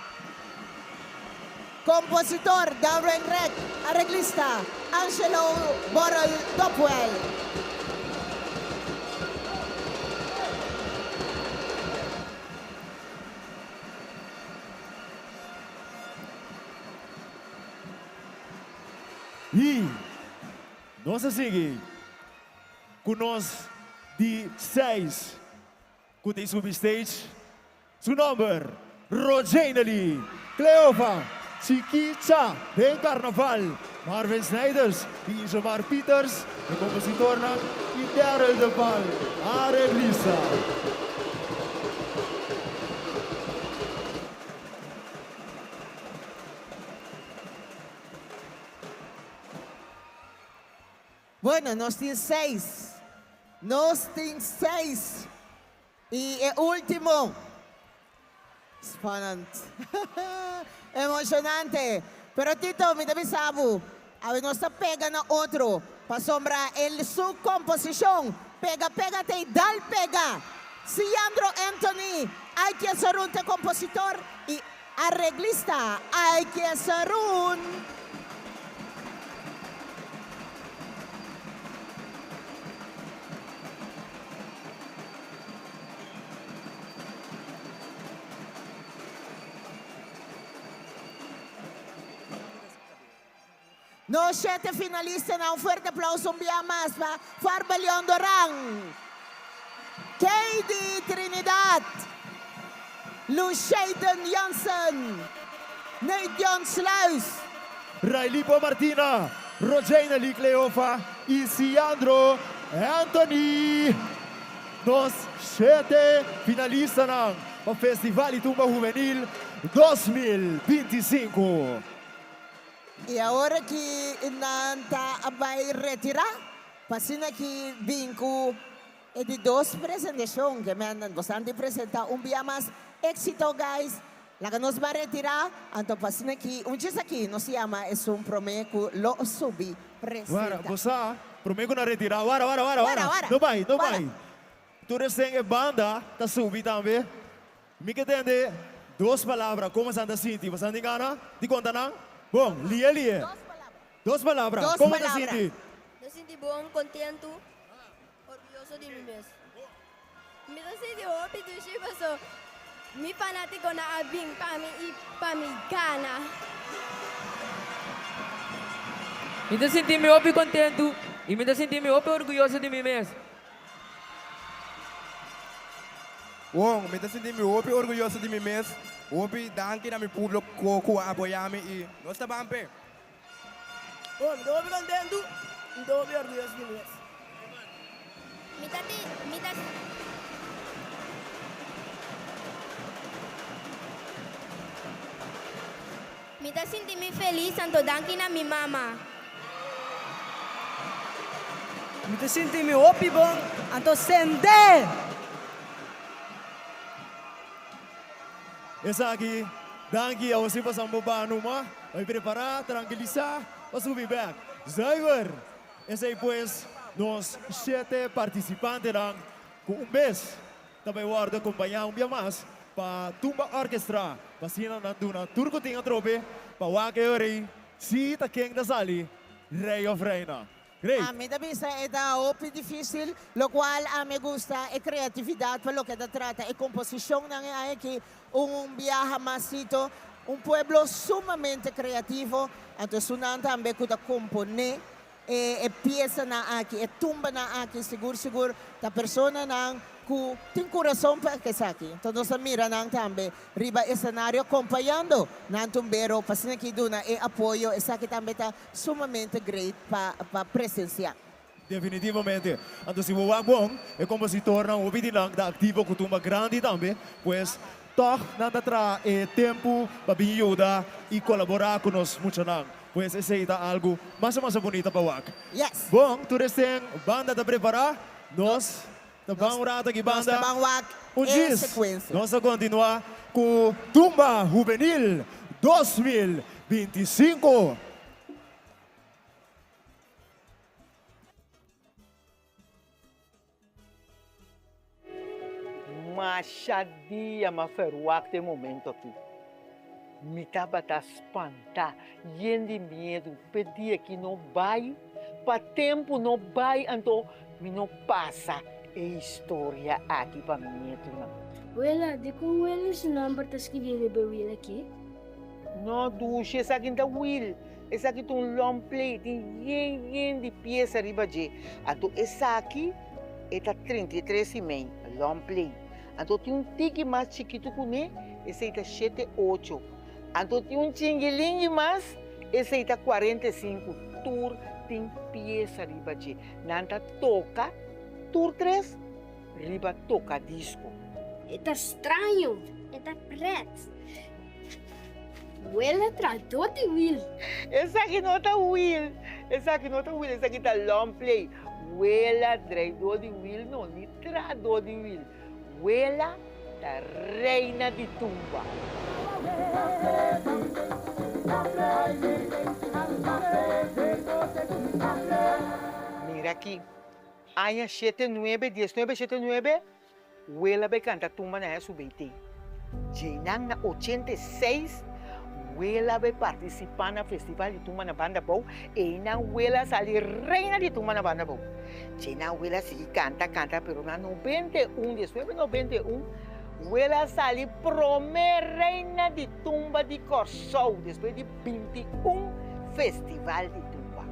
Compositor, Darren Reck, areglista, Angelo Borrell Dopwell. I nos a sigui ku nos di seis ku tin subi stage. Su nòmber, Rojenely Cleofa Chikicha den Karnaval, Marvin Snijders i Ingemar Pieters, e kompositornan i Daryl de Val, areglista. Bueno, nos tin seis. Nos tin seis. I e ultimo. Spannend. Emocionante. Pero Tito, mi ta bisa bo, awe nos ta pega na otro, pasobra el su composicion, Pega Pega ta e dal pega. Siandro Anthony, Aike Sarun ta e compositor i Areglista Aike Sarun. Nos shete finalistanan un fuerte aplauso un bia mas pa Farba Leon Doran, Keidy Trinidad, Lushayden Jansen, Nadion Sluis. Railipo Martina, Rojaina Lee Cleofa i Siandro Anthony. Nos shete finalistanan pa Festival di Tumba Hubenil 2025. I awor ki nan ta a bai retirá, pa asina ki bin ku e di dos presentashon, ke men bosan di presentá un bia mas. Éxito guys! Laga nos bai retirá, anto pa asina ki un djis aki nos yama esun promé ku lo subi Wara, presentá. bo sa, promé ku nan retirá, wara, wara, wara, Wara, wara, wara, no bai, no wara. bai. Tur esei e banda ta subi tambe. Mi ke tende dos palabra kon bosan ta sinti. Bosan tin gana di konta nan? Bon, lie lie. Dos palabra. Dos Kon bo ta palabra. sinti? Mi ta sinti bon, kontentu, orguyoso di mi mes. Mi ta sinti hopi dushi paso mi fanatikonan a bin pa mi i pa mi gana. Mi ta sinti mi hopi kontentu i mi ta sinti mi hopi orguyoso di mi mes. Wong, mi ta sinti mi hopi orguyoso di mi mes. Hopi danki na mi publico cu a apoya mi y nos ta ban p'e. Oh, mi ta hopi contentu, mi ta hopi orguyoso di mi mes. Mi ta ti, mi ta. Mi ta sinti mi felis anto danki na mi mama. Mi ta sinti mi hopi bon anto sende! Esaki danki a boso pasan bo ba numa bai prepara trankilisa pa subi bek zuiver. Esei pues nos shete partisipantenan ku un bes ta bai wòrdu akompañá un bia mas pa Tumba Orchestra pa asina nan duna tur ku tin atrobe pa wak e ora ei si ta ken ta sali rei òf reina. Great! Ami ta bisa e ta hopi dificil, locual ami gusta e creatividad pa loke ta trata e composicionnan e aña aki, un biaha masito, un pueblo sumamente creativo, anto esunnan tambe cu ta compone E piesanan aki, e tumbanan aki sigur sigur ta personanan ku tin kurason pa esaki. Enton nos a mira nan tambe riba esenario kompañando nan tumbero pa asina ki duna e apoyo. Esaki tambe ta sumamente great pa pa presensiá. Definitivamente. Anto si bo wak bon, e kompositornan hopi di nan ta aktivo ku tumba grandi tambe. Pues tòg nan ta traha e tempu pa bin yuda i kolaborá ku nos muchanan. Pues esei ta algu masha masha bunita pa wak. Yes. Bon, tur esten banda ta prepara. Nos ta ban un rato aki Nos ta banda. ban wak Un e djis. secuencia. Nos ta continua ku Tumba Hubenil 2025. Masha dia m'a ferwagt e momento aki. Mi tabata spantá, yen di miedu p'e dia ki no bai, pa tempu no bai anto mi no pasa e historia aki pa mi nietunan. Wela, dikon wela su nòmber ta skibí riba e wil akí? No, dushi, esaki no ta wil. Esaki ta un long play, tin yen yen di piesa riba dje. Anto esaki e ta 33 i mei, long play. Anto tin un tiki mas chikitu kuné, esei ta shete ocho. Anto tin un chingilingi mas, esei ta 45. Tur tin piesa riba dje. Nan ta toka tur tres riba tokadisko. E ta straño, e ta pret. Wela tra dor di Will. Esaki no ta Will, esaki no ta Will, esaki ta long play. Wela drei dor di Will no, ni tra dor di Will. Wela ta reina di tumba. Mira aki, aña shete nuebe, diesnuebe shete nuebe, Wela bai kanta tumba na SUBT. Djeinan na 86, Wela bai partisipá na festival di tumba na Banda Bou, einan Wela sali reina di tumba na Banda Bou. Djeinan Wela sigui kanta, kanta, pero na 91, 1991, Wela sali promé reina di tumba di Kòrsou despues di 21 festival di tumba.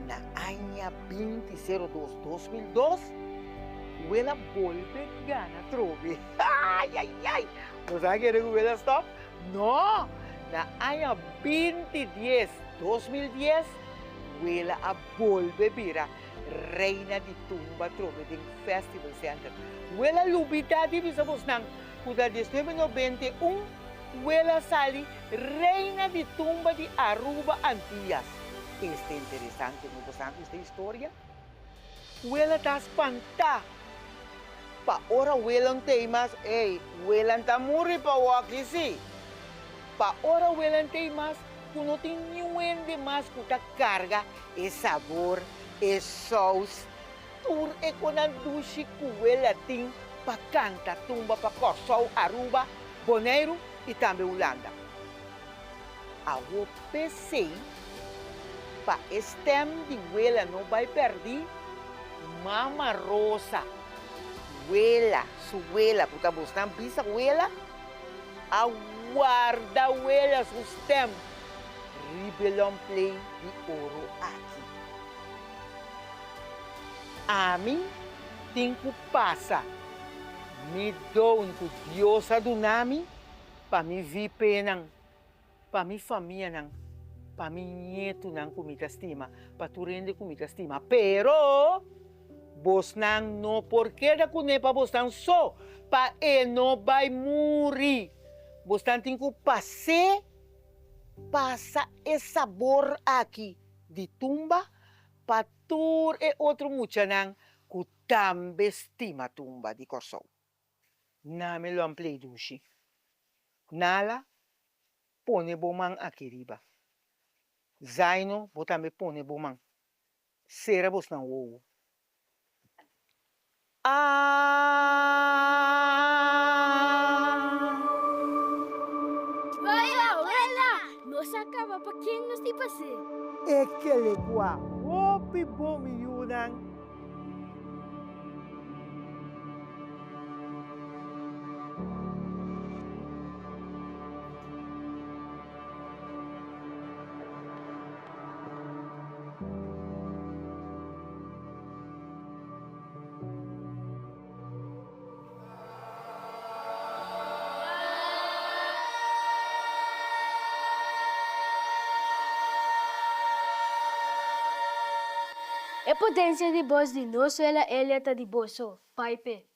Na aña 2002, 2002, Wela bolbe gana atrobe. Ai, ai, ai! Bo sa kere ku Wela stop? No! Na aña 20 dies, 2010, Wela a bolbe bira reina di tumba trobe den Festival Center. Wela lubida di bisa bosnan ku ta diesnuebe nobenta i un Wela sali reina di tumba di Aruba Antillas. Esta interesante no bosan ku esta historia? Wela ta spantá pa ora wela no tei mas, ey, wela ta muri pa wòki si. Pa ora wela no tei mas ku no tin niun hende mas ku ta karga e sabor, e sous, tur e konan dushi ku wela tin pa kanta tumba pa Kòrsou, Aruba, Boneiru i tambe Hulanda. Awor p'esei, pa e stèm di wela no bai pèrdí, Mama Rosa, wela, su wela, ku ta bosnan bisa wela, a warda wela su stèm riba e lòmplei di oro aki. Ami tin ku pasa mi don ku Dios a duna mi pa mi VPnan, pa mi famianan, pa mi ñetunan ku mi ta stima, pa tur hende ku mi ta stima. Pero bosnan no por keda kuné pa bosnan so, pa e no bai muri. Bosnan tin ku pas'é, pasa e sabor aki di tumba pa tur e otro muchanan ku tambe stima tumba di Kòrsou. Nami lo amplei dushi. Nala, pone bo man aki riba. Zaino, bo tambe pone bo man. Sera bosnan wowo. Aah! Wela, wela! Nos a kaba pa ken nos tin pas'é? E kele kua hopi bon mi yunan. E potencia di bos di nos wela Elia ta di bo so, pai p'e.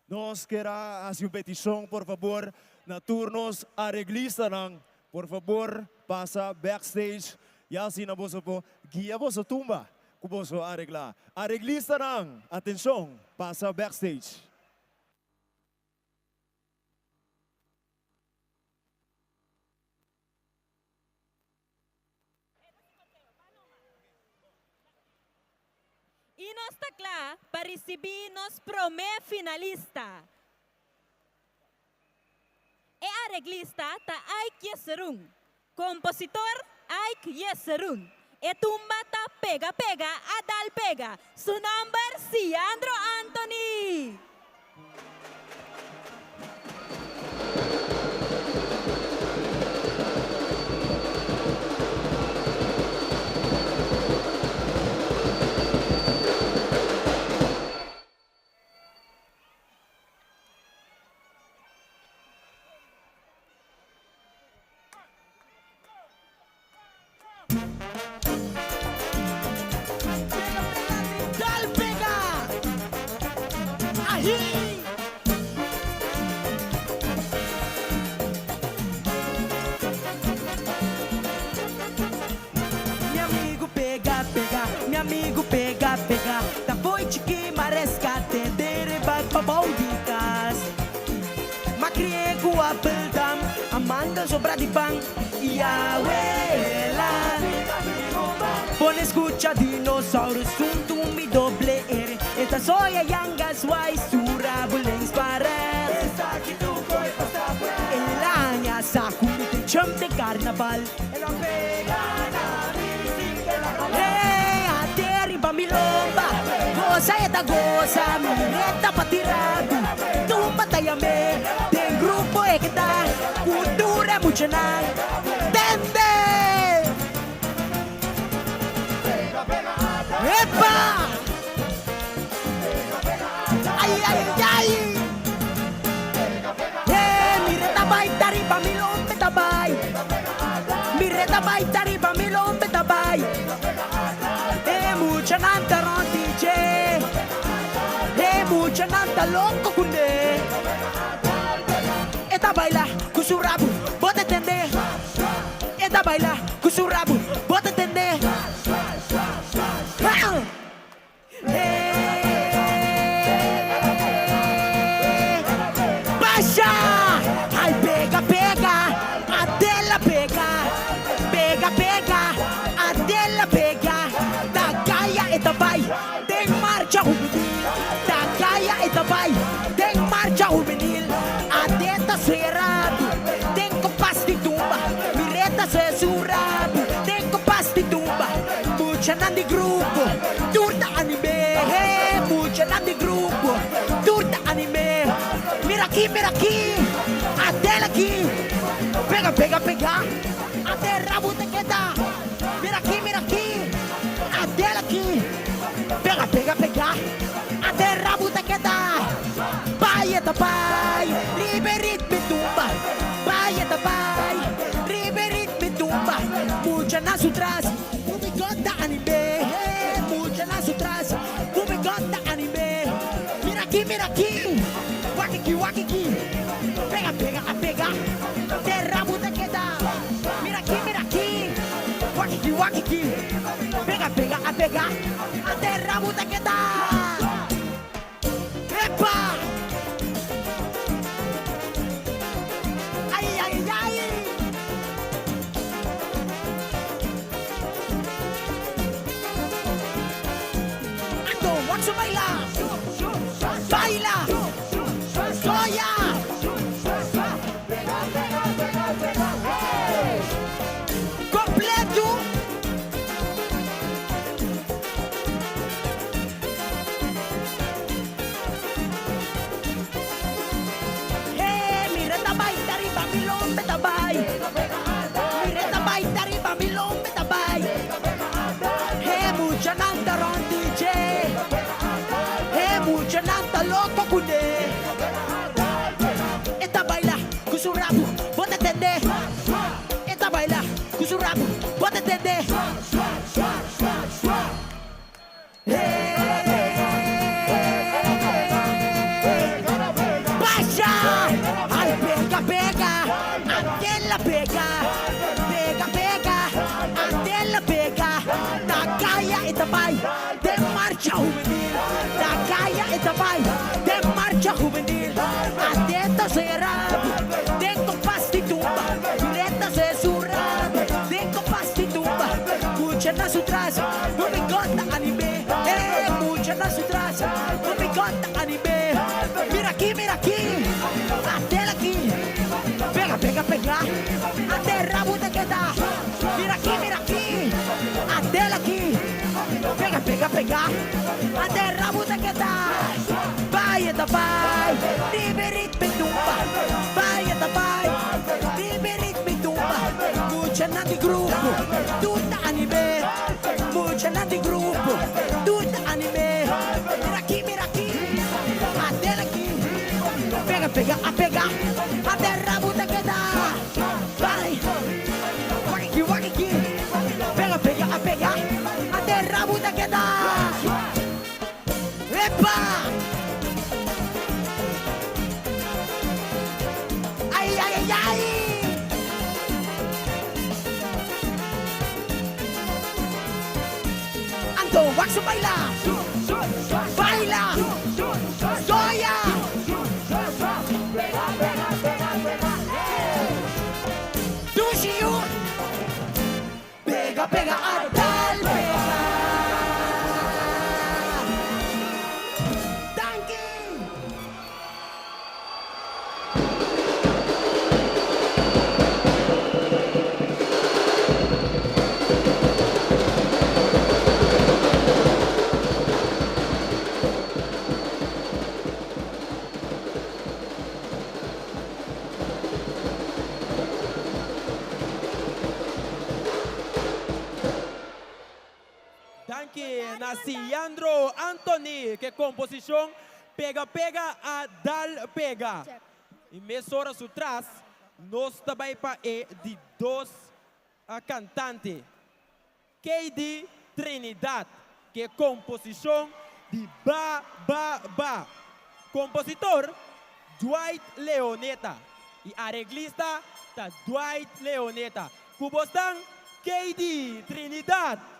Nos kier a hasi un petishon por fabor na tur nos areglistanan, por fabor pasa backstage ya asina boso por guia boso tumba ku boso a areglá. Areglistanan, atenshon, pasa backstage. I nos ta kla pa risibí nos promé finalista. E areglista ta Ike Jeserun. Kompositor Ike Jeserun. E tumba ta Pega Pega a Dal Pega. Su nòmber Siandro Anthony. Dal pega! Ahi! Mi amigu pega pega, mi amigu pega pega Ta foi chiki ma rescate den rebak pa bou di kas Ma kri'e ku Appeldam, a manda sobra di pan I awela Pone skucha dinosaurus un tumbi doble R E ta soya yangas wai su rabu lengs paret El aña sa ku mi tin chump den karnaval Hey, ate riba mi lomba Gosa e ta gosa, mi reta pa tirabu Tumba ta yam'é, den grupo e keda Ku tur e muchanan Tende! Epa! bai ta riba mi lombe ta bai. E muchanan ta rond di dje. E muchanan ta loko kuné. E ta baila ku su rabu, bo ta tende. E ta baila ku su rabu, bo ta tende. Basha! Ai pega pega, Adela pega, pega pega, Adela pega, ta kaya e ta bai den marcha hubenil, ta kaya e ta bai den marcha hubenil, Ade ta serabu den kompas di tumba, Mire ta se su rabu den kompas di tumba, muchanan di grupo. Tur ta anim'é, he, muchanan di grupo, tur ta anim'é. Mira aki, mira aki, Adel aki. Pega, pega, pega, Adel rabu ta keda. Mira aki, mira aki, Adel aki. Pega, pega, pega, Adel rabu ta keda. Bai e ta bai, riba e ritmo e tumba. Bai e ta bai, riba e ritmo e tumba. Muchanan su tras. Ku mi God ta anim'é, hey, mucha na su tras. Ku mi God ta anim'é. Mira aki, mira aki, wak aki, wak aki. Pega, pega, a pega, te rabu ta keda. Mira aki, mira aki, wak aki, wak aki. Pega, pega, a pega, te rabu ta keda. Epa! Ai, ai, ai! Ando, watch baila! Baila! Goya! Completo! Hey, mira ta bai ta riba mi lombe ta bai. Mira ta bai ta riba mi lombe ta bai. Hey, muchanan ta rond di dje. Hey, muchanan ta loko kuné. E ta baila ku su rabu, bo ta tende. E ta baila ku su rabu, bo ta tende. Basha! Ai pega pega, Adela pega, pega pega, Adela pega, ta kaya e ta bai den marcha hubenil, ta kaya e ta bai den marcha hubenil, Ade ta sera den kompas di tumba, Mireta se su rabu den kompas di tumba, Mucha na su tras, no mi God ta anim'é Eh, mucha na su tras, no mi God ta anim'é Mira aki, mira aki, atel aki Pega, pega, pega, ate rabu ta keda Mira aki, mira aki, atel aki Pega, pega, pega, ate rabu ta keda Bai e ta bai, riba e ritmo e tumba Bai e ta bai, riba e ritmo e tumba Muchanan di grupo, tur ta anim'é Muchanan di grupo, tur ta anim'é Mira aki, mira aki, atel aki Pega, pega, a pega, ate rabu ta keda Bai, wak aki, wak aki Pega, pega, a pega, ate rabu ta keda Epa! Ai, ai, ai, ai! Anto, wak su baila! Baila! Soya! Dushi yu! Pega pega a dal pega. Danki! Danki na Siandro Anthony ke komposishon Pega Pega a dal pega. I mesora su tras nos ta bai pa e di dos. Kantante KD Trinidad ku e komposishon di Ba Ba Ba. Kompositor Dwight Leoneta i areglista ta Dwight Leoneta. Ku bosnan KD Trinidad.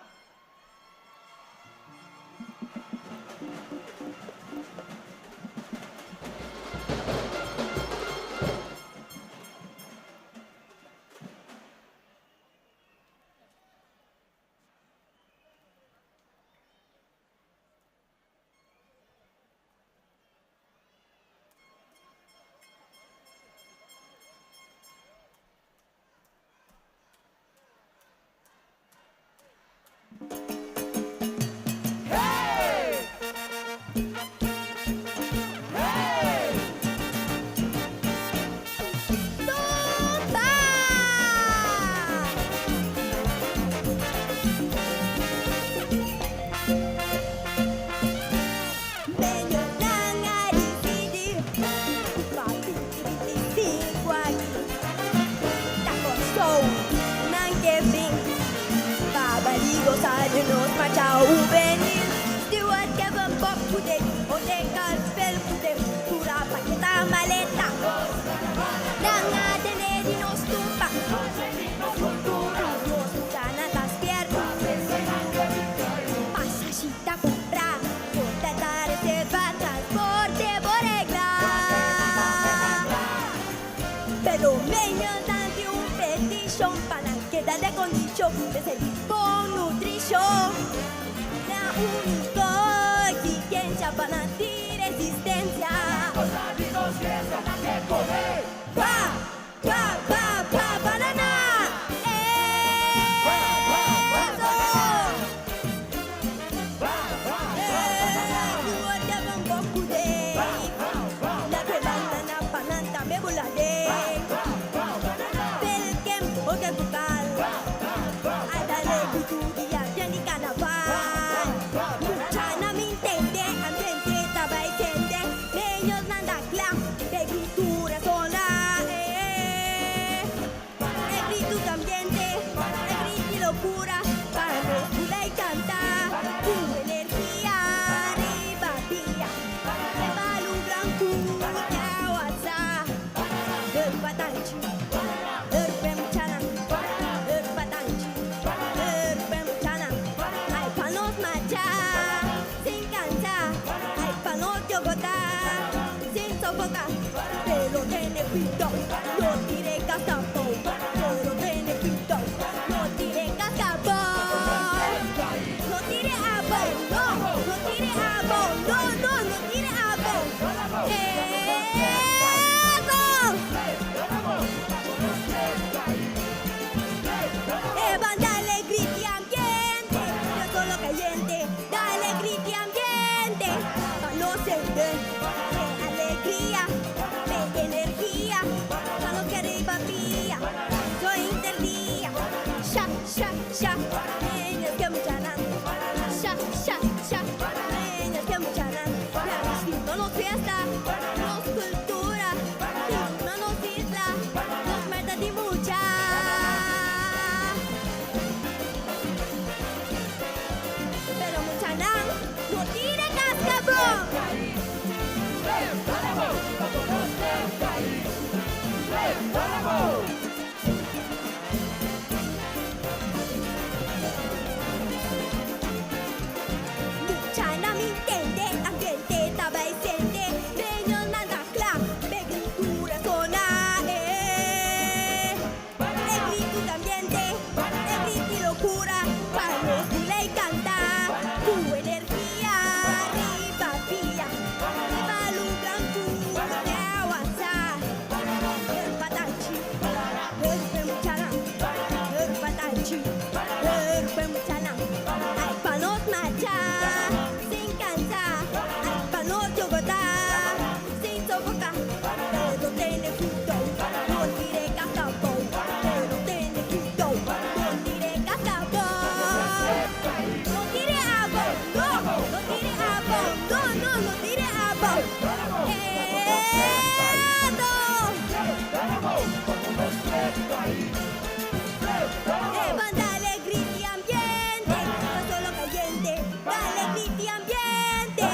Dale griti ambiente,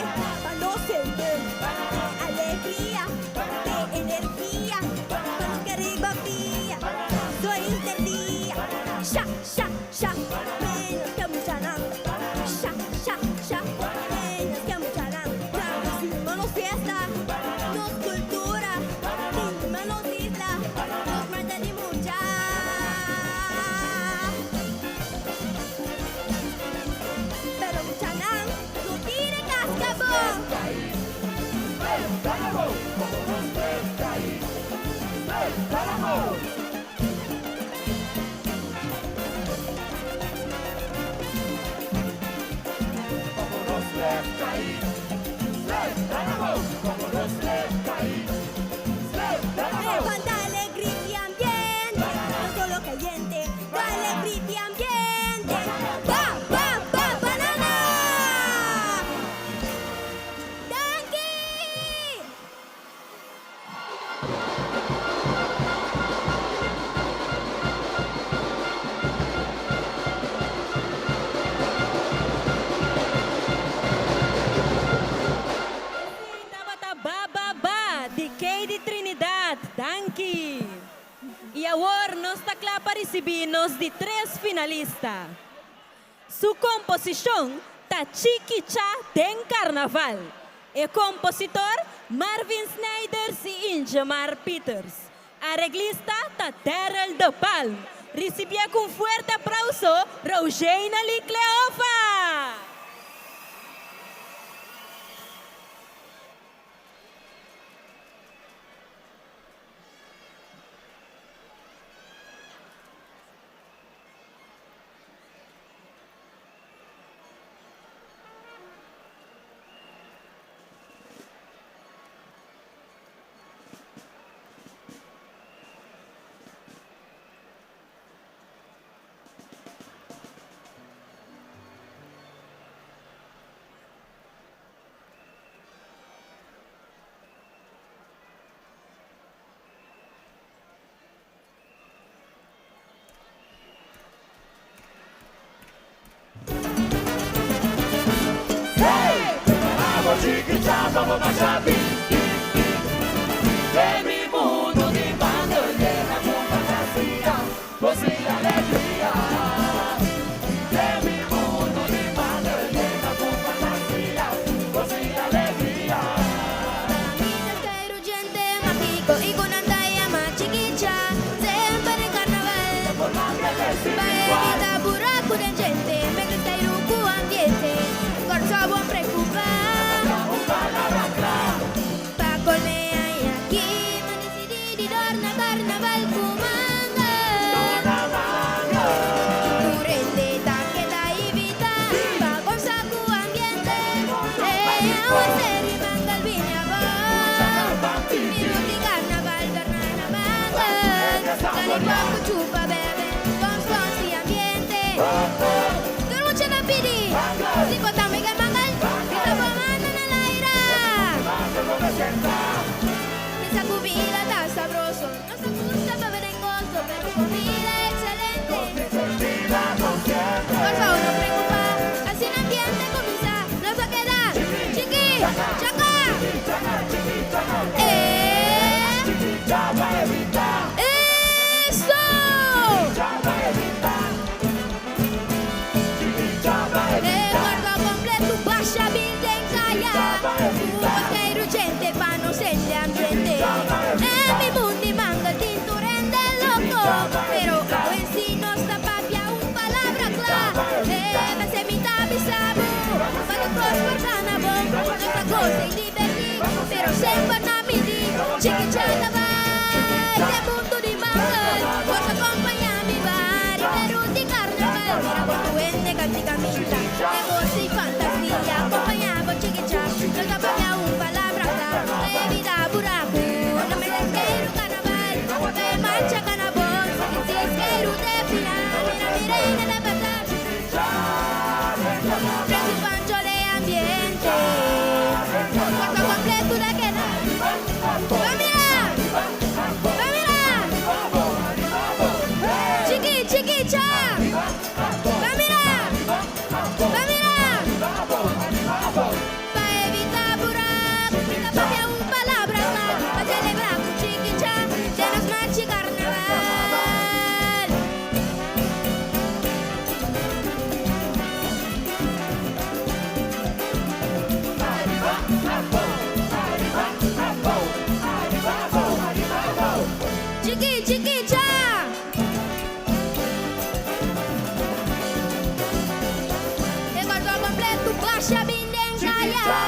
pa nos sende alegria, te energia, pa nos ke riba pia, soy interdia. Sha, sha, sha, menos ke muchanan. Sha, sha, sha, menos ke muchanan. Stima nos fiesta, nos cultura, stima nos isla, nos mata di mucha. Pero muchanan, no tira cascabón. Dale griti ambiente, no solo caliente. Dale griti ambiente. Ba, ba, ba, banana! Danki! Tabata Ba Ba Ba di Katie Trinidad. Danki. Y awor nos ta cla pa ricibi nos di tres finalista. Su composicion ta Chikicha den Carnaval. E compositor Marvin Snijders y Ingemar Pieters. Areglista ta Daryl de Palm. Ricibié cu un fuerte aplauso Rogeina Lee Cleofa!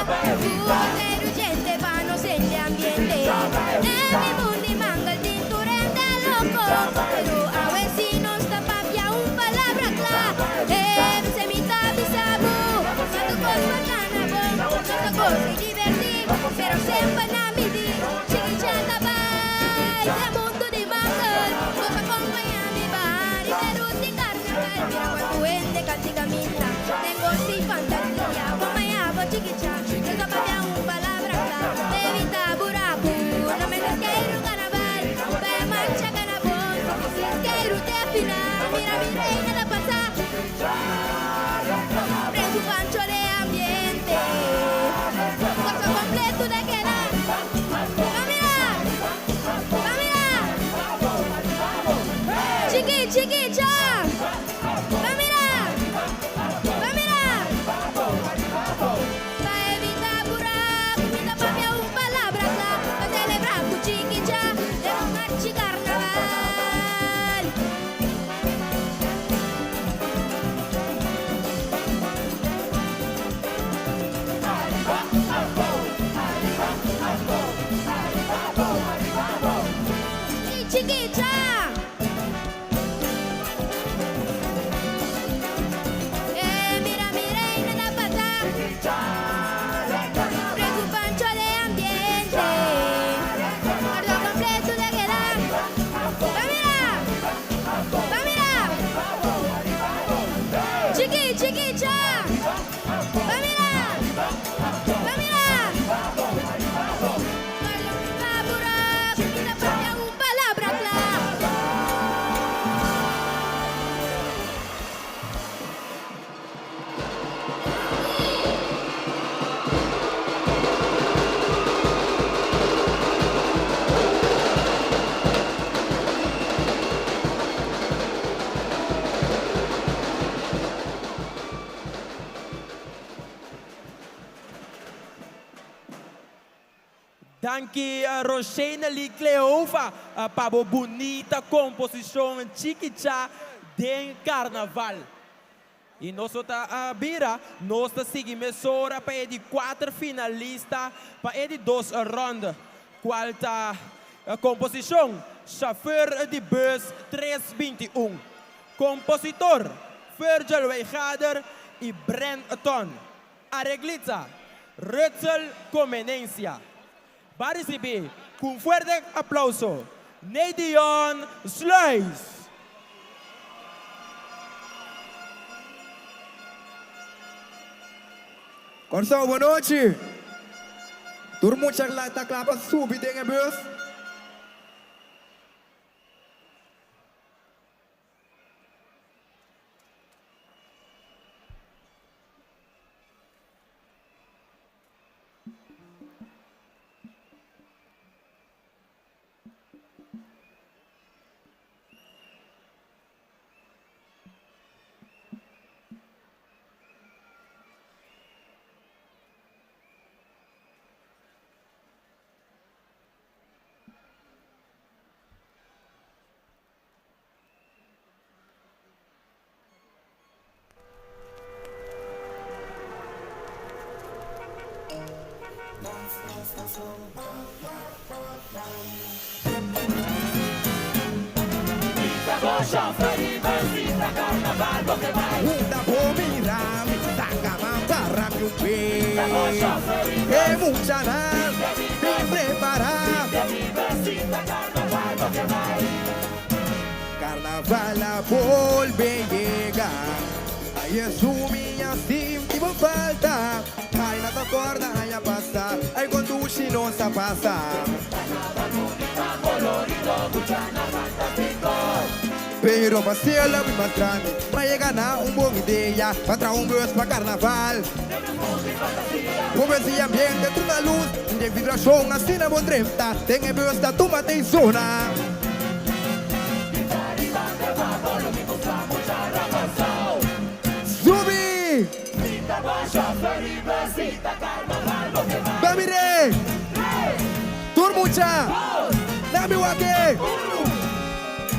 Ku ser urgente pa no sende ambiente. Den mi mundi mangel tin tur hende loko. Pero awe si nos ta papia un palabra kla. E bisa mi ta bisa bo. Cuantu kos por gana bon. Nos ta gosa i divertí. Pero semper na midi. Chiki chata bai. Den mundu di mangel. Bos a kompañá mi baha riba e rut di karnaval. Mira cuantu hende kanti kaminda. Den goso i fantasia. Kompañá bo chiki cha. Nos a papia un palabra kla. Pa evitá buraku. No mester skeiru karnaval. Pa e marcha gana bon. Si skeiru te final. Mira mi reina ta pasa. Pren su pancho de ambiente. Goso completo ta keda. Ba mira! Ba mira! Chiki, chiki, cha! Ba mira! Ba mira! Pa evita bura ku mi ta papia un palabra kla pa celebra ku chiki cha den un marchi carnaval. Chikicha! Eh, mira mi reina ta pasa. Presu pancho de ambiente. Guarda completo de keda. Ba mira! Ba mira! Chiki, chikicha! Ba mira! Ba mira! Palabra, mi ta papia un palabra kla. Danki Roshenely Cleofa pa bo bunita komposishon Chikicha den Karnaval. I nos lo ta bira, nos ta sigui mesora pa e di kuater finalista pa e di dos rònd, kual ta komposishon Chauffeur di Bus 321, kompositor Virgil Wijgader i Brenton. Areglitza, Rutzel Comenencia. Ba ricibi cu un fuerte aplauso Nedion Sluis. Kòrsou, bon nochi! Tur mucha ta kla pa subi den e bus? Unda bo mira mi ta kaba para mi un pé. E muchanan bin prepará. Carnaval a bolbe yega. Ay Hesu mi a sinti bo falta. Ay na ta corda aña pasa. Ay con dushi nos a pasa. Pero pa cielo mi mas grandi. Pa yega na un bon idea. Pa traha un bus pa carnaval. Bo bus di ambiente tur na luz. Den vibracion asina bo drenta. Den e bus ta tuma den zona. Subi! Ba mire! Tur mucha! Na mi wak-e!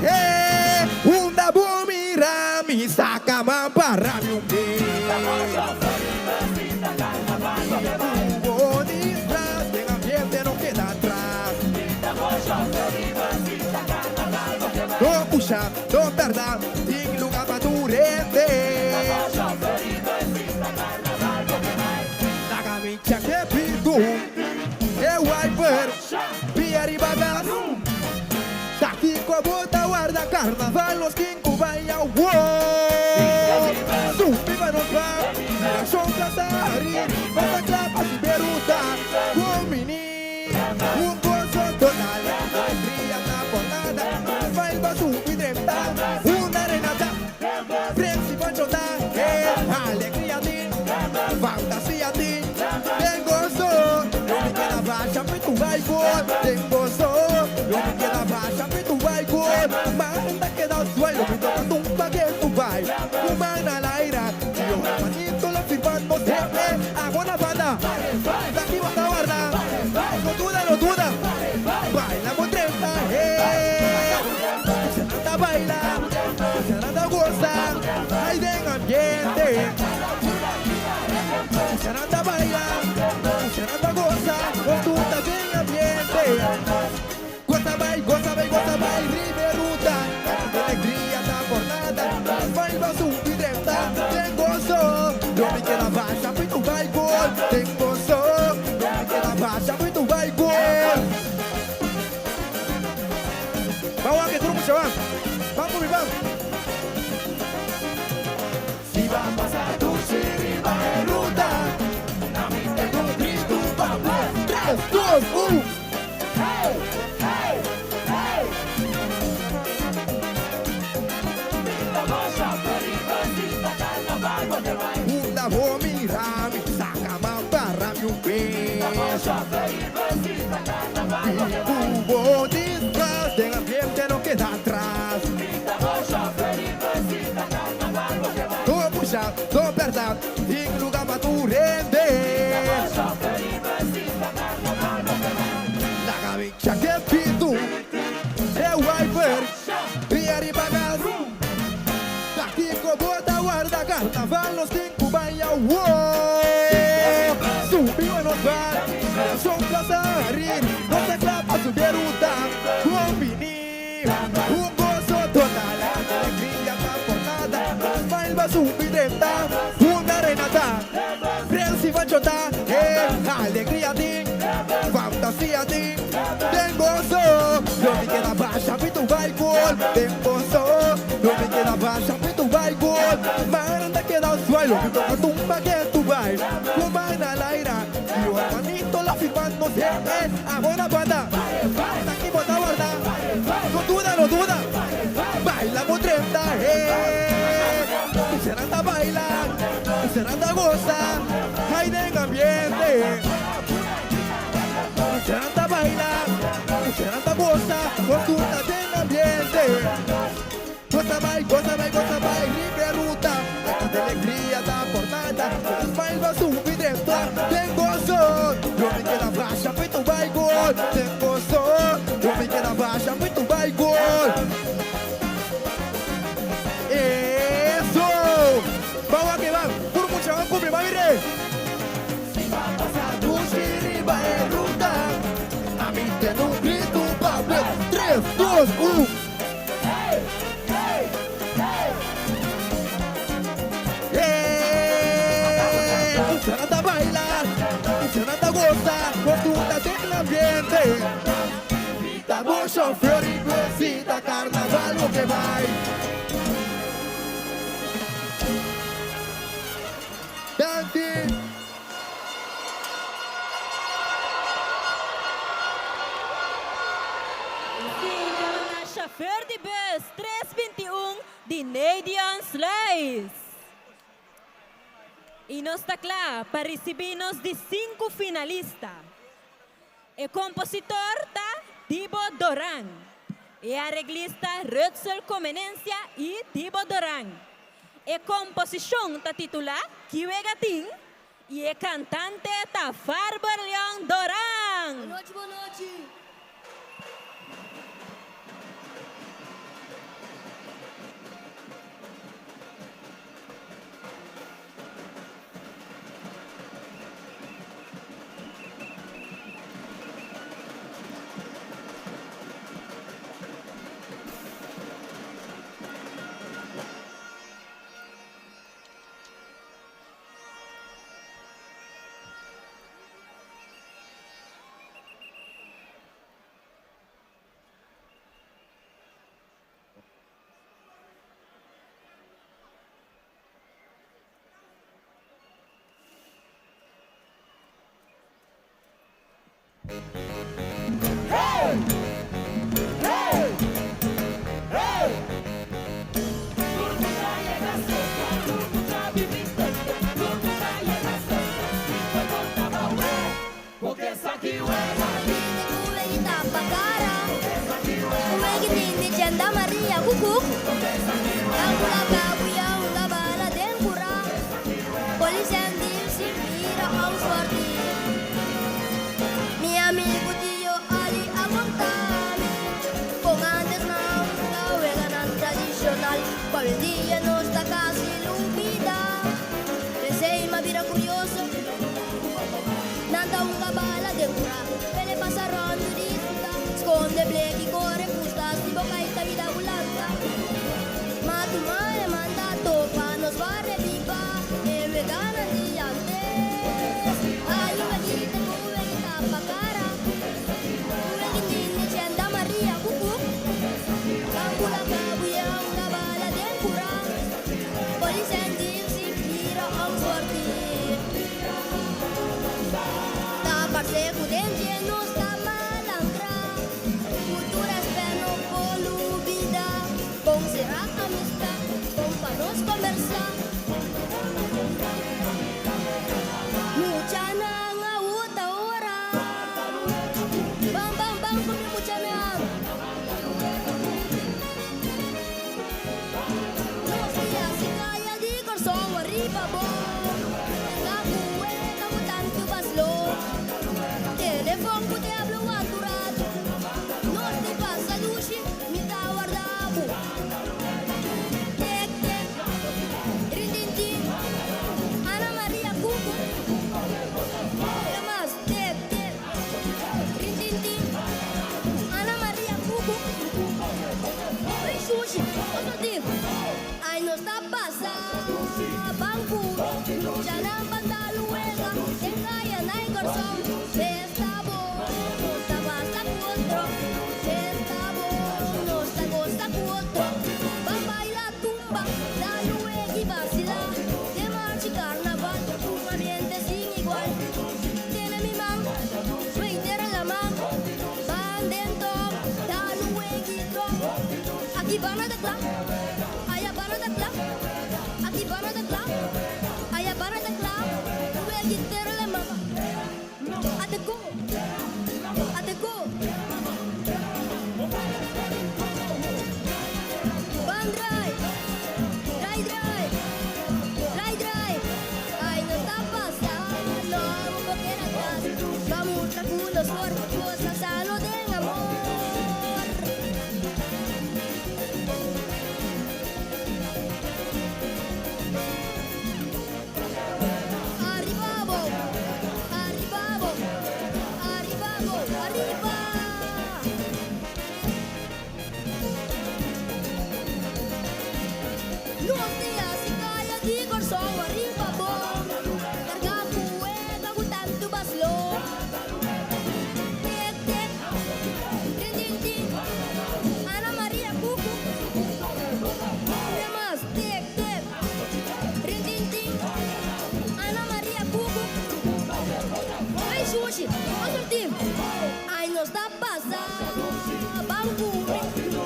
He! Unda bo mira mi saca man para mi un be. pusha, no perda, tin luga pa tur hende. Laga mi check e pitu, e wiper, pia riba gas. Ta kiko bo ta warda carnaval nos tin cu bay awo. Subi pa nos ba, direccion Plaza Ari, nos ta cla pa si beruta cu mini. Un gozo total, alegria ta por nada, smile pa subi drenta, un arena ta, Prince Pancho ta, eh, alegria tin, fantasia tin, den gozo, lo mi keda basha pi tu bai gol, den gozo, lo mi keda basha pi tu bai gol, manda keda suai, lo mi toca tumba ke tu bai, ku man al aire, yo hermanito lo firmamos, eh, eh, ago na banda. Taki bo ta warda. No duda, no duda. Baila bo trenta, hey. Muchanan ta baila, muchanan ta goza. Ay den ambiente. Muchanan ta baila, muchanan ta goza. Nos tur ta den ambiente. Goza bai, goza bai, goza bai riba e ruta. Tanta alegria ta por nada. Smile pa subi drenta den gozo. Lo mi keda basha pui tu bai gol. Den gozo. Lo mi keda basha pui tu bai gol. Ban wak e tur mucha ban. Ban ku mi ban. Si ban pasa dushi riba e ruta. Na mi tengo gritu pa bo. Tres, dos, un. Unda bo mira mi saca man para mi un beso. Y cu bo disfraz den ambiente no keda atras. No pusha, no perda, tin luga pa tur hende. Laga mi chake pitu, e wiper, pia riba gas. Pakiko bo ta warda carnaval nos tin cu bay awo. Subi wen nos bar, son plaza rir, nos ta cla pa subi e ruta. Con bini, un gozo total, alegria ta por nada, smile ba subi drenta, un arena ta. Prensi pa chota, eh, alegria tin, fantasia tin, den gozo, lo mi keda basha pi tu bai gol, den gozo, lo mi keda basha pi tu bai gol, manda keda suai, lo mi toca tumba ke tu bai, ku man al aire, y hermanito la firmando siempre, a buena banda, taki bo ta warda, no duda, no duda, baila bo trenta, eh, será ta baila. Muchanan ta goza, ay den ambiente. Muchanan ta baila, muchanan ta goza, nos tur ta den ambiente. Goza bai, goza bai, goza bai, riba e ruta. Aki alegria ta por nada, un smile ba subi drenta den gozo. Yo mi keda basha pi tu bai gol, den gozo. Yo mi keda basha pi tu bai gol. Eso! Ban wak e ban. Tur mucha ban cumpli. Ban mire. Si ban pasa dushi riba e ruta, ami ten un gritu pa bo. Tres, dos, un. Hey! Muchanan ta baila, muchanan ta gosa, nos tur ta den ambiente. Ta bo chauffeur y si ta carnaval bo ke bai. Danki. Siñora chauffeur di bus 321 di Nadion Sluis. Y nos ta cla pa ricibi nos di cinco finalista. E kompositor ta Dibo Doran, e areglista Rudsel Comenencia i Dibo Doran. E komposishon ta titulá Ki Wega Tin i e kantante ta Farber Leon Doran. Bon nochi, bon nochi. Hey! Hey! Hey! Tur mucha yega serka, tur mucha bibi serka, tur mucha yega serka, kiko e konta bawe, koke esaki wega di. Wegi tapa cara. Wegi nini chenda Maria kukuk. Kakula kabuya unga bala den kura. Polis en dil si mira ang forti. Mi amigo tio Ali a contami. Con antes na unga wega nan tradicional. Pa hoy dia no está casi lubida. Pensei ma bira curioso. Nanda unga bala den kura. Pele pasa rondo di suta. Sconde bleki corre pusta. Si boca ita vida bulanta. Ma tu mare manda topa nos va reviva. E vegana di antes. Ay, un gallito con tapa cara. Un nini chenda Maria cucu. Bambula kabuya una bala den cura. Polis en dil si mira ang forti. Taparse kudenje no está malangra. Cultura espeno polubida. Con será amistad, con pa nos conversar. Mucha nanga uta ora. Bam bam bam con mi mucha nang. Nos días si kaya di corazón arriba bo. Nakakuwe ka tanto baslo. Telefon ko te hablo aturato. Nos te pasa lushi, mi ta guardabo. Tek tek, rin tin tin. Ana Maria Cucu. Mas tek tek, rin tin tin. Ana Maria Cucu. Ay, sushi, otro tipo. Ay, no está pasa. Banco, ya bandaluega, en kaya na corazón. Está bo, no está basta otro. Está bo, no está gosta otro. Van baila tumba, da luego y vacila. De marcha y carnaval, un ambiente sin igual. Tiene mi man, Twitter en la man. Van dentro, da luego y drop. Aquí van a tecla, allá van a tecla. Aquí van a tecla, allá van a tecla. Luego la mama. Atecó, atecó. Van dry, dry, dry, dry, dry. Ay, no está pasando, un poquito atrás. Vamos, tranquilos, por cosas a lo del amor. Arriba, bo, arriba, bo, arriba, bo, arriba. Nos días y kaya di corazón arriba, bo. Carga puwega ku tanto baslo. Tek, tek, tin, tin, tin. Ana Maria Cucu. Mas tek, tek, rin, tin, tin. Ana Maria Cucu. Ay, sushi, otro team. Ay, no está pasa. Banco,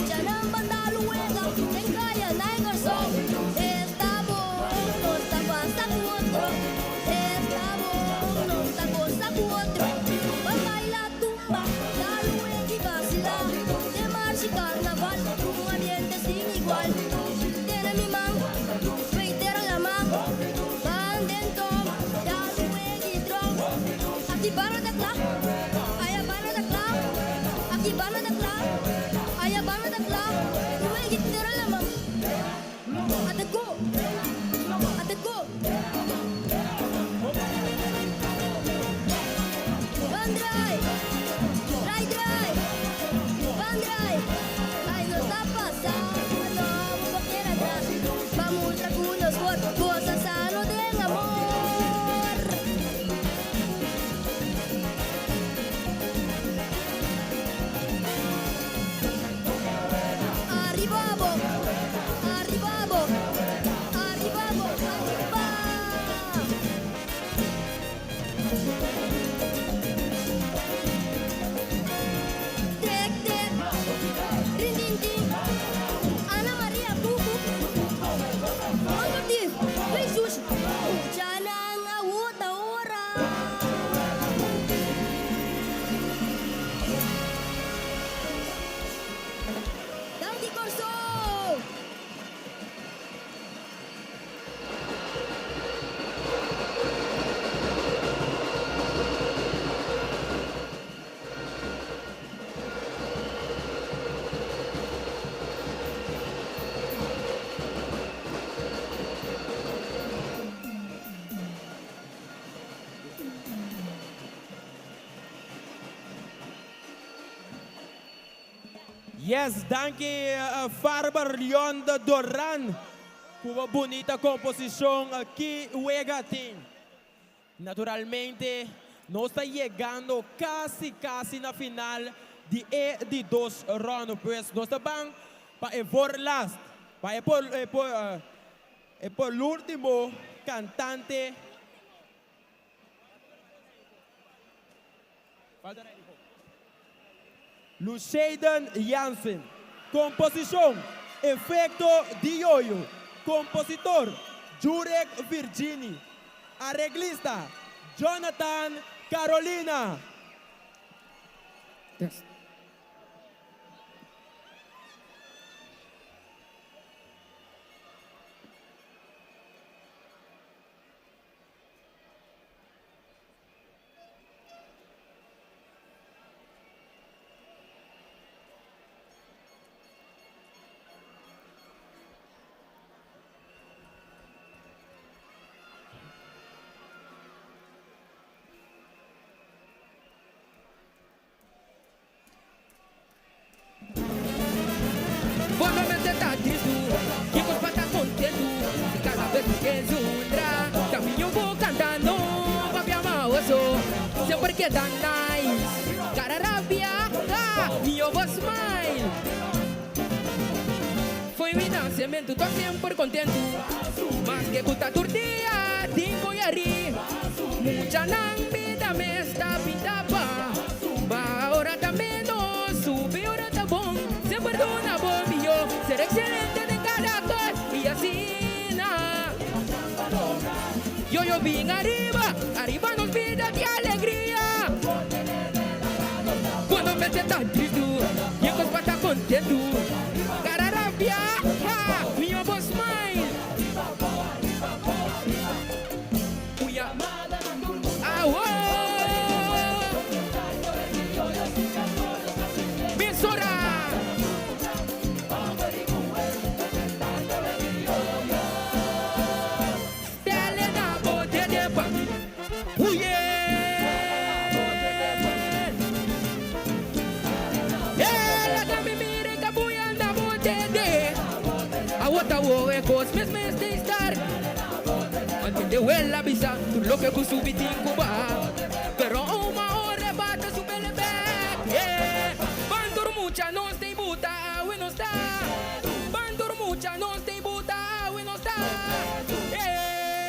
ya bandaluega, en kaya na corazón. Está bo, no está pasa otro. Está bo, no está cosa otro. Va baila tumba, da luego y vacila. De marcha y carnaval, un ambiente sin igual. Tiene mi man, Twitter en la man. Van dentro, da luego y drop. Aquí para de tecla, allá para de tecla. Aquí Yes, danki Farber Leon de Doran ku bo bunita komposishon Ki Wega Tin. Naturalmente nos ta yegando kasi kasi na final di e di dos ròndu, pues nos ta ban pa e voorlast, pa e por e por último kantante. Lushayden Jansen, komposishon, Efekto di Yoyo, kompositor, Jurek Virgini, areglista, Jonathan Carolina. Test. Bo no mester ta tristu, kiko pa ta kontentu si kada bes bo ke zundra ta miño bo kanta no papia maoso semper keda nice kara rabia ha miño bo smile Fo'i mi nasementu ta semper kontentu maske ku ta tur dia tin ku yari muchanan bida mes ta pinta pa Ba ora ta menos, subi ora ta bon, semper duna bo mihó, ser excelente den cada cos y asina yo yo bin ariba, ariba nos bida di alegria. Cuando mester ta tristu, yen cos pa ta contentu, cara rabia, ha, mihó bo smile. De wela bisa tur loke ku subi tin ku baha Pero uma ora e bata su bele bek yeah. Ban tur mucha nos tei buta awe nos ta Ban tur mucha nos tei buta awe nos ta yeah.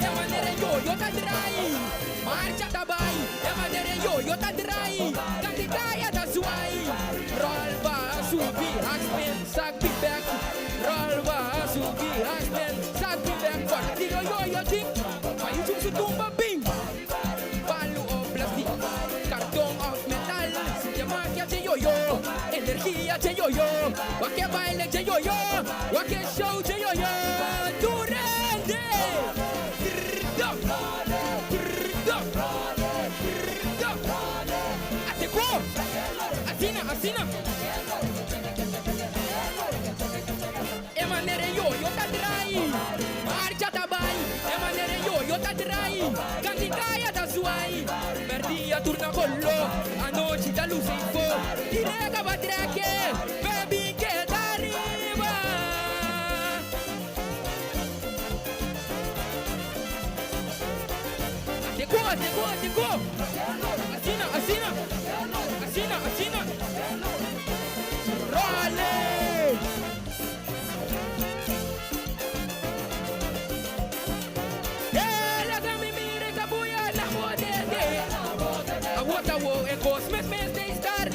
E manera yo yo ta drai Marcha ta bai E manera yo yo ta drai Kantikaya ta zwai Rol ba subi haspin sak bi bek Rol ba subi haspin sak bi bek Kòrda tiro yo yo tin Pa yu chum su tumba bin Palu of plastic Karton of metal Sinti magia dje yo yo Energia dje yo yo Wak e baile dje yo yo Wak e show dje yo yo Tur hende Trrrdo Trrrdo Trrrdo Atekó! Asina, asina. E manera e yoyo ta drai, marcha ta bai. E manera e yoyo ta drai, kantikaya ta zuai. Mèrdia tur na koló, anochi ta lusi fo. Direka ba trèk'e, bèbi keda riba. Atekó, atekó, atekó. Asina, asina. Asina, asina. Role! Ela ta mi mira e kabuya na bo dede. Awo ta wo e kos mes mes den star.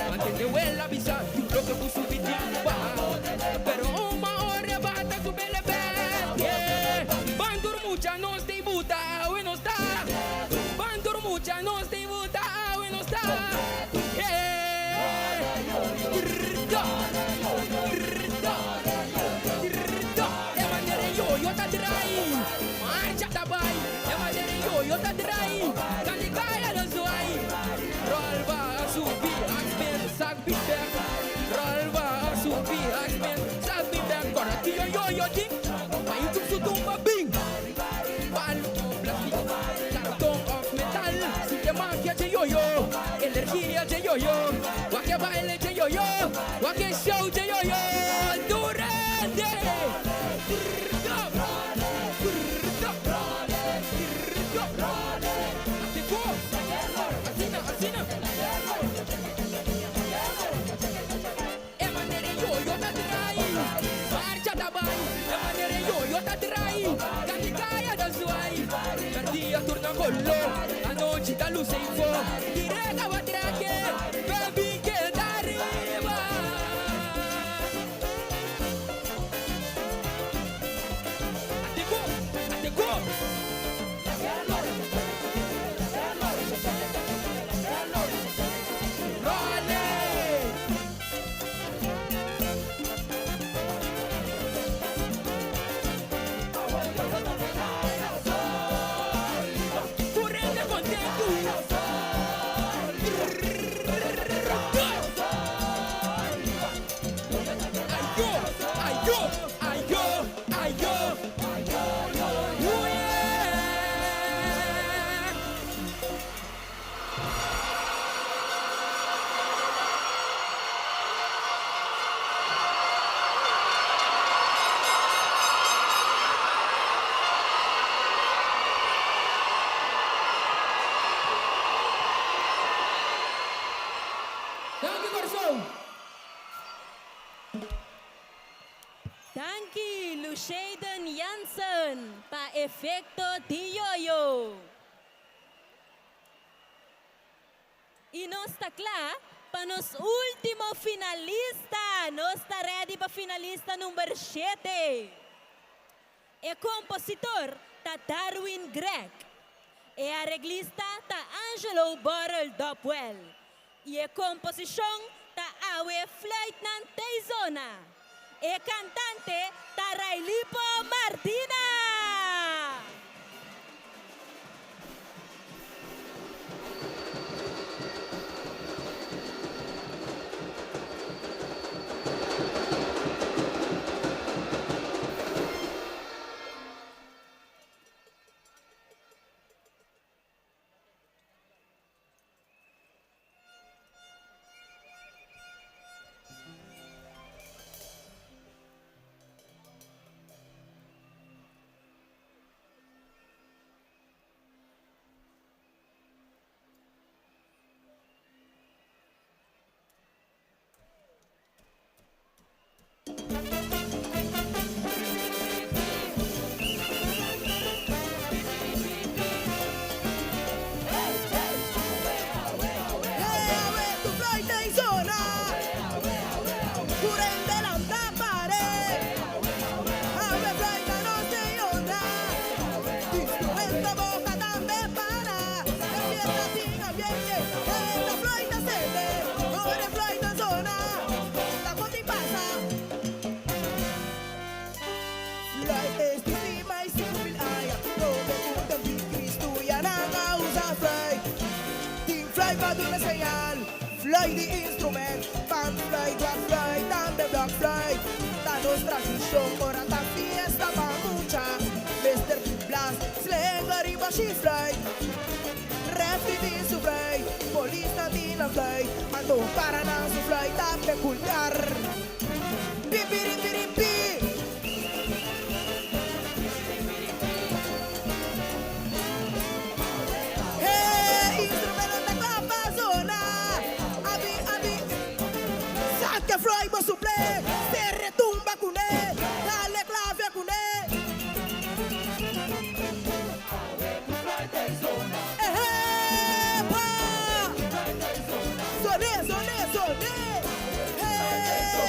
Mantende wela bisa tur loke ku subi tin baha. Pero uma ora bata su bele bek. Yeah. Ban tur mucha nos tin buta awe nos ta. Ban tur mucha nos tin buta awe nos ta. Yeah. Trrdo, trrdo, trrdo. E manera yo yo ta drai. Marcha ta bai. E manera yo yo ta drai. Kandi kaya lo zuai. E manera yoyo ta drai, marcha ta bai. E manera yoyo ta drai, katikaya ta zwai. Perdia turna kolo, anochi ta luce info. Direta wa trake, baby keda riba. Ateko, ateko. Rolling! Currente contento. Ayo, ayo, ayo, ayo. Ooh, yeah. Danki Kòrsou! Danki Lushayden Jansen pa efecto di yoyo. Y nos ta cla pa nos ultimo finalista. Nos ta ready pa finalista number shete. E compositor ta Darwin Gregg. E areglista ta Angelo Borrel Dopwell. Y e composicion ta Awe Fluitnan Teyzona. E cantante ta Railipo Martina. Fly di instrument, pan fly, dwak fly, tambe blok fly. Ta nos tradishon, ora ta fiesta pa mucha. Mester blas, slenga riba shi fly. Refri tin su fly, polis nan tin nan fly. Anto para nan su fly ta peculiar. Pipiripiripi. Hey, instrumento ta kla pa zona. Abi, abi. Saca fly bo suple, se retumba kuné, dale clave kuné. Ehepa! Soné, soné, soné. Hey!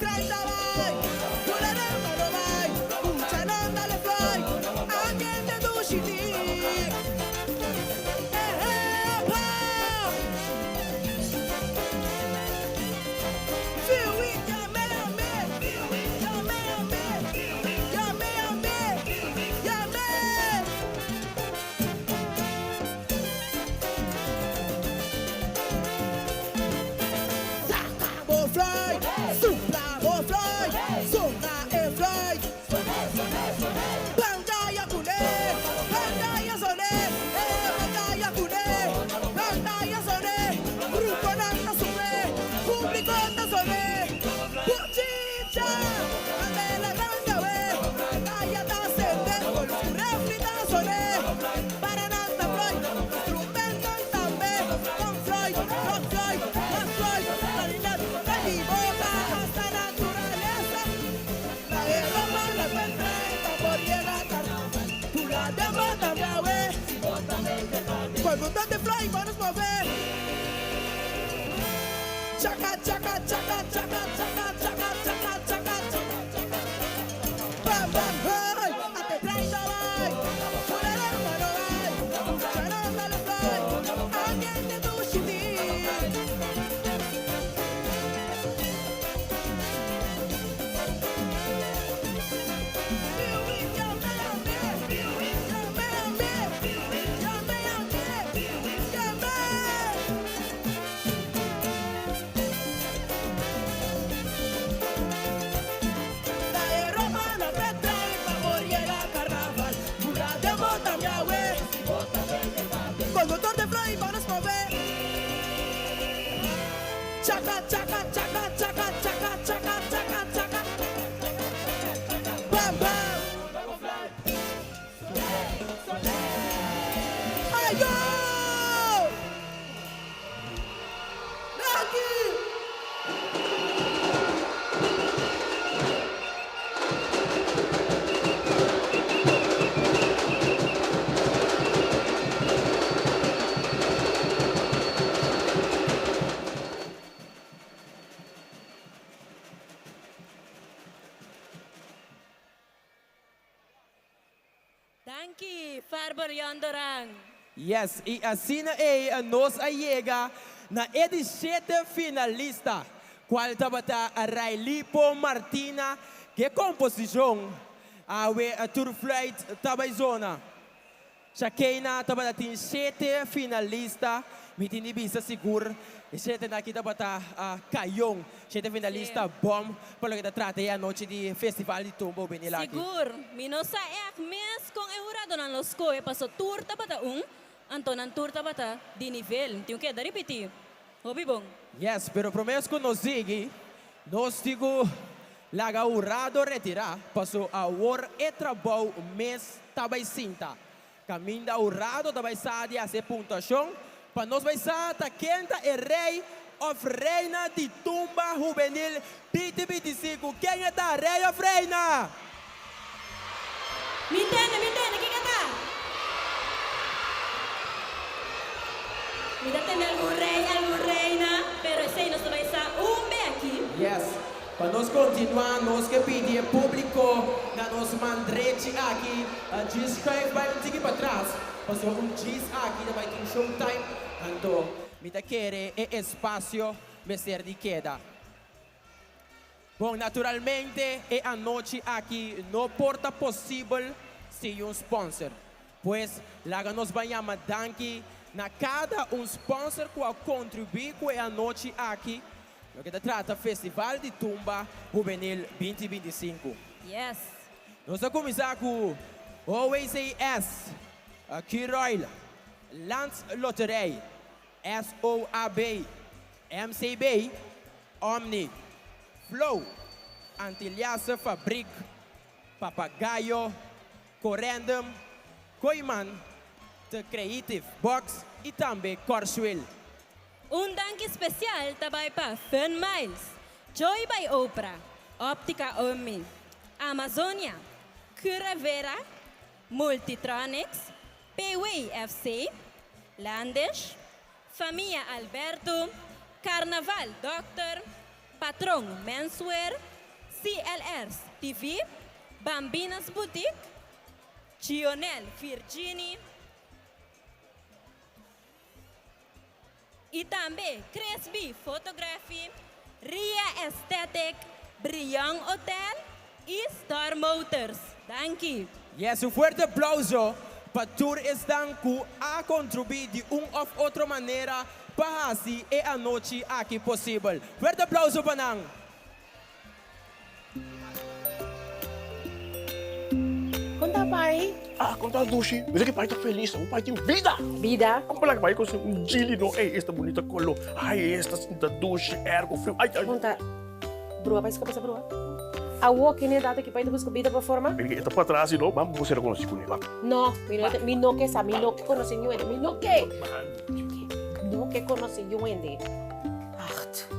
trein ta bai, Pura rema no bai, Muchanan dale fly, Ambiente dushi tin. Eh eh pa. Fiwi yame yame, yame yame, yame yame, yame. Saca bo fluit, supla bo fluit, zona e fluit. Pantalla kuné, pantalla soné, eh pantalla kuné, pantalla soné. Gruponan ta sube, público ta soné. Bochincha, candela grande awe, pantalla ta sende, con luz ku refri ta soné. Paranan ta floit, instrumentonan tambe, con floit, blok floit, bas floit, klarinet, ta di boca hasta naturalesa. La e ropa la pentre, ta por yega carnaval. Tu la dama tambe awe. Cuando ta de floit, pa nos move. Chaka, chaka, chaka, chaka, chaka, chaka, chaka, chaka, chaka. Bam, bam, hey, ate trein ta bai. Pura rema no bai. Muchanan dale fly. Ambiente dushi tin. Ta e ropa na te trae pa por yega carnaval. Pura den bo tambe awe. Conductor de fly pa nos move. Chaka chaka chaka chaka chaka chaka chaka chaka. Bam bam. Ayo! Danki! Danki, Farber Yonderan. Yes, y asina ey nos a yega na e di shete finalista, cual tabata Railipo Martina, ke composicion awe tur fluit ta bay zona. Shakeina tabata tin shete finalista, mi tin di bisa sigur e shetenan aki tabata cayon, shete finalista bom pa loke ta trata e anochi di Festival di Tumba Juvenil aki. Sigur, mi no sa echt mes con e huradonan lo scohe paso tur tabata un, anto nan tur tabata di nivel, mi tin keda ripiti, hopi bon. Yes, pero promes cu nos sigui, nos tin cu laga hurado retira, paso awor e trabou mes ta bay sinta. Caminda hurado ta bay sa di haci e puntuacion pa nos bay sa ta ken ta e rey of reina di Tumba Hubenil 2025. Ken e ta, rey of reina? Mi tende, mi tende, kiko ta? Mi ta tende algun rey, algun reina, pero esei nos ta bai sa un be aki. Yes. Pa nos kontinuá, nos ke pidi e públiko na nos man drechi aki djis schuif bai un tiki patras, pasobra un djis aki ta bai tin showtime, anto mi ta kere e espasio mester di keda. Bon, naturalmente e anochi aki no por ta posibel sin un sponsor. Pues, laga nos ban yama danki na kada un sponsor ku a kontribuí ku e anochi aki, loke ta trata Festival di Tumba Hubenil 2025. Yes. Nos ta kuminsá ku OWCS, Curoil, Landsloterij, SOAB, MCB, Omni, Flow, Antiliase Fabriek, Papagayo, Corendum, Kooyman, The Creative Box y tambe Korswill. Un danki special ta bay pa Fun Miles, Joy by Oprah, Optica Omni, Amazonia, Cura Vera, Multitronics, PWFC, Landish, Famia Alberto, Carnaval Doctor, Patron Menswear, CLR's TV, Bambinas Boutique, Chionel Virgini y tambe Cresby Photography, Ria Aesthetic, Brion Hotel y Star Motors. Danki. Yes, un fuerte aplauso pa tur esnan ku a kontribuí di un òf otro manera pa hasi e anochi aki posibel. Fuerte aplauso pa nan! Kon ta pai? Ah, kon ta dushi? Mira ki pai ta felis, un pai tin bida. Bida? Kon pala pai konsi un jili no? Ey, esta bunita kolo. Ay, esta sinta dushi, ergo friu. Ay, ay. Kon ta brua pai ska pasa brua? Awo kine data ki pai ta buska bida pa forma? Mira ki e ta patras no. Bam bo sera konosi kune, bam. No, mi no, mi no ke sa, mi no ke konosi niun hende, mi no ke. Mi no ke konosi niun hende. Acht.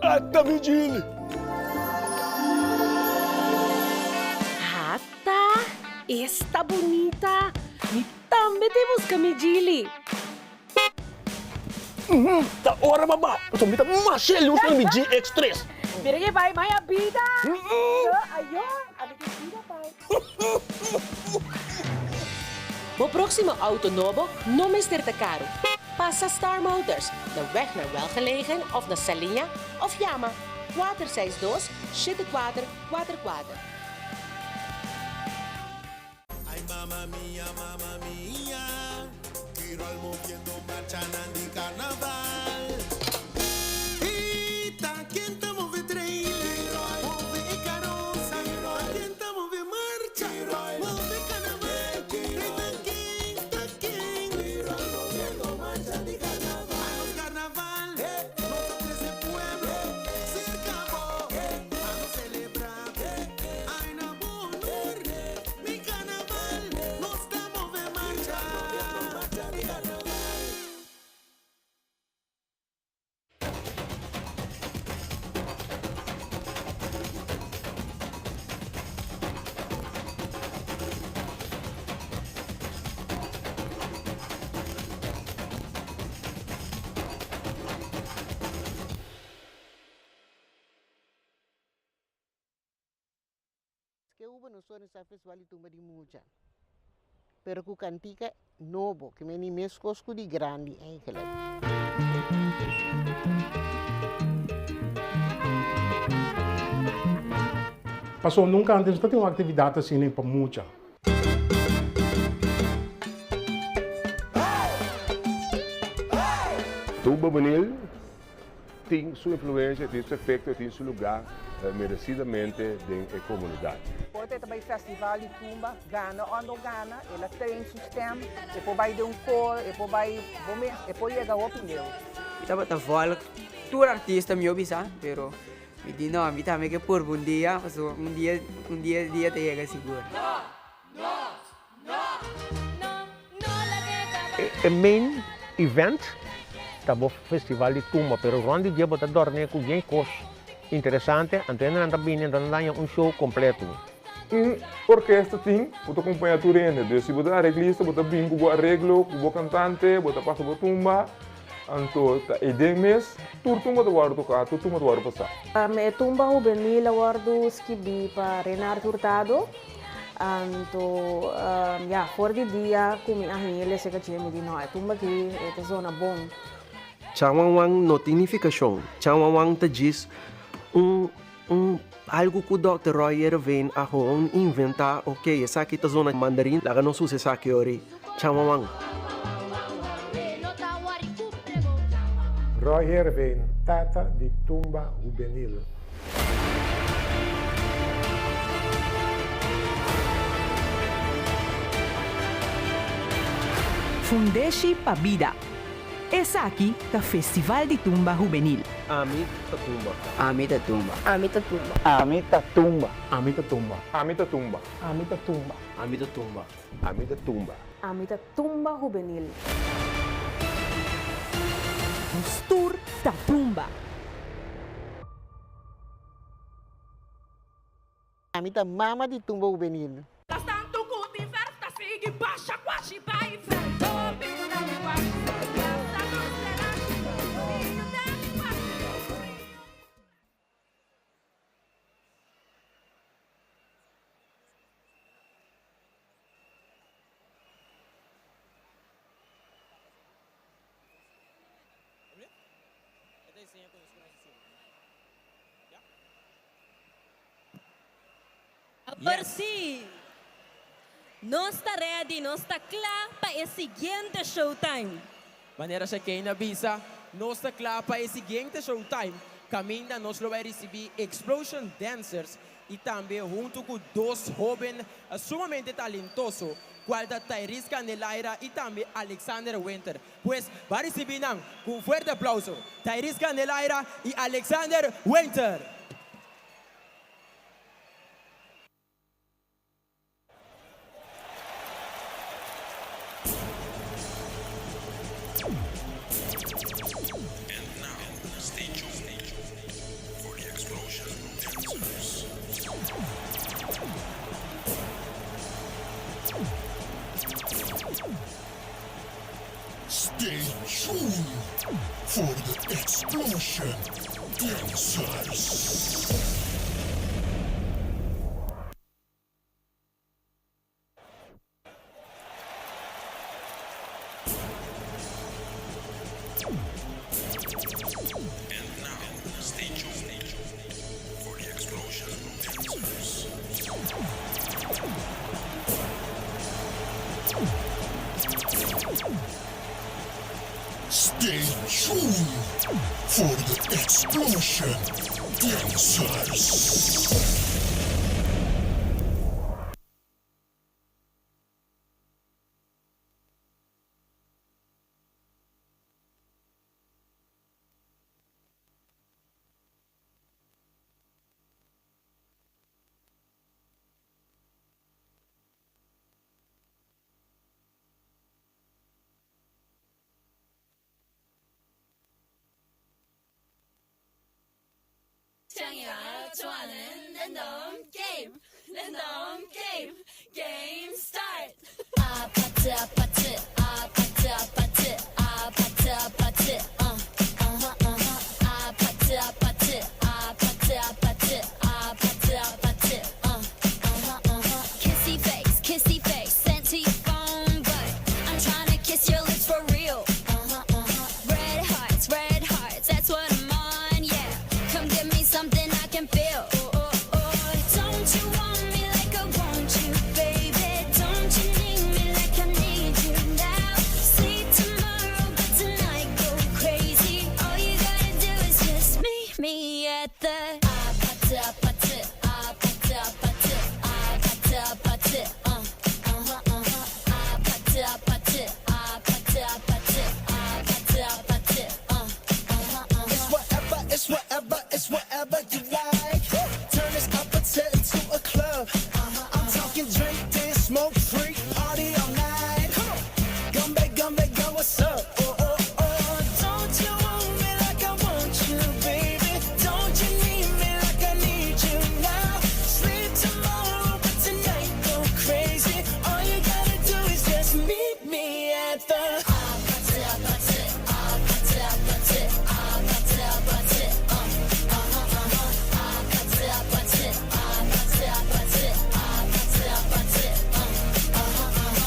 Ata mi Jili! Ata, esta bunita! Mi tambe te busca mi Jili! Ta ora baba, pasobra mi ta masha lus na mi GX3. Mira ke bai maya bida! Ayo, ami tin bida bai. Bo próksimo outo nobo no mester ta karu. Pasa Star Motors na weg naar Welgelegen òf na Saliña òf yama 462 7444. Ay mama mia, mama mia, Quirol moviendo marchanan di carnaval. Y ta ken ta move trailer, move e carosa, ta ken ta move marcha, move carnaval. Ey ta ken, ta ken, Quirol moviendo marcha di carnaval. Anos carnaval, nos ta trece pueblo cerca bo, anos celebra. Ay na bo honor, mi carnaval, nos ta move marcha. Ke hubo nos organisa festival di tumba di mucha, pero ku kantika nobo, ke meni meskos ku di grandi eigenlijk. Pasobra nunka antes no ta tin un aktividat asina pa mucha. Tumba Benil tin su influencia, tin su efecto, tin su lugar merecidamente den e comunidad. Por ta e ta bai festival di tumba, gana o no gana, el a train su stem, e por bai den un koor, e por bai bo mes, e por yega hopi leu. Mi tabata volg tur artista mi bisa, pero mi di no, mi tambe ke purba un dia, pasobra un dia, un dia, dia ta yega sigur. E main event ta bo festival di tumba pero rond di dje bo ta dorne cu bien cos interesante anto hendenan ta bini anto nan ta haña un show completo. Un orkesta tin ku ta kompañá tur hende. Dus si bo ta areglista bo ta bin ku bo areglo, ku bo kantante, bo ta pasa bo tumba, anto ta eiden mes tur tumba ta wòrdu toká, tur tumba ta wòrdu pasá. E tumba hubenil a wòrdu skibí pa Renard Hurtado. Anto ya, for di dia ku mi a hañ'é lese kach'é mi di no, e tumba aki e ta zona bon. Chanwanwan no tin nifikashon. Chanwanwan ta djis un un algu ku Dòkter Roy Heerenveen a gewoon inventá, ok, esaki ta zona mandarin, laga nos usa esaki ori. Chanwanwan. Roy Heerenveen, tata di tumba hubenil. Fundeshi pa Bida. Esaki ta Festival di Tumba Hubenil. Ami ta tumba. Ami ta tumba. Ami ta tumba. Ami ta tumba. Ami ta tumba. Ami ta tumba. Ami ta tumba. Ami ta tumba. Ami ta tumba. Ami ta tumba hubenil. Nos tur ta tumba. Ami ta mama di tumba hubenil. Tantu ku tin verf ta sigui basha kwashi bai verf. Hopi ta kwashi sa nos relashi. seña ku nos por hasi suma. Ya? Awor sí, nos ta ready, nos ta kla pa e siguiente showtime. Manera Shekeina a bisa, nos ta kla pa e siguiente showtime kaminda nos lo bai risibí Explosion Dancers i tambe huntu ku dos hóben sumamente talentoso, kual ta Tyrese Candelaira i tambe Alexander Winter. Pues, ba risibí nan ku un fuerte aplauso, Tyrese Candelaira i Alexander Winter! And now, stay tuned for the Explosion Dancers. Stay tuned for the Explosion Dancers. And now, stay tuned for the Explosion Dancers. Stay tuned for the Explosion Dancers. 태양이가 좋아하는 랜덤 게임 랜덤 게임 게임 스타트 아파트 아파트 아파트 아파트 아파트 아파트 어 어허 어허 아파트 아파트 아파트 아파트 아파트 아파트 어 어허 어허 Kissy face, kissy face, sent to your phone, but I'm trying to kiss your lips for real. Red hearts, red hearts, that's what I'm on, yeah. Come give me something I can feel. Oh, oh, oh. Don't you want me like I want you, baby? Don't you need me like I need you now? Sleep tomorrow, but tonight go crazy. All you gotta do is just meet me at the 아파트 아파트 아파트 아파트 아파트 아파트 어허 어허 아파트 아파트 아파트 아파트 아파트 아파트 어허 어허 It's whatever, it's whatever, it's whatever you like. Turn this opposite into a club. I'm talking drink, dance, smoke, freak, party all night. Gumby, gumby, gum, what's up? Oh, oh, oh. Don't you want me like I want you, baby? Don't you need me like I need you now? Sleep tomorrow, but tonight go crazy. All you gotta do is just meet me at the 아파트 아파트 아파트 아파트 아파트 아파트 어허 어허 아파트 아파트 아파트 아파트 아파트 아파트 어허 어허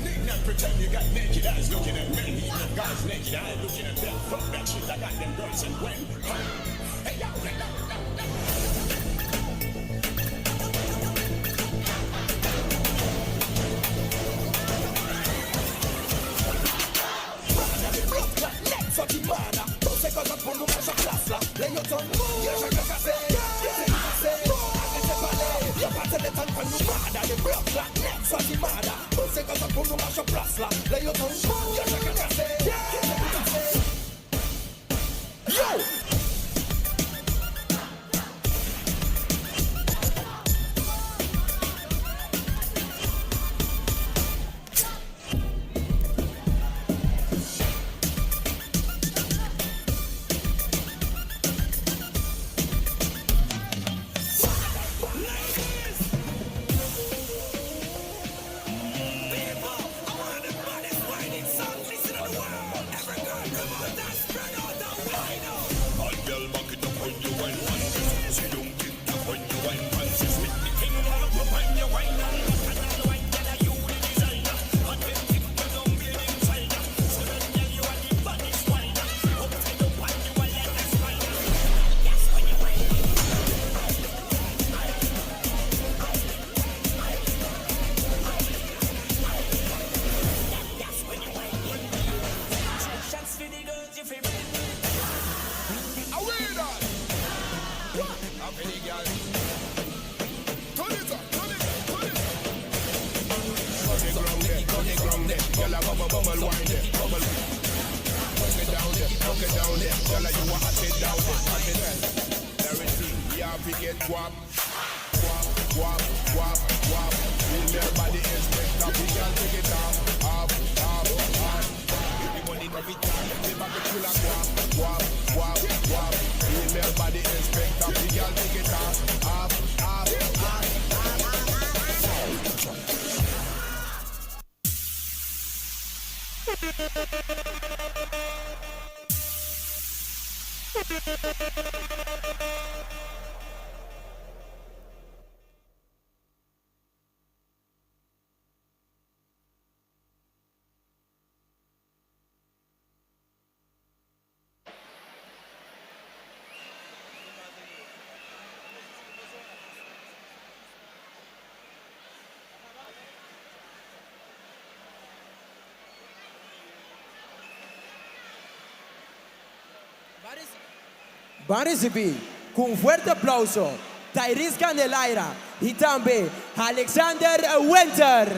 Need not pretend you got naked eyes looking at men. Guys naked eye looking at them. Fuck that shit, I got them girls and when. Hey, yo, hey, yo, yo, yo. Yo! for the girl. Turn it up, turn it up, turn it up. On the ground there, on the ground there. Girl, I bubble, bubble, wine there, bubble. Fuck it down there, fuck it down there. Girl, you a hot it down there, hot it down. Larry C, we have to get guap, guap, guap, guap, guap. Female body inspector, we can take it off, off, off, off. The money no fit talk, the back it full of guap, guap, guap, guap. Female body inspector, we can take it off, off, off, off, Ban ricibi cu un fuerte aplauso Tyrese Candelaira y tambe Alexander Winter.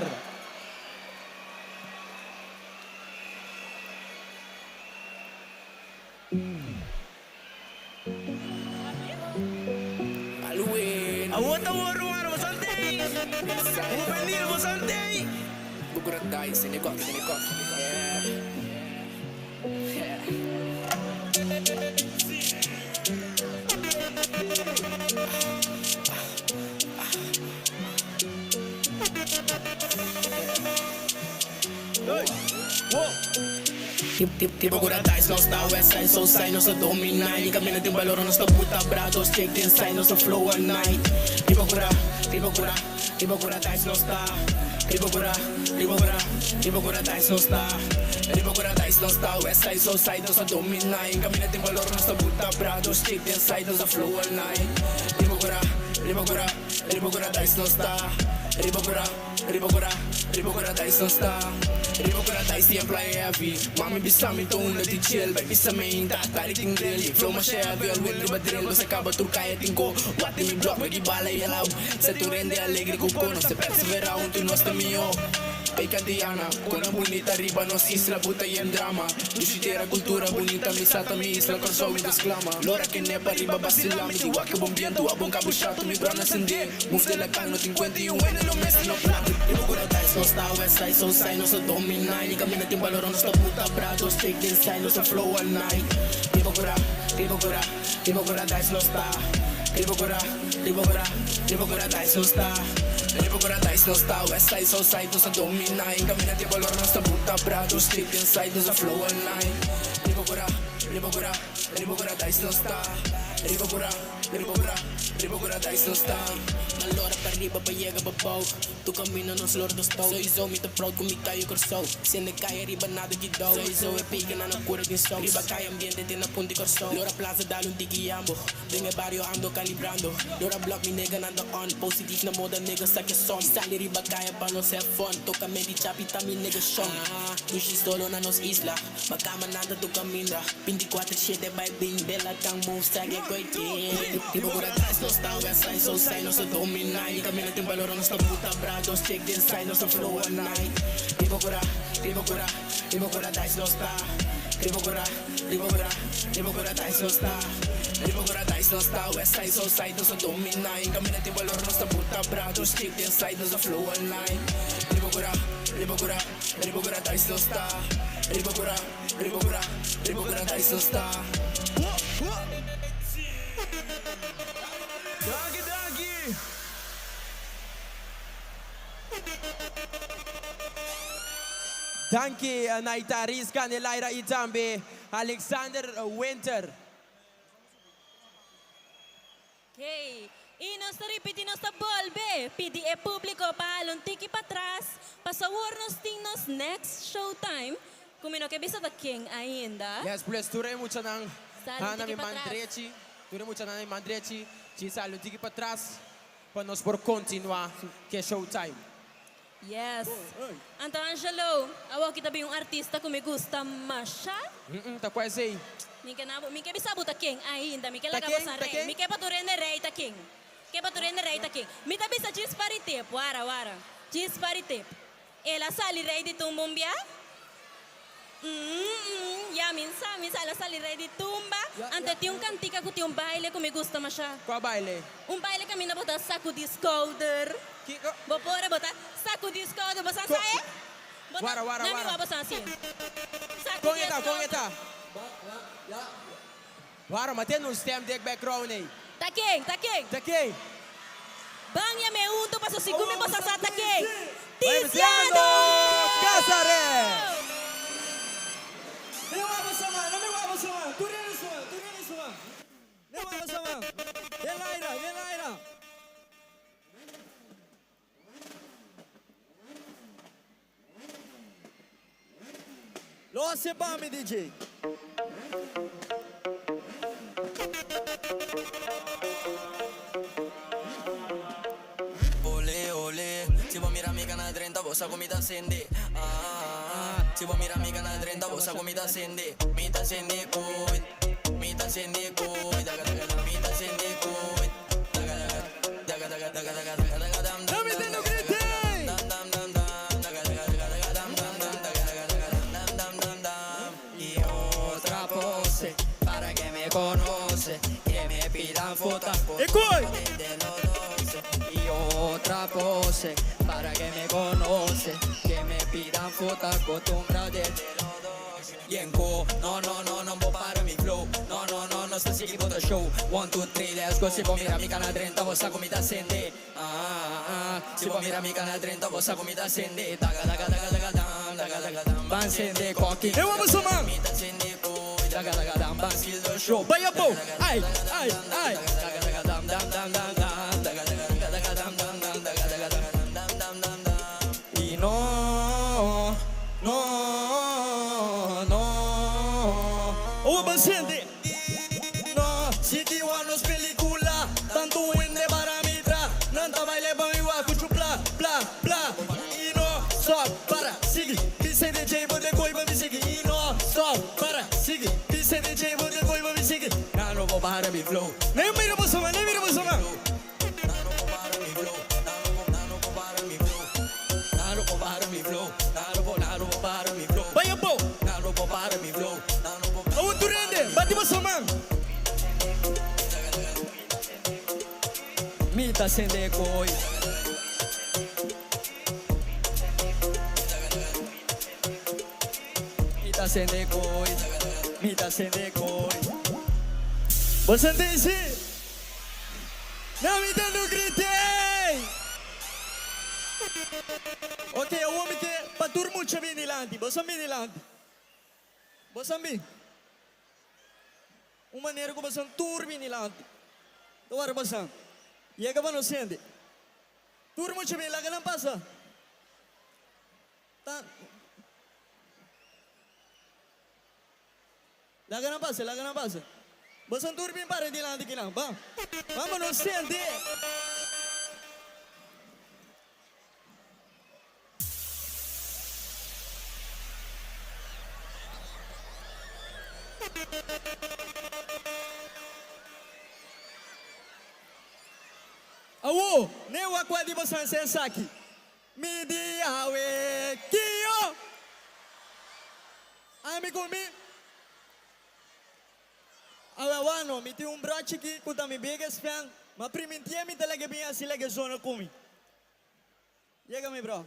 Awor ta wor ruman bo santey Juvenil bo santey Bukura dice in the coffee in the coffee Yeah Tipo ku dice nos ta westside southside nos ta domina Ni kaminda tin balor nos ta buta bra Dos chick den side nos ta flow all night Riba kura, riba kura, riba kura dice nos ta Riba kura, riba kura, riba kura dice nos ta Riba kura dice nos ta westside southside nos ta domina Ni kaminda tin balor nos ta buta bra Dos chick den side nos ta flow all night Riba kura, riba kura, riba kura dice nos ta Riba kura. Riba kura, riba kura dice nos ta Riba kura dice di employe heavy Mami bisa mi ta unda di chill Bai bisa mi inta tari tin drill Flow masha heavy al wheel riba drill Nos a kaba tur kaya tin ko Wak den mi blok wek di bala i helao Se tur hende alegre ku ko Nos ta persevera huntu nos ta mihó Ey Cantiana, kon a bunita riba nos isla buta yen drama Dushi tera kultura bunita mi sa ta mi isla Kòrsou mi ta sklama Lora kenepa riba basila mi di wak e bon bientu a bon kabushatu mi bròna sendé Move de la kal no tin kuenta y un wende no mester no plata Riba ku dice nos ta west side south side nos ta domina Ni kaminda tin balor nos ta buta bra Dos chick den side nos ta flow all night Riba ku ra, riba ku ra, riba ku dice nos ta Riba ku ra, riba ku ra, riba ku dice nos ta Riba ku dice nos ta west side south side nos ta domina Ni kaminda tin balor nos ta buta bra Dos chick den side nos ta flow all night Riba ku ra, riba ku ra, riba ku dice nos ta Riba ku ra. Riba bra, riba bra dice no sta Malora pa riba pa yega pa bou Tu camino nos lor dos tou Sowieso mi ta proud cu mi tayo Corsou Sende caya riba nada ki dou Sowieso e pica na na cura tin sous Riba caya ambiente te na punti Corsou Lora plaza dal un tiki yambo Den e bario ando calibrando Lora block mi nigga nan ta on Positief na moda nigga sa ke som Sali riba caya pa nos have fun Toca medi chapi ta mi nigga shon Dushi solo na nos isla Bakama nan ta tu caminda Binticuater shete bai bin de la kan move sa ke koy tin Tipo ku atrás nos ta west side south side nos ta domina Ni caminda tin balor nos ta buta bra Dos chick den side nos ta flow all night Riba kura, riba kura, riba kura dice nos ta Riba kura, riba kura, riba kura dice nos ta Riba kura dice nos ta west side south side nos ta domina Ni caminda tin balor nos ta buta bra Dos chick den side nos ta flow all night Riba kura, riba kura, riba kura dice nos ta Riba kura. Riba kura, riba kura dice nos ta. Danki danki. Danki Naitaris Candelaira y tambe Alexander Winter. Hey, y nos ta ripiti nos ta bolbe pidi e publico pa hala un tiki patras paso awor nos tin nos next showtime cu mi no ke bisa ta ken ainda. Yes pues tur e muchanan Sali un handa tiki mi man patras. drechi, tur e muchanan na mi man drechi, chi sali un tiki patras pa nos por continua ke showtime. Yes. Anto Angelo, awoki ta bin un artista ku mi gusta masha. Mm ta kua esei? Mi ke na bo, mi ke bisa bo ta ken ainda, mi ke Ta laga ken? bosan Ta rei. ken? Mi ke pa tur hende rei ta ken. Ke pa tur hende rei ta ken. Mi ta bisa djis pa ritep, wara wara. Djis pa ritep. El a sali rei di tumba un bia? Mm ya mi sa, mi sa el a sali rei di tumba. Anto e tin un kantika ku tin un baile ku mi gusta masha. Kua baile? Un baile kaminda bo ta sakudi skouder. Kiko? Bo por e bo ta sakudi skouder, bo sa sa e? Bo ta, Wara, wara, na mi wara. wak bo sa hasi. Sakudi Kon e ta, kon e skouder. ta? Wara, ma tende un stem dek background ei. Ta ken? Ta ken? Ta ken? Ban yam'é huntu paso sigur mi boso sa ta ken. Tiziano Tiziano! Casares! Mi wak bo man, no mi wak bo man, tur hende su man, tur hende su man. Mi wak bo man. Den laira, den laira. Lo hace pa mi DJ. Ole ole, si bo mira mi canal 30 bo sa cu mi ta cende Ah ah ah, si bo mira mi canal 30 bo sa cu mi ta cende Mi ta cende coy, mi ta cende coy Daga daga da, mi ta cende coy Daga daga, daga daga daga daga daga daga dam dam No mi tende grite! dam dam dam dam Daga daga daga daga dam dam dam daga daga daga dam dam dam dam Y otra pose para que me conoce, que me pidan fotos con desde los 12. Y otra pose para que me conoce, que me pidan fotos acostumbrado desde los 12. Yenko, no, no, no, no puedo parar mi flow. No, no, no, no sé si equipo de show. One, two, three, let's go. Si vos mira mi canal 30, vos saco mi trascende. Ah, ah, ah. Si vos mira mi canal 30, vos saco mi trascende. Daga, daga, daga, daga, dam, daga, daga, dam. Van sende, coqui. Eu amo sua mão. Mi ta cende coy, daga daga dam bam skill the show. Vai, pô. Ai, ai, ai. Daga daga dam dam dam dam dam daga daga daga daga dam dam dam daga daga daga dam dam dam dam dam. Y no, no, no. Ô, Bancente. No, si nos película, tanto wende para mitra, nanta baile pa mi wa kuchu pla, pla, pla. Y no, stop, para, sigue. Dice DJ, bo de koi pa mi sigue. Y no, stop, para, sigue. Dice DJ, bo de koi pa mi sigue. Na no puedo bajar mi flow. Nem mira bo man, nem mira bo man. Na no puedo bajar mi flow. Na no puedo, na no puedo bajar mi flow. Vai, pô. Na no puedo bajar mi flow. Ô, Turende, bate bo man. Mi ta sende koi. Mi ta sende koi. Mi ta sende koi. Você entende? Não me dando gritei! Ok, o homem que patur muito bem dilante, você bem dilante. Você bem. Uma maneira como você turbi dilante. Agora você. Chega para não sente. Tur muito bem, lá que não passa. Tá. Lá que não passa, lá que não passa. Você turbi para dilante aqui não, vamos. Vamos não sente. Awo, ne wakwa di bosan sen saki. Mi di awe kio. Ami kumi. Awe wano, mi ti un bracci ki kuta mi biggest fan. Ma primintia mi talaga bin sila ke zona kumi. Llega mi bro.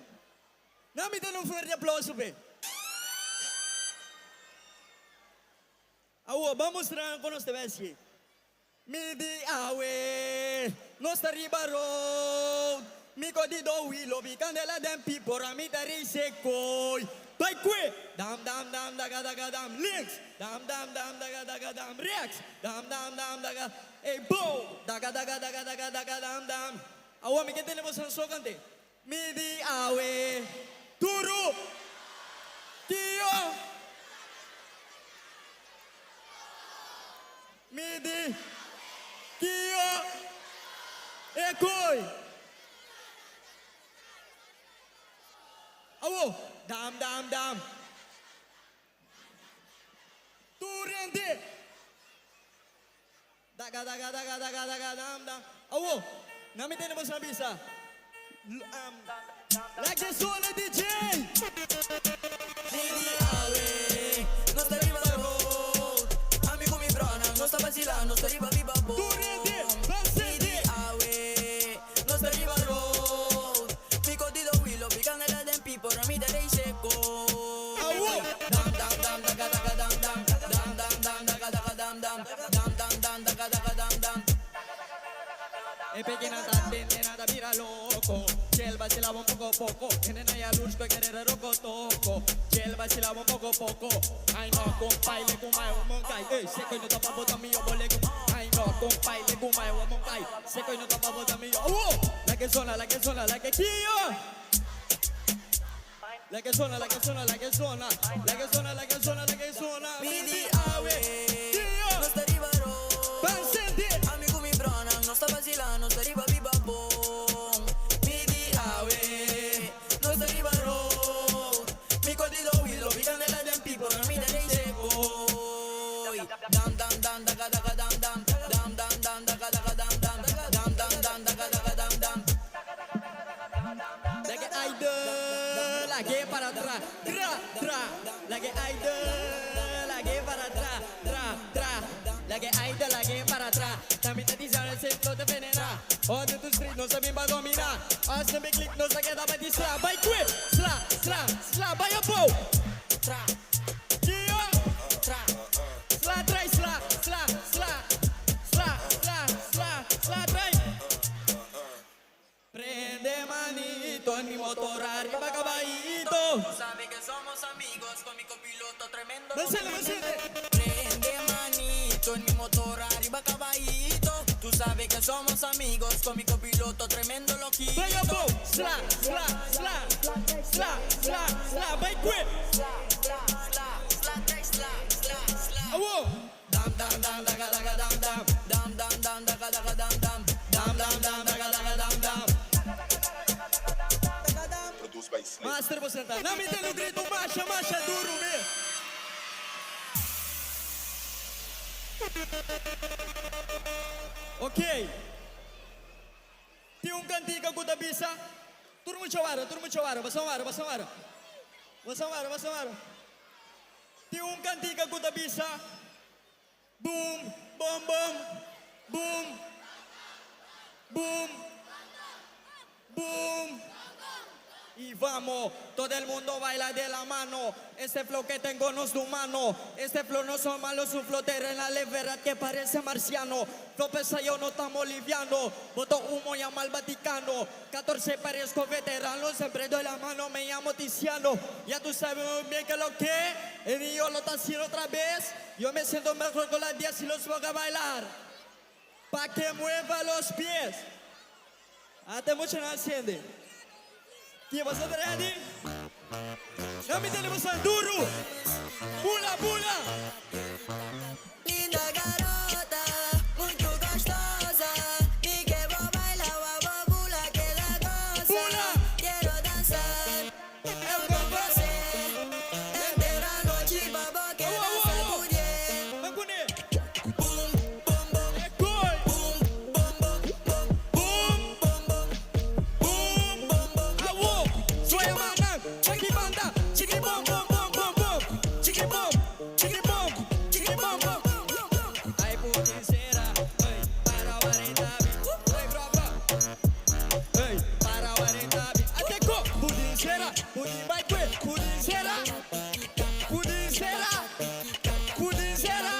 Na mi den un fuerte aplauso pe. Awo, vamos mostrar con ustedes aquí. Mi di awe, no sta riba road. Mi kodi do wilo, mi candela dem people, a mi tari sekoi. Vai kwe! Dam dam dam daga daga dam links. Dam dam dam daga daga dam rex. Dam dam dam daga. Ey bo! Daga daga daga daga daga dam dam. Awa mi que tenemos en socante. Mi di awe, turu, tio. Mi di Kio Ekoi. Prende! Daga daga daga daga daga dam dam. Awo, na mi tende boso a bisa. Um, like the solo DJ! Lady awe, nos ta riba road. Ami ku mi bronan, nos ta basila, nos ta riba biba bon. Lady awe, nos ta riba road. Mi kodido wilo, mi kangela den pipo, na mi ta rei seko. Dam dam dam daga daga dam dam, dam dam dam daga daga dam dam, dam dam dam daga daga dam dam. E pequena ta nena ta mira loco. Chel vacilaba un poco poco. Nena ya luz que querer roco toco. Chel vacilaba un poco poco. Ay no, compay le kumay o monkai. Ey, se coño tapa bota mi yo bolego. Ay no, compay le kumay o monkai. Se coño tapa bota mi yo. Oh, la que suena, la que suena, la que kio. La que suena, la que suena, la que suena. La que suena, la que suena, la que suena. Mi di awe, nos ta riba road. Ami ku mi bronan, nos ta basila, nos ta riba biba bon. Mi di awe, nos ta riba road. Mi kodido wilo, mi kandela den pipo, na mi ta rei seko. Dam dam dam daga daga dam dam, dam dam dam daga daga dam dam, dam dam dam daga daga dam dam. La que hay de la que para atrás, tra, tra. La que hay de la que para atrás, tra, tra. La que hay de la que para atrás. También te dicen el centro de venena. O de tu street no se me va a dominar. Haz mi click no se queda para ti sla. By quick, sla, sla, sla, by a bow. Tra, Yeah. tra. Sla, tra, sla, sla, sla. Sla, sla, sla, sla, tra. Prende manito en mi motor arriba caballito. Tú sabes que somos amigos con mi copiloto tremendo. Vencele, vencele. Prende manito en mi motor arriba caballito. Tú sabes que somos amigos con mi copiloto tremendo loquito. Venga, bo, sla, sla, sla, sla, sla, sla, vai quick. Sla, sla, sla, sla, sla, sla, sla. Awo. Dam dam dam daga daga dam dam, dam dam dam daga daga dam dam, dam dam dam daga daga dam dam. Produced by Slick. Master você tá. Não me entendo grito, marcha, marcha duro, me. Ok. Tem um cantiga com bisa. Turma chawara, turma chawara, basawara, basawara. Basawara, basawara. Tem um cantiga com bisa. Boom, bom, bom. Boom. Boom. Boom. Y vamos, todo el mundo baila de la mano. Este flow que tengo no es de humano. Este flow no son malos, un flow terrenal es verdad que parece marciano. Flow pesa yo no estamos liviano. Boto humo llama al Vaticano. 14 parezco veterano, siempre doy la mano, me llamo Tiziano. Ya tú sabes muy bien que lo que el niño lo está haciendo otra vez. Yo me siento mejor con las 10 y los pongo a bailar. Pa' que mueva los pies. Até mucho no enciende. Aqui, você tá ready? Não me entende, você duro! Pula, pula! Linda garota, muito gostosa. Mi que vou bailar, a bula que ela goza. Quero dançar, eu com você. Inteira noite, babo que dança mulher. Bum, bum, bum. Bum, bum, bum, bum. Bum, bum, bum. Bum, bum, bum. Aô! Sua mana, chiqui banda, chiqui bom, bom, bom, bom, bom. Chiqui bom, chiqui bom, chiqui bom, bom. Ai, puticeira, ei, para o arentabi. Ei, brava. Ei, para o arentabi. Até co, puticeira, pudim vai que, puticeira. Puticeira, puticeira.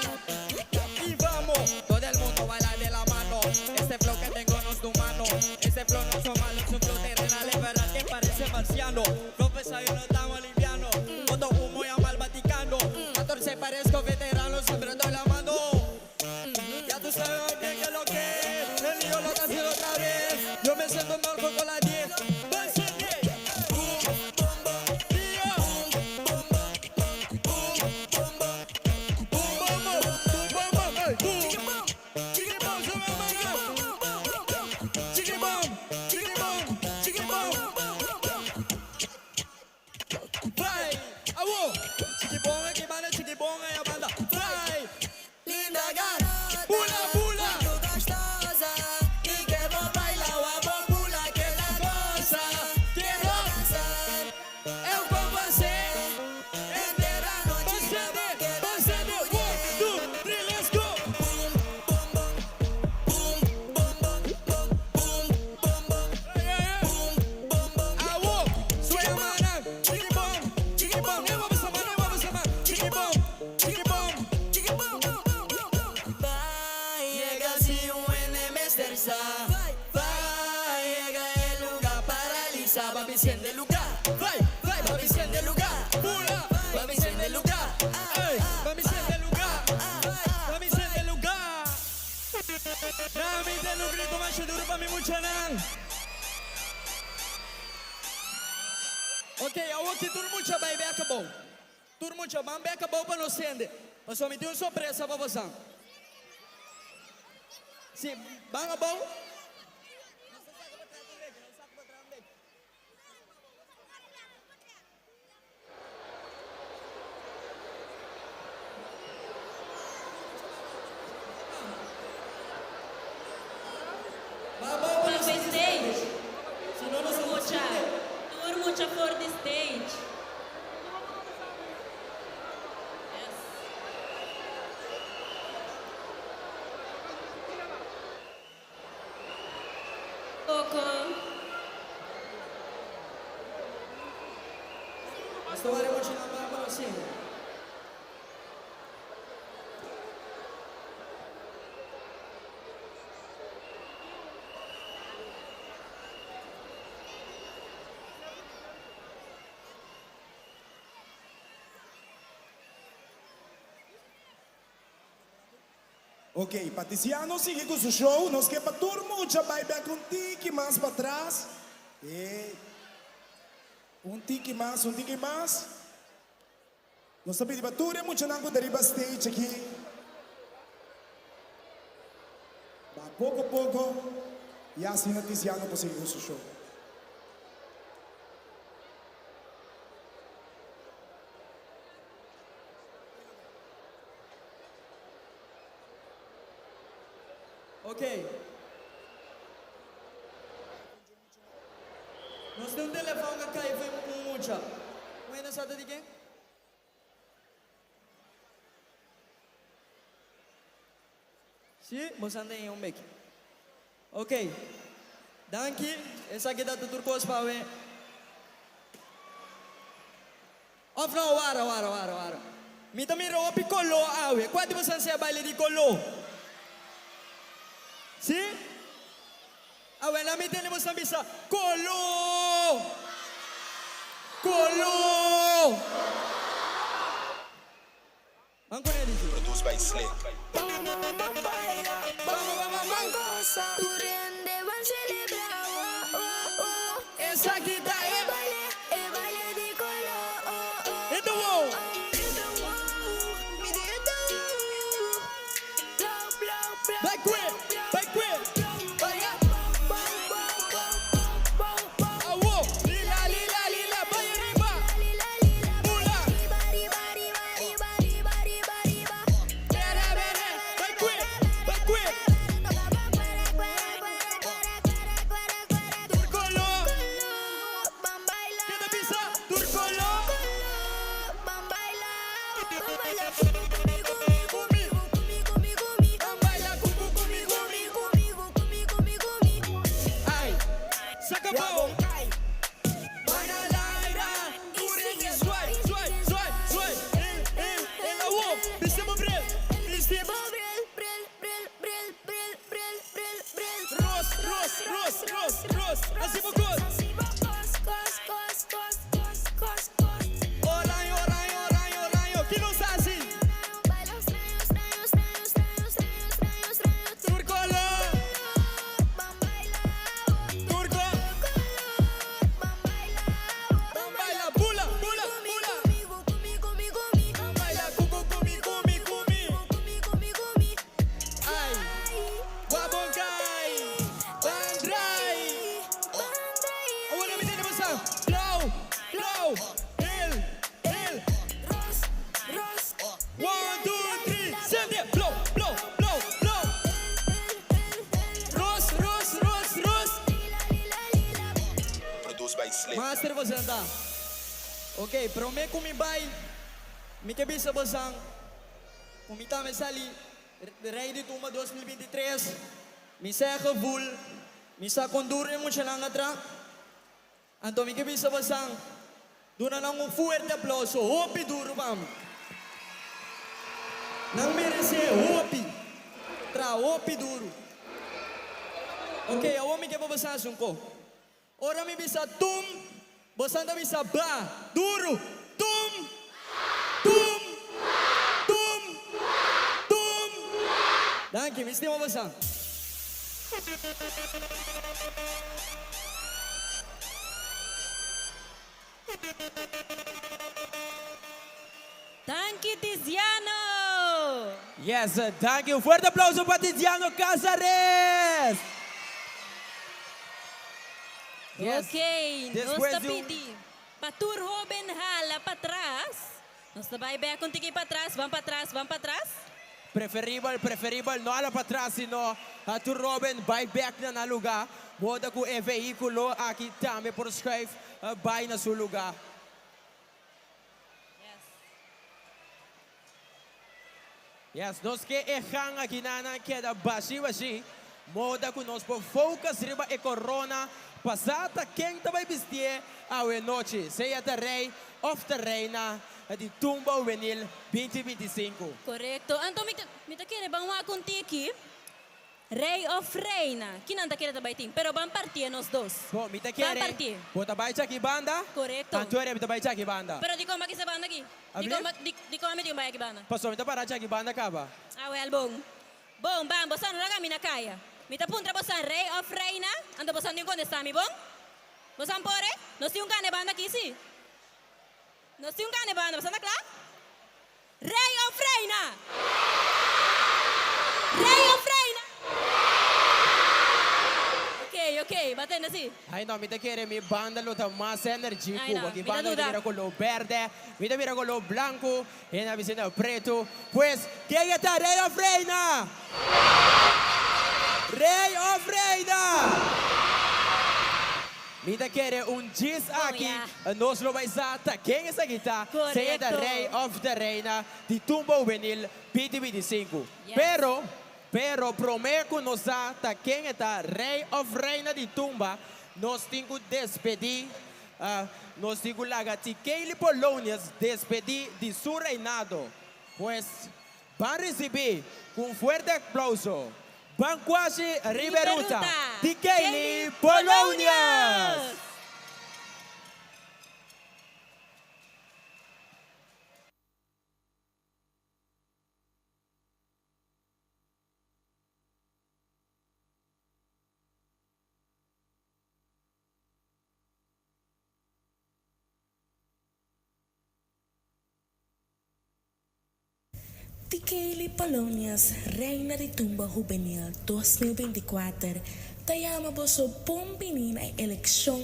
Y vamos, todo el mundo baila de la mano. Este flow que tengo no es de humano. Este flow no son malos, es un flow terrenal, es verdad que parece marciano. Flow pesado y no estamos liviano. Boto humo llama al Vaticano. 14 parezco veterano, siempre doy la mano. Ya tú sabes muy bien que lo que es. El lío lo está haciendo otra vez. Yo me siento mejor con la 10. Va a ser 10. Bum, bum, bum. Tío. Bum, bum, bum. Bum, bum, bum. Bum, bum, bum. Bum, bum, bum. Ey, bum. Chiqui bum. Chiqui bum, sube mano. Chiqui bum, chiqui bum, chiqui bum. Vai! Aô! Chiqui bom é que manda, chiqui bom é a banda. Vai! Muchanan. Ok, awor ki tur mucha bai bek abou. Tur mucha ban bek abou pa nos hende. Pasobra mi tin un sorpresa pa bosan. Si, ban abou. Papa stage. Mucha, tur mucha for di stage. Yes. Coco. Ok, Paticiano sigui cu su show, nos ke pa tur mucha bay bek un tiki mas patras. Ey, un tiki mas, un tiki mas. Nos ta pidi pa tur e muchanan cu ta riba stage aki ba poco poco y asina Tiziano por sigui cu su show. Ok. Nos tin un telefon cu a cay for un mucha. Un hende sa ta di ken? Si, bo sa den un beki. Ok. Danki. Esaki ta tur cos pa awe. Of no, wara, wara, wara, wara. Mi ta mira hopi coló awe. Cua di boso a siña baile di coló? Si? Awe la mi tende boso a bisa, Coló! Coló! Ban con e DJ. Produced by Slick. Esaki ta e. E ta wow. Bai kue, bai kue, bai a. Awo, lila, lila, lila, bai ariba. Bula. Bere, bere, bai kue, bai kue. Tur kolo. Keda bisa, tur kolo. Ay, saca bou. Baina laira, tur hende zwai, zwai, zwai, zwai. El, el, el awo, bisti bo bril, bisti bo. Ros, ros, ros, ros, ros, hasi bo kos. Oraño, oraño, oraño, oraño, ki nos hasi? Tur kolo. Tur ko. Ban baila, bula, bula, bula. Ban baila, ku, ku, kumi, kumi, kumi. Ay, wabonkai, bandrai. Awor mi tende bosa. Blauw, blauw, geel, geel. One, two, three, sende. Blauw, blauw, blauw, blauw. Ros, ros, ros, ros. Produced by Slick. Master bosan ta. Ok, prome ku mi bai, mi ke bisa bosan ku mi tambe sali Rey di Tumba 2023, mi sa e gevoel, mi sa kon duro e muchanan a tra. Anto mi ke bisa bosan, duna nan un fuerte aplauso, hopi duro pa mi. Nan merece hopi, tra hopi duro. Ok, awor mi ke pa bosan haci un ko. Ora mi bisa tum, bosan ta bisa ba, duru, tum, tum, tum, tum. Danki, mi stima bosan. Danki Tiziano! Yes, danki. Un fuerte aplauso pa Tiziano Cazares! Yes. Ok, nos Despues ta di un- pidi pa tur hoben hala patras. Nos ta bai bek un tiki patras, ban patras, ban patras. Preferibel, preferibel no hala patras sino a tur hoben bai bek na nan luga. Moda cu e vehiculo aki tambe por schuif bai na su luga. Yes, nos ke e gang aki nan keda bashi bashi, moda ku nos por focus riba e corona pasa ta ken ta bai bistié awe nochi, sea ta rey of ta reina di Tumba Hubenil 2025. Korekto. Anto mi ta mi ta kere ban wak un tiki. Rey of reina, ki nan ta kere ta bai tin? Pero ban partié nos dos. Bo, mi ta Ban kere partié. bo ta bai chaki banda, Korekto. anto ere mi ta bai chaki banda. Pero dikon bo a kisa banda aki? Abri? Dikon bo, di, dikon mi tin bai aki banda? Pasobra mi ta para chaki banda kaba. Ah wèl, bon. Bon, ban, boso no laga mi na kaya. Mi ta puntra boso rey of reina, anto boso tin kontestá mi, bon? Boso por e? Nos tin un gana e banda aki, sí. Nos tin un gana e banda, boso ta kla? Rey of reina? Rey of reina? Ok, ok, ba tende si. Ay no, mi ta kere mi banda lo ta mas energy Ay ku no, aki mi ta banda mi ta duda. mira color berde, mi ta mira color blanco, hende a bisa na preto. Pues, ken e ta rey of reina? Rey of reina? Mi ta kere un djis aki, nos lo bai sa ta ken esaki ta, sea ta rey of ta reina di Tumba Hubenil 2025. Pero, pero prome ku nos sa ta ken e ta rey of reina di Tumba, nos tin ku despedi, nos tin ku laga Tikeli Polonius despedi di su reinado. Pues, ban risibi ku un fuerte aplauso Bankwasi riba e ruta di Kaylee Polonius! Tikeli Polonius, Reina di Tumba Hubenil 2024, ta yama boso bon bini na e elekshon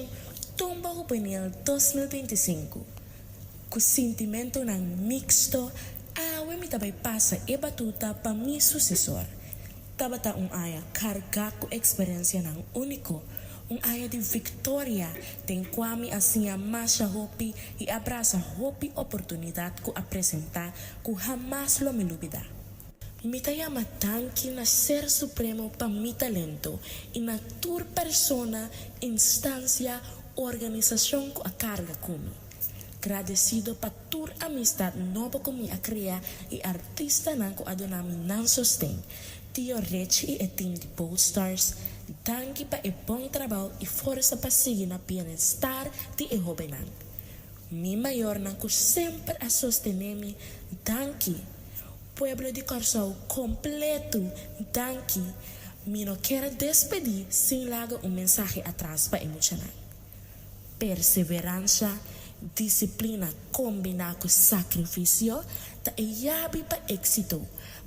Tumba Hubenil 2025. Ku sintimentonan miksto, awe mi ta bai pasa e batuta pa mi susesor. Tabata un aña kargá ku eksperensianan úniko, un aña di viktoria den kua mi a siña masha hopi i a brasa hopi oportunidat ku a presentá ku hamas lo mi lubidá. Mi ta yama danki na Ser Supremo pa mi talento i na tur persona, instansia, organisashon ku a karga ku mi. Gradesido pa tur amistad nobo ku mi a krea i artistanan ku a duna mi nan sosten. Tio Richie i e team di Bold Stars, danki pa e bon trabou i forsa pa sigui na bienestar di e hobennan. Mi mayornan ku semper a sostené mi, danki. Pueblo di Kòrsou kompletu, danki. Mi no kier despedí sin laga un mensahe atras pa e muchanan. Perseveransha, disiplina kombiná ku sakrifisio ta e yabi pa éksito.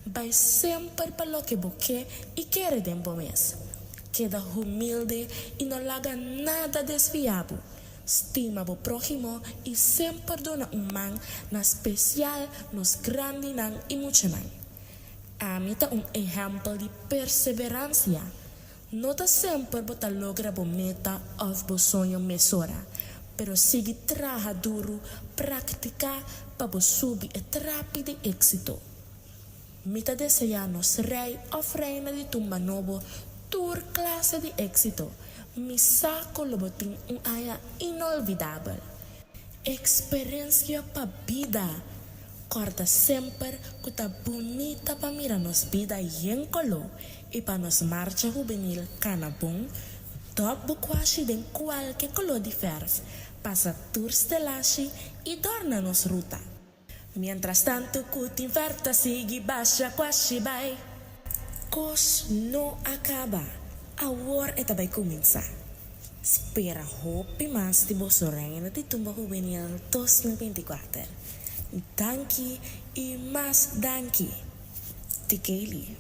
Bai semper pa loke bo ke i kere den bo mes. Keda humilde i no laga nada desviá bo. Stima bo próhimo i semper duna un man na spesial nos grandinan i muchanan. Ami ta un ehèmpel di perseveransia. No ta semper bo ta logra bo meta òf bo soño mesora, pero sigui traha duru, praktiká pa bo subi e trapi di éksito. Mi ta deseá nos rei òf reina di tumba nobo tur klase di éksito. Mi sa ku lo bo tin un aña inolvidabel. Eksperensia pa bida! Kòrda semper ku ta bunita pa mira nos bida yen koló I pa nos marcha hubenil kana bon, dòp bo kuashi den kualke koló di fèrf, pasa tur stelashi i dòrna nos ruta. Mientrastantu ku tin fèrf ta sigui basha kuashi bai. Kos no a kaba. Awor e ta bai kuminsá. Spera hopi mas di boso Reina di Tumba Hubenil 2024. Danki i mas danki. Tikeli.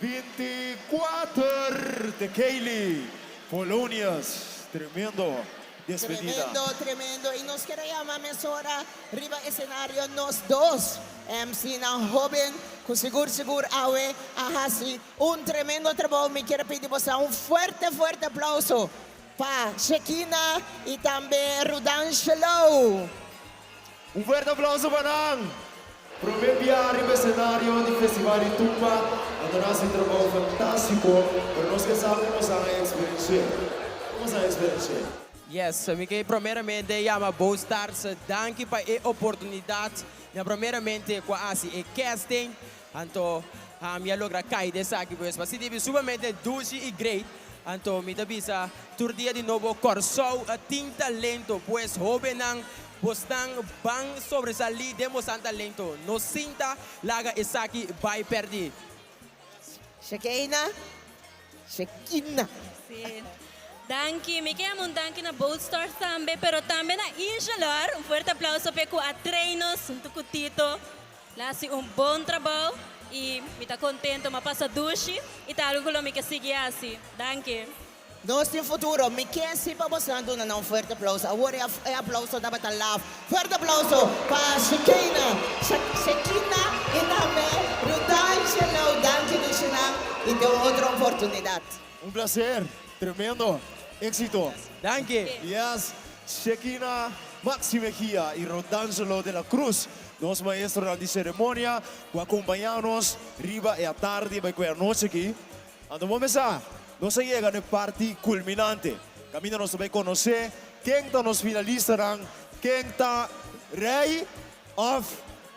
2024 de Kaylee Polonius. Tremendo despedida. Tremendo, tremendo. Y nos kier a yama mesora riba escenario nos dos MC nan hoben cu sigur sigur awe a haci un tremendo trabou. Mi kier a pidi boso un fuerte fuerte aplauso pa Shekina y tambe Rudanshelo. Un fuerte aplauso pa nan! Prome bia riba escenario di Festival di Tumba, nan ta haci un trabou fantastico, pero nos ke sa como sa nan experiencia. Como sa experiencia? Yes, mi ke primeramente yama Bo Stars danki pa e oportunidad. Na primeramente cu a haci e casting, anto mi a logra cay den esaki pues pa sinti mi sumamente dushi y great. Anto mi ta bisa tur dia di nobo Corsou tin talento, pues hobennan bosnan ban sobresali den bosan talento, no sinta laga esaki bay perdi. Shekeina, Shekina. Sí. Danki. Mi ke yama un danki na Bold Stars tambe, pero tambe na Ingelor. Un fuerte aplauso p'e ku a train nos huntu ku Tito. La hasi un bon trabou y mi ta contento. M'a pasa dushi y ta algo cu lo mi ke sigui hasi. Danki. Nos tin futuro. Mi ke si pa bosonan duna nan un fuerte aplauso. Awor e aplauso tabata laf. Fuerte aplauso pa Shekeina, Shekina y tambe Rudangelo. Danki dushinan y te un otro oportunidad. Un placer. Tremendo. Éxito. Danki. Yes. Shekina, Maxi Mejia y Rodangelo de la Cruz, nos maestronan di ceremonia cu a compaña nos riba e atardi bai cu e anochi aki. Anto bo mesa, nos a yega na e parti culminante, caminda nos ta bai conoce ken ta nos finalistanan, ken ta rey of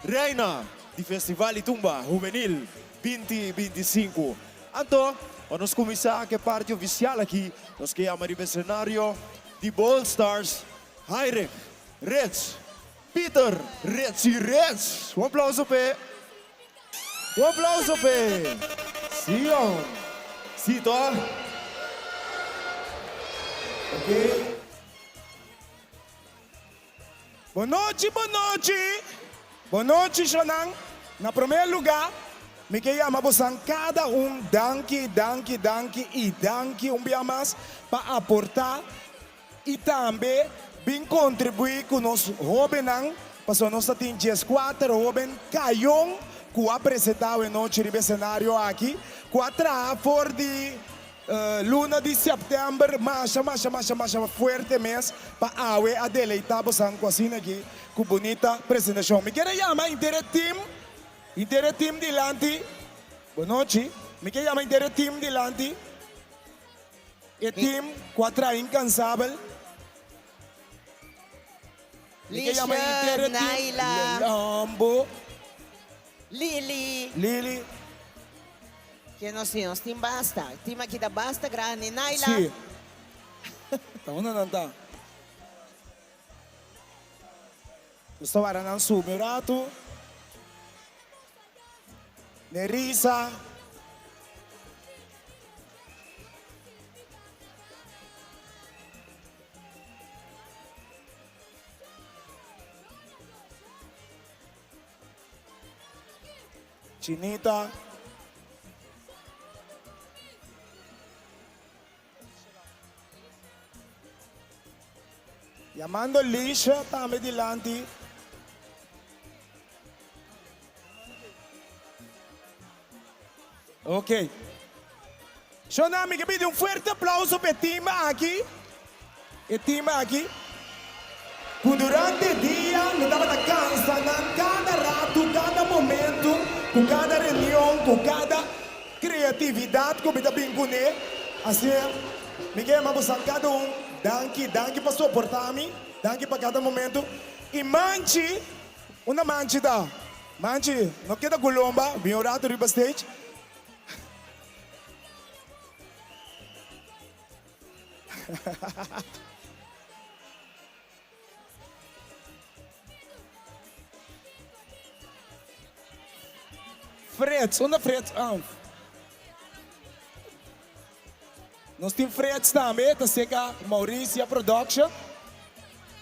reina di Festival di Tumba Hubenil 2025. Anto, pa nos cuminsa cu e parti oficial aki, nos ke yama riba e scenario Di Bold Stars, Heinrich, Rits, Peter, Ritzy Rits. Un aplauso p'e. Un aplauso p'e. Sion. Si toch? Ok. Bon nochi, bon nochi. Bon nochi shonan. Na prome luga mi ke yama bosan kada un danki, danki, danki i danki un bia mas pa aporta i tambe bin kontribui ku nos hobennan pasobra nos ta tin dieskuater hoben kayon ku a presenta awe nochi riba e senario aki ku a traha for di Luna di sèptèmber masha masha masha masha fuerte mes pa awe a deleitá bosan ku asina aki ku bunita presentashon. Mi kier a yama henter e team, henter e team dilanti. Bonochi. Mi kier yama henter e team dilanti. E team ku a traha inkansabel. Mi kier yama henter e team. Naila. Lambo. Lili. Lili. Ke nos tin? Nos tin basta. Team aki ta basta grandi. Naila. Sí. Ta unda nan ta? Nos ta wara nan subi un ratu. Nerisa. Chinita. Yamando Lisha tambe dilanti. Ok. Shona, mi ke pidi un fuerte aplauso pa e team aki. E team aki. Ku durante e dia mi tabata kansa nan kada ratu, kada momento, ku kada reunion, ku kada kreatividat ku mi ta bin kuné. Asina, mi ke yama bosan kada un, danki, danki pa soportá mi, danki pa kada momento. I Manchi, unda Manchi ta? Manchi, no keda ku lomba, bin un ratu riba stage. Frits, unda Frits? Ah. Nos tin Frits tambe, ta seka Mauricia Production.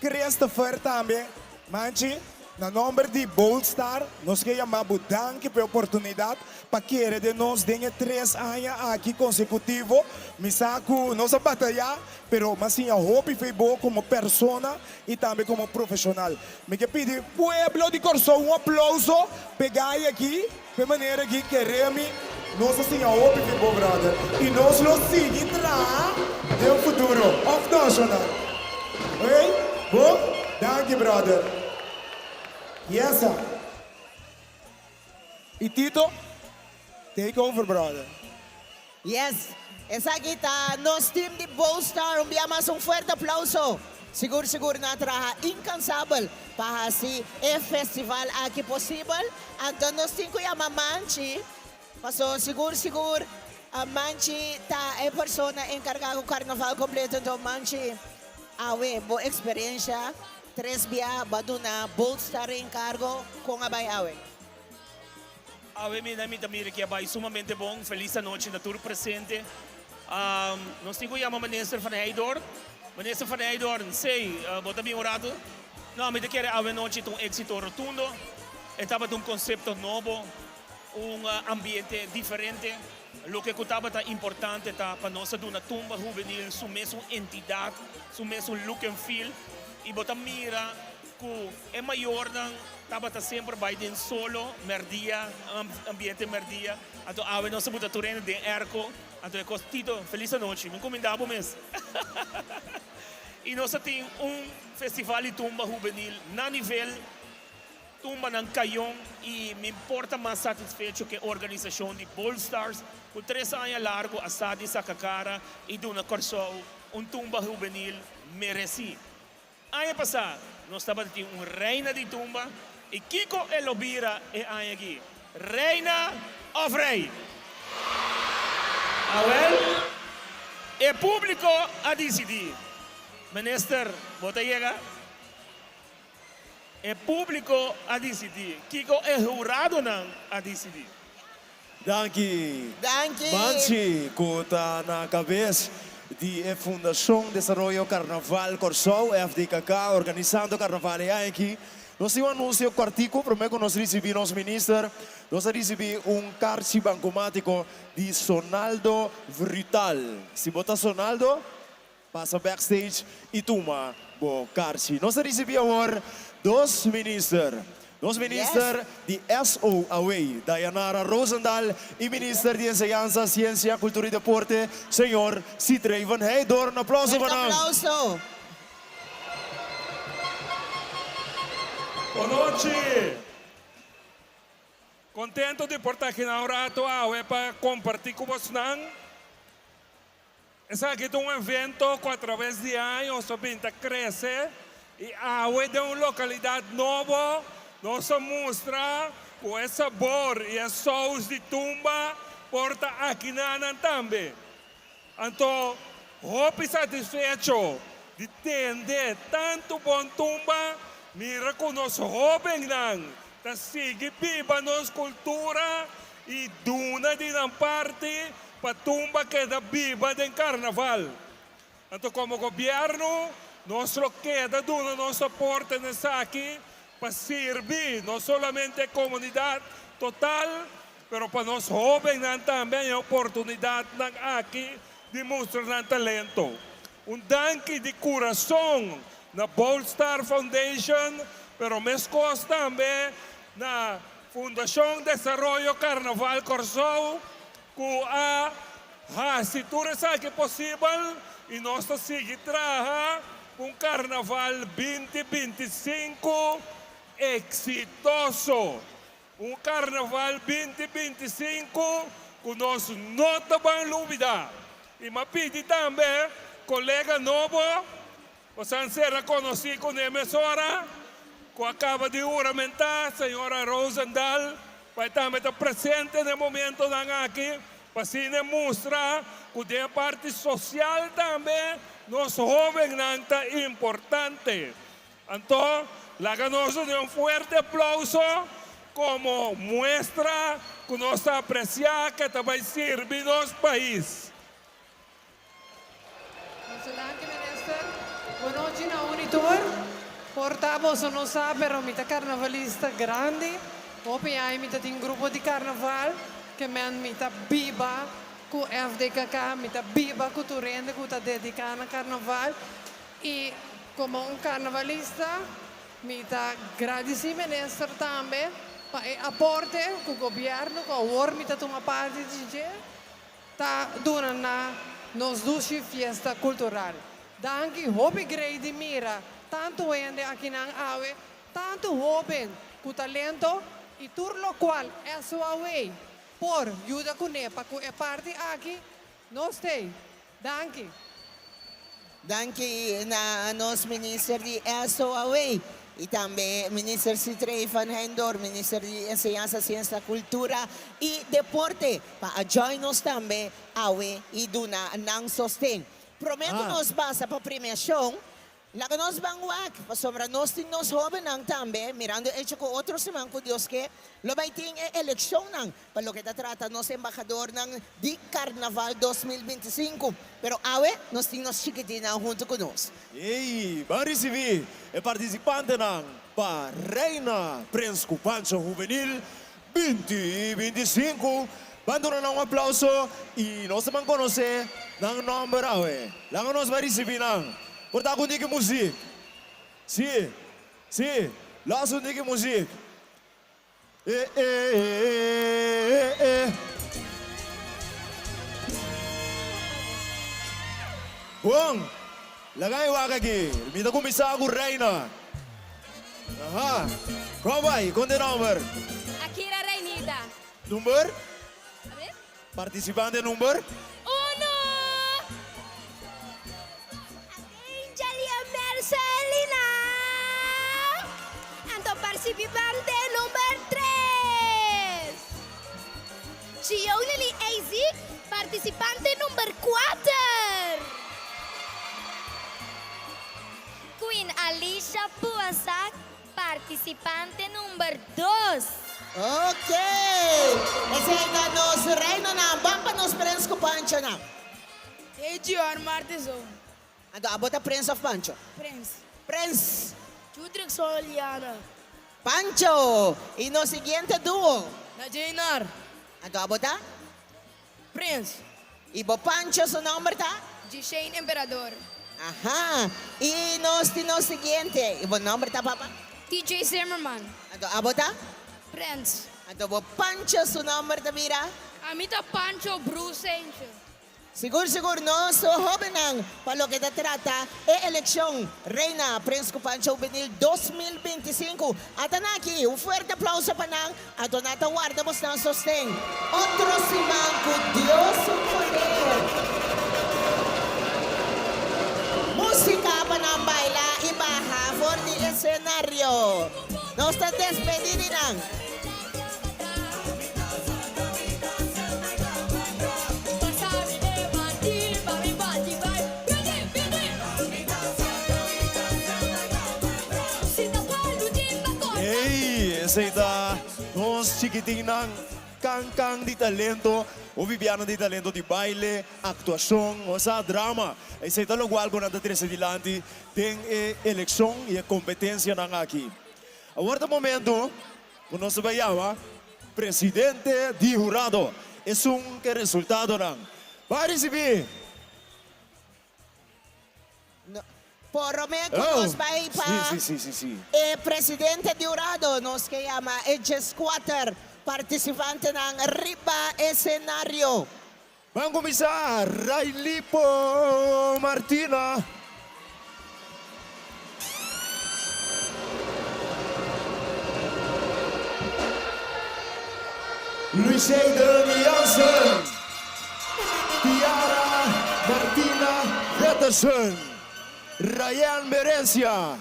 Christopher tambe, Manchi. Na nomber di Bold Star, nos ke yama bo danki pa e oportunidat pa kere den nos den e tres aña aki konsekutivo. Mi sa ku nos a batayá, pero mi a siña hopi fe bo komo persona i tambe komo profeshonal. Mi ke pidi pueblo di Kòrsou un aplouso p'e gai aki, p'e manera aki kere mi. Nos a siña hopi fe bo, brother, i nos lo sigui traha den futuro. Òf no, Shonal? Oké? Bo? Danki, brother. Yes, sir. I Tito, take over, brother. Yes, esaki ta nos team di Bold Star. Un bia mas un fuerte aplauso. Sigur sigur nan a traha incansabel pa haci e festival aki posibel. Anto nos tin cu yama Manchi, paso sigur sigur Manchi ta e persona encarga cu carnaval completo. Anto Manchi, awe bo experiencia tres bia bo a duna Bold Star e encargo, con a bay awe? Awe mi na mi ta mira ki a bai sumamente bon. Felis anochi na tur presente. Nos tin ku yama Minister van Heydoorn. Minister van Heydoorn, sey, bo ta bin un ratu? No, mi ta kere awe nochi ta un éksito rotundo. E tabata un konsepto nobo, un ambiente diferente. Loke ku tabata importante ta pa nos a duna Tumba Hubenil su mesun entidat, su mesun look and feel. I bo ta mira Ku e mayornan tabata semper bai den solo merdia, ambiente merdia. Anto awe nos a buta tur hende den airco. Anto e kos, Tito, felis anochi. Mi kuminda bo mes. I nos a tin un festival di tumba hubenil na nivel, tumbanan kayon i mi por ta mas satisfecho ku e organisashon di Bold Stars ku tres aña largu a sa di saka kara i duna Kòrsou un tumba hubenil meresí. Aña pasá nos tabata tin un reina di tumba i kiko e lo bira e aña aki? Reina òf rei? Awèl, e públiko a disidí. Minister, bo ta yega? E públiko a disidí. Kiko e huradonan a disidí? Danki. Danki. Manchi ku ta na kabes di e Fundashon Desaroyo Karnaval Kòrsou, FDKK, organisando karnaval e aña aki. Nos tin un anunsio kòrtiku promé ku nos risibí nos minister. Nos a risibí un karchi bankomátiko di Sonaldo Vrutaal. Si bo ta Sonaldo, pasa backstage i tuma bo karchi. Nos a risibí awor dos minister. Nos minister di SOAW, Dayanara Rozendal i minister di Enseñansa, Siensia, Kultura i Deporte, señor Sithree van Heydoorn. Aplauso pa Fuerte nan. aplauso. Bonochi! Contento di por ta aki na un rato awe pa comparti cu bosnan. Esaki ta un evento ku atraves di años a bin ta krese i awe den un lokalidat nobo nos a mustra ku e sabor i e sous di tumba por ta akinanan tambe. Anto hopi satisfecho di tende tantu bon tumba, mira ku nos hóbennan ta sigui biba nos kultura i duna di nan parti pa tumba keda biba den karnaval. Anto komo gobièrnu nos lo keda duna nos soporte na esaki pa sirbi no solamente e komunidat total, pero pa nos hóbennan tambe haña oportunidatnan aki di mustra nan talento. Un danki di kurason na Bold Star Foundation, pero meskos tambe na Fundashon Desaroyo Karnaval Kòrsou ku a hasi tur esaki posibel i nos ta sigui traha pa un Karnaval 2025 eksitoso. Un Karnaval 2025 ku nos no ta ban lubida. I m'a pidi tambe kolega nobo Bosan sera konosí ku n'e mesora ku a kaba di huramentá, señora Rozendal, pa e tambe ta presente n'e momentonan aki, pa asina e mustra ku den e parti sosial tambe nos hóbennan ta importante. Anto, laga nos duna un fuerte aplouso komo muestra ku nos ta apresiá ku e ta bai sirbi nos pais. Mucho danki minister. Bonochi na un y tur. Por ta boso no sa pero mi ta carnavalista grandi. Hopi aña mi ta tin grupo di carnaval ke men mi ta biba ku FDKK, mi ta biba ku tur hende ku ta dedica na carnaval y como un carnavalista mi ta gradici minister tambe pa e aporte ku gobierno ku awor mi ta tuma parti di dje ta duna na nos dushi fiesta cultural. Danki hopi grei di mira tantu hende akinan awe, tantu hoben ku talento i tur lokual SOAW por yuda kuné pa ku e parti aki nos t'ei. Danki. Danki na nos Minister di SOAW i tambe Minister Sithree van Heydoorn, Minister di Enseñansa, Siensia, Kultura i Deporte pa a join nos tambe awe i duna nan sosten. Promé ku nos pasa pa premiashon, laga nos ban wak, pasobra nos tin nos hóbennan tambe, mirando e echo ku otro siman ku Dios ke, lo bai tin e elekshonnan pa loke ta trata nos embahadornan di Karnaval 2025. Pero awe nos tin nos chikitinnan huntu ku nos. Ey, ban risibí e partisipantenan pa Reina Prens ku Pancho Hubenil 20 25. Ban duna nan un aplauso y nos ta ban conoce nan nomber awe. Laga nos bai ricibi nan. Por ta cu diki muziek. Si, si, los un diki muziek. E e e e. Bon, laga e wak aki. Mi ta cuminsa cu Reina. Aha. Kon bai? Kon ta e nomber? Akira Reinita. Number? A ver. Participante number? Uno! Angelia Mercelina. Anto participante number tres. Gionely Eizik, participante number kuater. Queen Alicia Puasak, participante number dos. Ok! Esei ta nos reinonan. Ban pa nos prens ku panchonan. Hey Gior Martezon. Anto abo ta prens of pancho? Prens. Prens. Judrick Soliana. Pancho! I nos siguiente duo. Na Jeinar. Anto abo ta? Prins. Y bo Pancho su nomber ta? Gishane Emperador. Aha. Y nos tin nos siguiente. Y bo nomber ta papa? TJ Zimmerman. Anto abo ta? Prins. Anto bo Pancho su nomber ta bira? Ami ta Pancho Bruce Angel. Sigur sigur nos hobennan pa loke ta trata e elekshon Reina Prins ku Pancho Juvenil 2025 a ta na aki. Un fuerte aplauso pa nan. Anto nan ta warda bosnan sosten otro siman ku Dios su poder. Músika pa nan baila i baha for di esenario. Nos ta despedí di nan. Ey, esey ta nos chikitinnan kan kan di talento, o bibianan di talento di baile, actuacion, o sa drama. Esey ta locual cu nan ta trece dilanti den e eleccion y e competencianan aki. Awor ta momento cu nos ta bay yama presidente di hurado, esun ke resultadonan. Bay ricibi! Por me ku nos bai pa e presidente di hurado, nos ke yama e djeskuater partisipantenan riba esenario. Ban kuminsá, Railipo Martina. Luisheden Jansen, Tiara Martina Pettersen, Ryan Merencia,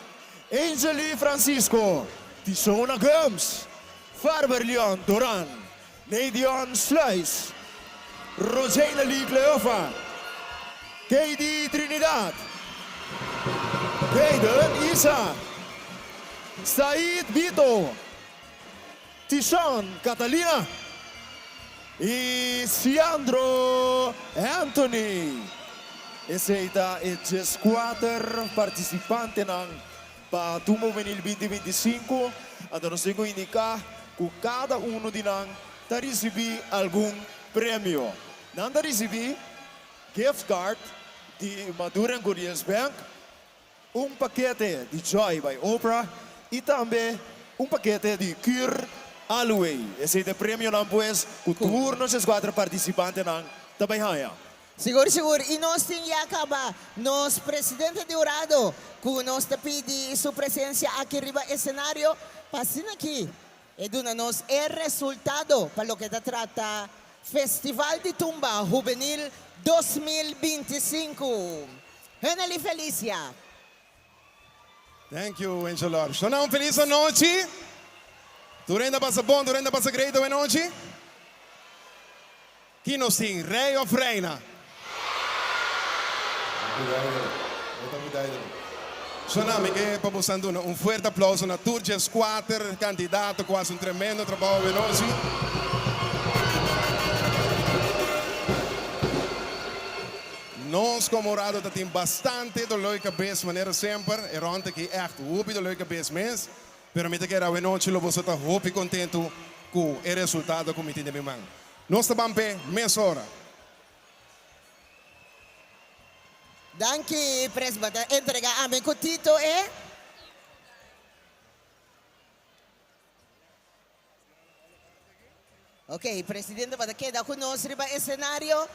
Angely Francisco, Tisona Gumbs, Farber Leon Doran, Nadion Sluis, Rosena Lee Cleofa, Katie Trinidad, Kayden Isa, Said Bito, Tishon Catalina y Siandro Anthony. Esey ta e 14 participantenan. pa Tumba Hubenil 2025, anto nos tin ku indiká ku kada unu di nan ta risibí algun premio. Nan ta risibí gift card di Maduro and Curiels Bank, un pakete di Joy by Oprah i tambe un pakete di Cure Aloe. Esei ta e premionan pues ku tur nos eskuadra partisipantenan ta bai haña. Sigur sigur y nos tin ya caba nos presidente di hurado cu nos ta pidi su presencia aki riba escenario pa asina aki e duna nos e resultado pa loke ta trata Festival di Tumba Hubenil 2025. Henely Felicia. Thank you Winselor. Shona un feliz anochi. Tur hende a pasa bon, tur hende a pasa great awe nochi. Ki nos tin, rey of reina? Shona, mi ke pa bosan duna un fuerte aplauso na tur djeskuater kandidato ku hasi un tremendo trabou awe nochi. Nos komo hurado ta tin bastante doló di kabes manera semper. E rònt aki ègt hopi doló di kabes mes. Pero mi ta kere awe nochi lo boso ta hopi kontentu ku e resultado ku mi tin den mi man. Nos ta ban p'e mesora. Danki Pres bo ta entrega ami ku Tito e. Ok, presidente bo ta keda ku nos riba escenario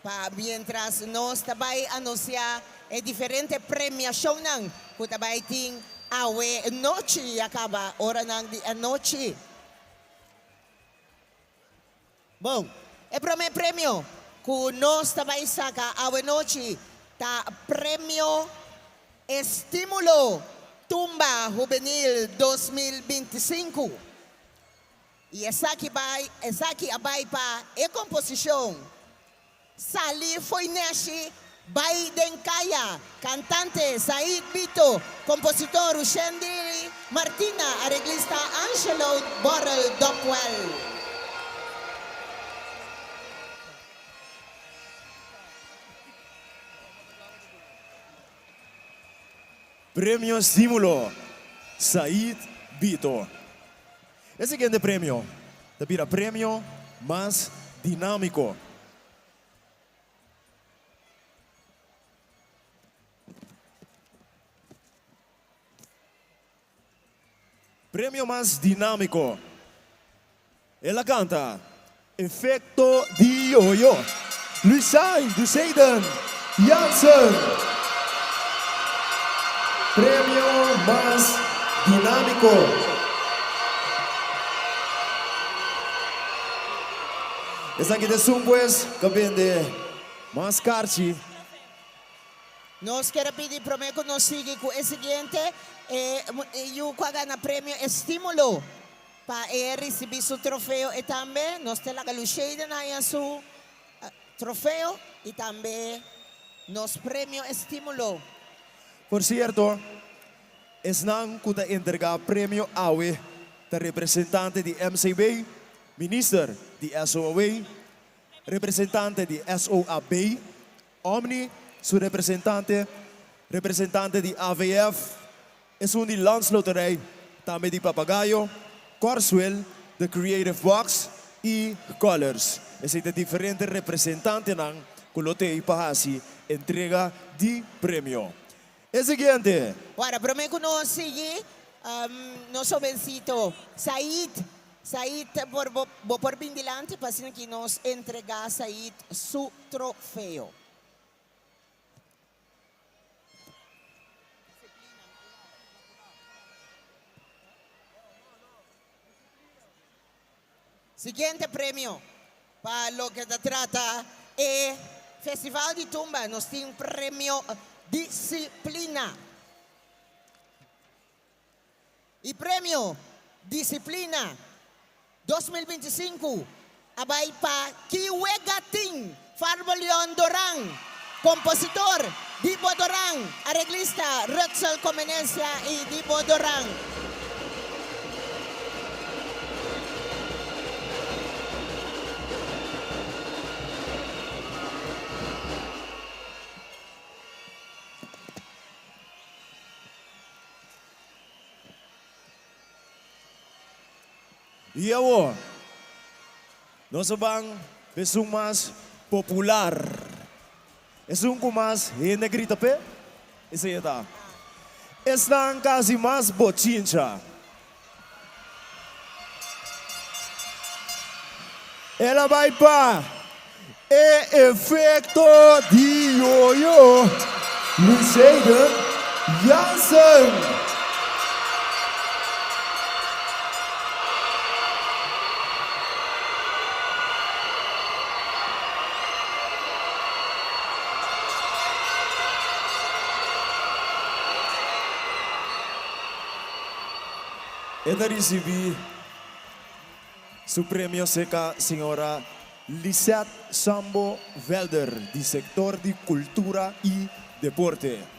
pa mientras nos ta bai anuncia e diferente premiacionnan ku ta bai tin awe nochi ya caba oranan di anochi. Bon, e prome premio ku nos ta bai saka awe nochi ta Premio Estimulo Tumba Hubenil 2025. I esaki bai esaki a bai pa e komposishon Sali fo'i Neshi bai den kaya, kantante Said Bito, kompositor Rushendy Martina, areglista Angelo Borrel Dopwell. Premio Stimulo, Said Bito. E siguiente premio ta bira premio mas dinámiko. Premio mas dinámiko. El a kanta Efecto di Yoyo. Luisai Duseiden Jansen. Premio mas dinámiko. Esaki ta esun pues ka bende mas karchi. Nos kier a pidi prome ku nos sigui ku e siguiente, e yu ku a gana premio Estímulo pa e risibí su trofeo e tambe. Nos ta laga Lusheiden haña su trofeo i tambe nos premio Estímulo. Por sierto, esnan ku ta entregá premio awe ta representante di MCB, minister di SOAW, representante di SOAB, Omni, su representante, representante di AVF, esun di Landsloterij, tambe di Papagayo, Korswill, The Creative Box y Colors. Esei ta diferente representantenan cu lo tei pa haci entrega di premio. E siguiente. Ora, prome cu nos sigui, nos hobencito Said, Said por bo bo por bin dilanti pa asina ki nos entrega Said su trofeo. Siguiente premio pa loke ta trata e Festival di Tumba nos tin premio Disciplina. E premio Disciplina 2025 a bai pa Ki Wega Tin, Farbelion Doran, kompositor Dibo Doran, areglista Rutsel Comenencia i Dibo Doran. I awor, nos a ban pa esun mas popular. Esun ku mas hende grita p'e, esei e ta. Esnan kasi mas bochincha. El a bai pa e efecto di yoyo. Lushayden Jansen. E ta ricibi su premio cerca señora Lisette Sambo Velder di sector di Cultura y Deporte.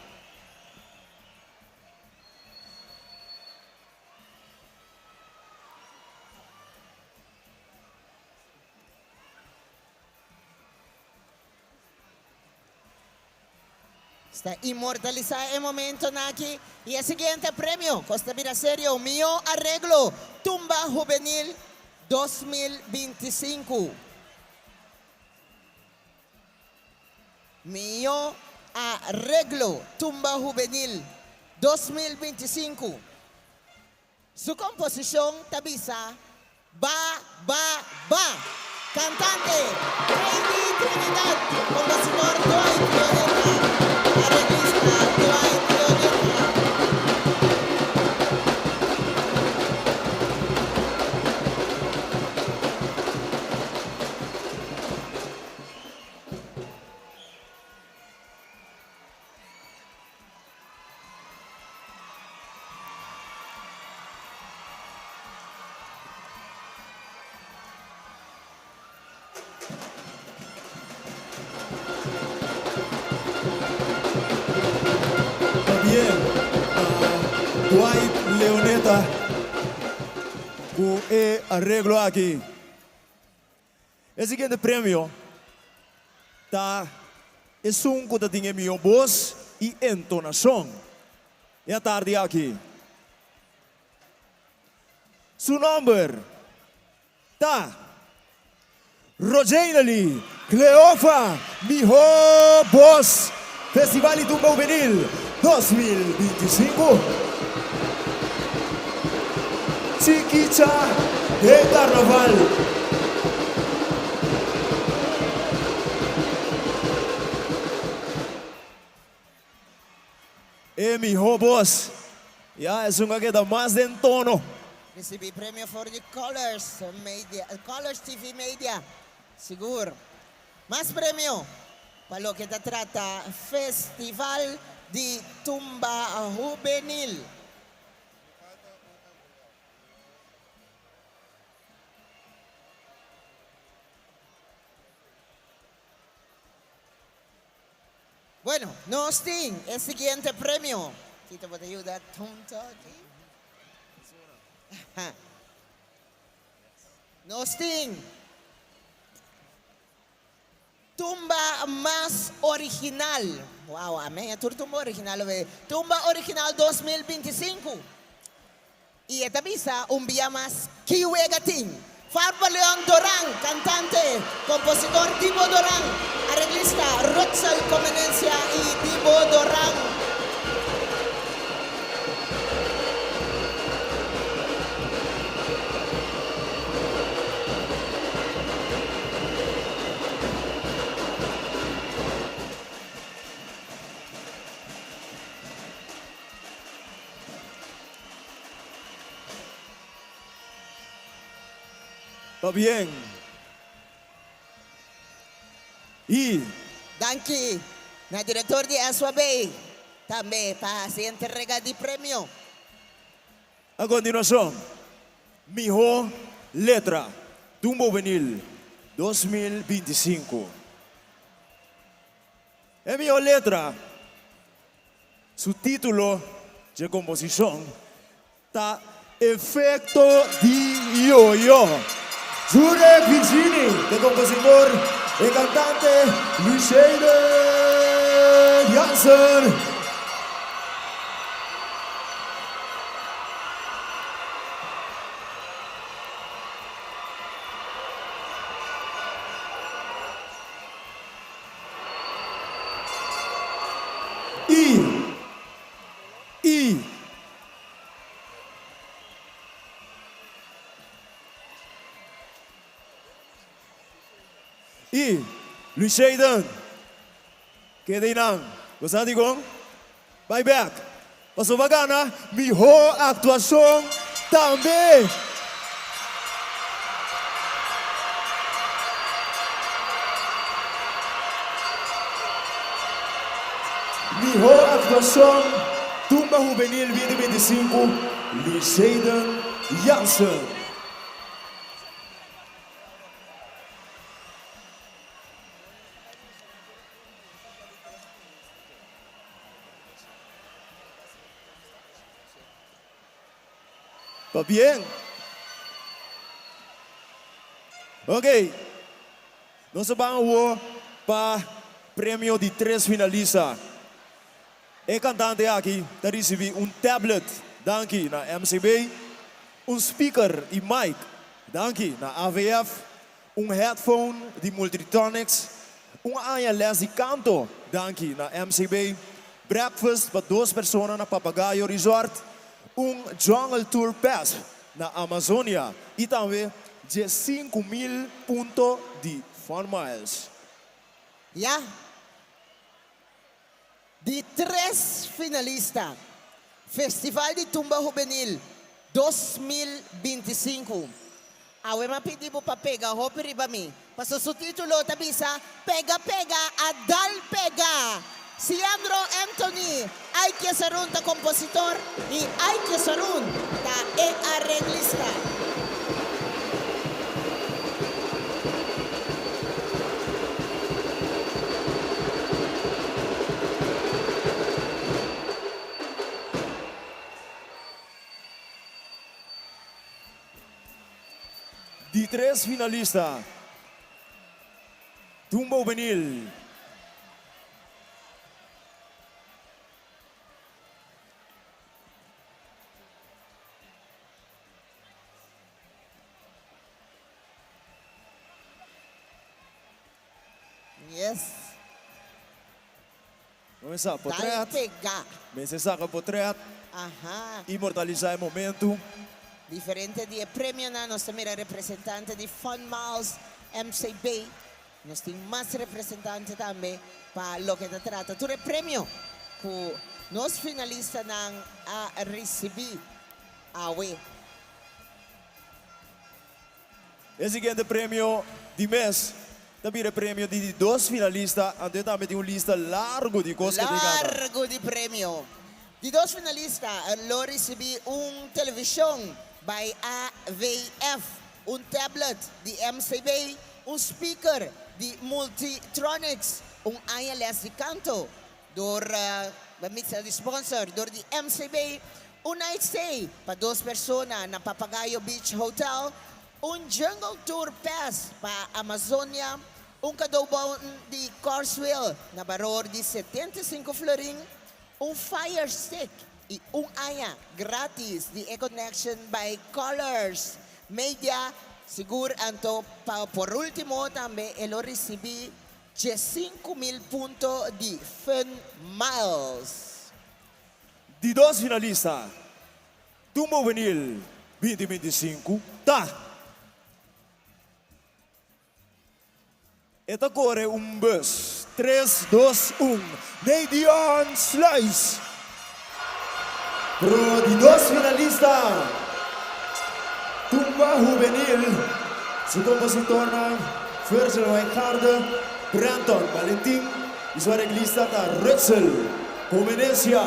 Sta inmortalisa e momentonan aki y e siguiente premio cos ta bira serio, Mihó Areglo Tumba Hubenil 2025. Mihó Areglo Tumba Hubenil 2025. Su komposishon ta bisa Ba Ba Ba. Kantante, Freddy Trinidad, kompositor Dwight Leoneta, areglista Dwight Leoneta. Pabien na Dwight Leoneta ku e areglo aki. E siguiente premio ta esun ku ta tin e mihó bos i entonashon e atardi aki. Su nòmber ta Rojainely Cleofa Mihó Bos Festival di Tumba Hubenil 2025. Chikicha den Carnaval. E miho bos. Ya esun a keda mas den tono. Ricibi premio for di Colors Media, Colors TV Media, sigur. Mas premio pa loke ta trata Festival di Tumba Hubenil. Bueno, nos tin e siguiente premio. Tito bo ta yuda tonto aki? Nos tin Tumba mas original. Wow, amén. E tur tumba original lo be. Tumba original 2025. I e ta bisa un bia mas ki wega tin. Farba Leon Doran, kantante, kompositor Dibo Doran, areglista Rutsel Comenencia i Dibo Doran. Pabien. I. Danki na director di SWB tambe pa hasi entrega di premio. A continuacion, Miho Letra Tumba Hubenil 2025. E miho letra, su titulo dje composicion ta Efecto di Yoyo. Jurek Virgini, t'e compositor e cantante Lushayden Jansen. I Luis Sheiden, keda einan. Bo sa dikon? Bai bek. Pasobra bo a gana mihó aktuashon tambe. Mihó aktuashon Tumba Hubenil 2025, Luis Sheiden Jansen. Pabien. Ok. Nos a ban awor pa premio di tres finalista. E kantante aki ta risibí un tablet danki na MCB, un speaker i mic danki na AVF, un headphone di Multitonics, un aña les di kanto danki na MCB, breakfast pa dos persona na Papagayo Resort, un Jungle Tour Pass na Amazonia i tambe 15,000 punto di Fun Miles. Ya. Di tres finalista, Festival di Tumba Hubenil 2025. Awe m'a pidi bo pa pega hopi riba mi, paso su titulo ta bisa Pega Pega a Dal Pega. Siandro Anthony, Ike Sarun ta kompositor i Ike Sarun ta e areglista. Di tres finalista, Tumba Hubenil. Yes. Mester sa Dal potret. pega. Mester saka potret. Aha. Inmortalisa e momento. Diferente di e premionan nos ta mira representante di Fun Miles MCB. Nos tin mas representante tambe pa loke ta trata tur e premio ku nos finalistanan a risibí awe. E siguiente premio di mes ta bira e premio di di dos finalista, anto e tambe tin un lista largu di kos ke tin gana. Largu di premio. Di dos finalista lo risibí un televishon by AVF, un tablet di MCB, un speaker di Multitronics, un aña les di kanto dor di sponsor dor di MCB, un night stay pa dos persona na Papagayo Beach Hotel, un Jungle Tour Pass pa Amazonia, un cadeaubon di Carswell na balor di 75 florin, un Fire Stick i un aña gratis di E-Connection by Colors Media. Sigur anto pa por ultimo tambe e lo ricibi 15,000 punto di Fun Miles. Di dos finalista, Tumba Hubenil 2025 ta. E ta kore un bus. Tres, dos, un. Nadion Sluis! Pro di dos finalista, Tumba Hubenil, su kompositornan Virgil Wijngaarde, Brenton Valentin i su areglista ta Rutsel Comenencia.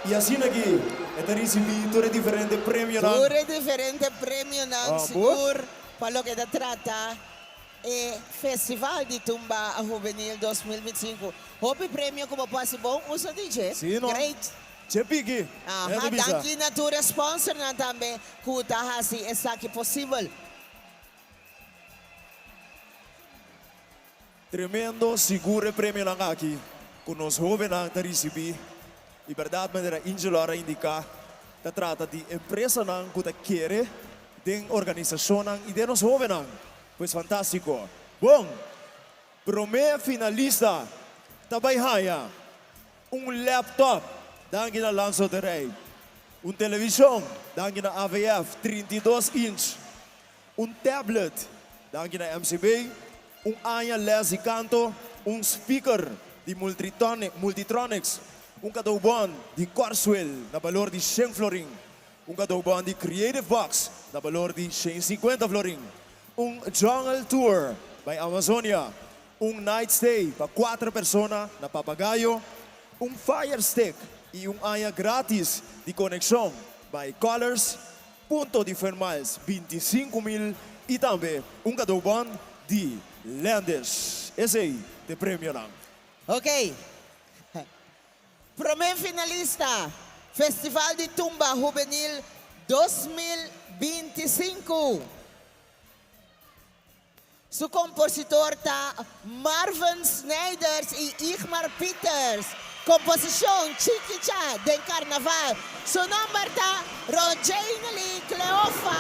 I asina aki e ta risibí tur e diferente premionan. Tur e diferente premionan sigur pa loke ta trata E Festival di Tumba Hubenil 2025. Hopi premio ku bo por hasi bon uso di dje. Sí no. Great. Dje piki. Aha, danki na tur e sponsornan tambe ku ta hasi esaki posibel. Tremendo, sigur e premionan aki ku nos hobennan ta risibí i bèrdat manera Ingelor a indiká ta trata di empresanan ku ta kere den organisashonnan i den nos hobennan. Pues fantástiko. Bon, promé finalista ta bai haña un laptop danki na Landsloterij, un televishon danki na AVF 32 inch, un tablet danki na MCB. Un aña les di kanto, un speaker di Multitronics, un cadeaubon di Corswell na balor di shen florin, un cadeaubon di Creative Box na balor di 150 florin, un Jungle Tour by Amazonia, un night stay pa kuater persona na Papagayo, un fire stick y un aña gratis di conexion by Colors, punto di Fun Miles 25,000 y tambe un cadeaubon di Landis. Esey t'e premionan. Ok. Prome finalista, Festival di Tumba Hubenil 2025. Su kompositor ta Marvin Snijders i Igmar Pieters. Komposishon, Chikicha den Karnaval. Su nòmber ta Rojainely Cleofa.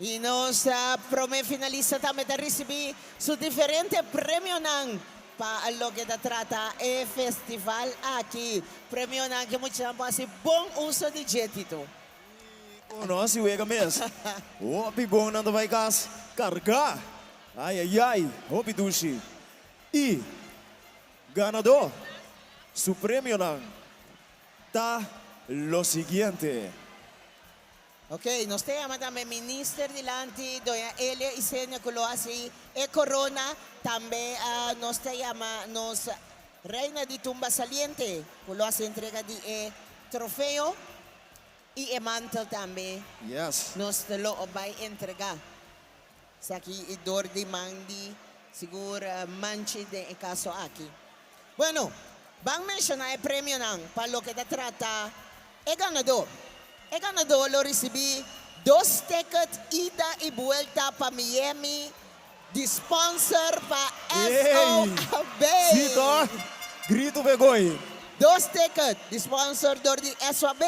I nos prome finalista tambe ta risibí su diferente premionan pa loke ta trata e festival aki. Premionan ku muchanan por hasi bon uso di dje, Tito. I no hasi wega mes. Hopi bon nan ta bai kas kargá. Ai ai ai, hopi dushi. I ganadó su premionan ta lo siguiente. Ok, nos ta yama tambe Minister dilanti, Doña Elia Isenia cu lo haci e corona. Tambe nos ta yama nos Reina di Tumba Saliente cu lo haci entrega di e trofeo y e mantel tambe. Yes. Nos lo bay entrega esaki door di man di sigur Manchi den e caso aki. Bueno, ban menciona e premionan pa loke ta trata E ganadó. E ganadó lo risibí dos ticket ida i buelta pa Miami di sponsor pa Ey! SOAB. Sí toh! Grito pegoi! Dos ticket di sponsor dor di SOAB,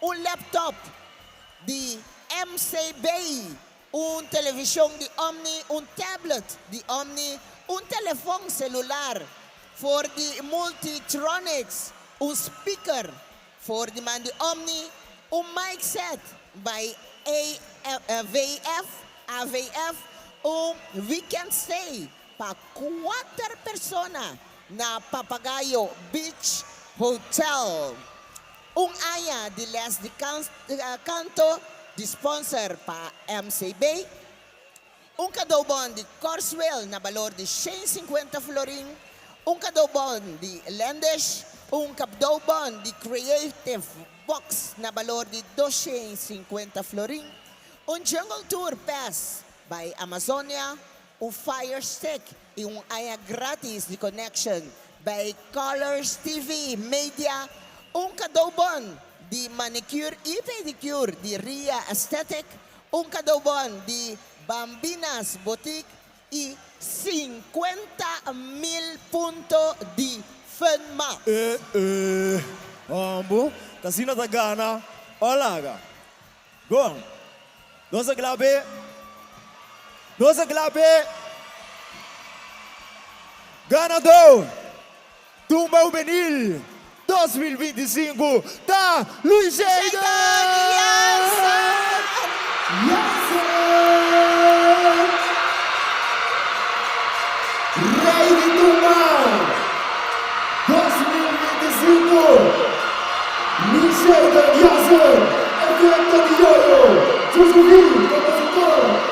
un laptop di MCB, un televishon di Omni, un tablet di Omni, un telefon celular for di Multitronics, un speaker for di man di Omni, un mic set by AVF, AVF, un weekend stay pa kuater persona na Papagayo Beach Hotel. Un aña di les di kanto di sponsor pa MCB. Un cadeaubon di Corswell na balor di 150 florin, un cadeaubon di Lendish, un cadeaubon di Creative Box na balor di 250 florin, un Jungle Tour Pass by Amazonia, un Fire Stick y un aña gratis di connection by Colors TV Media, un cadeaubon di manicure y pedicure di Ria Aesthetic, un cadeaubon di Bambinas Boutique y 50,000 punto di Funma. Eh eh, hombo, ta asina ta gana o laga. Gon, nos a kla p'e, nos a kla p'e. Ganadó Tumba Hubenil 2025 ta Luis Jayden! Jansen! Rey di Tumba 2025 Luis Jayden Jansen, Efecto di Yoyo, Juju V, compositor.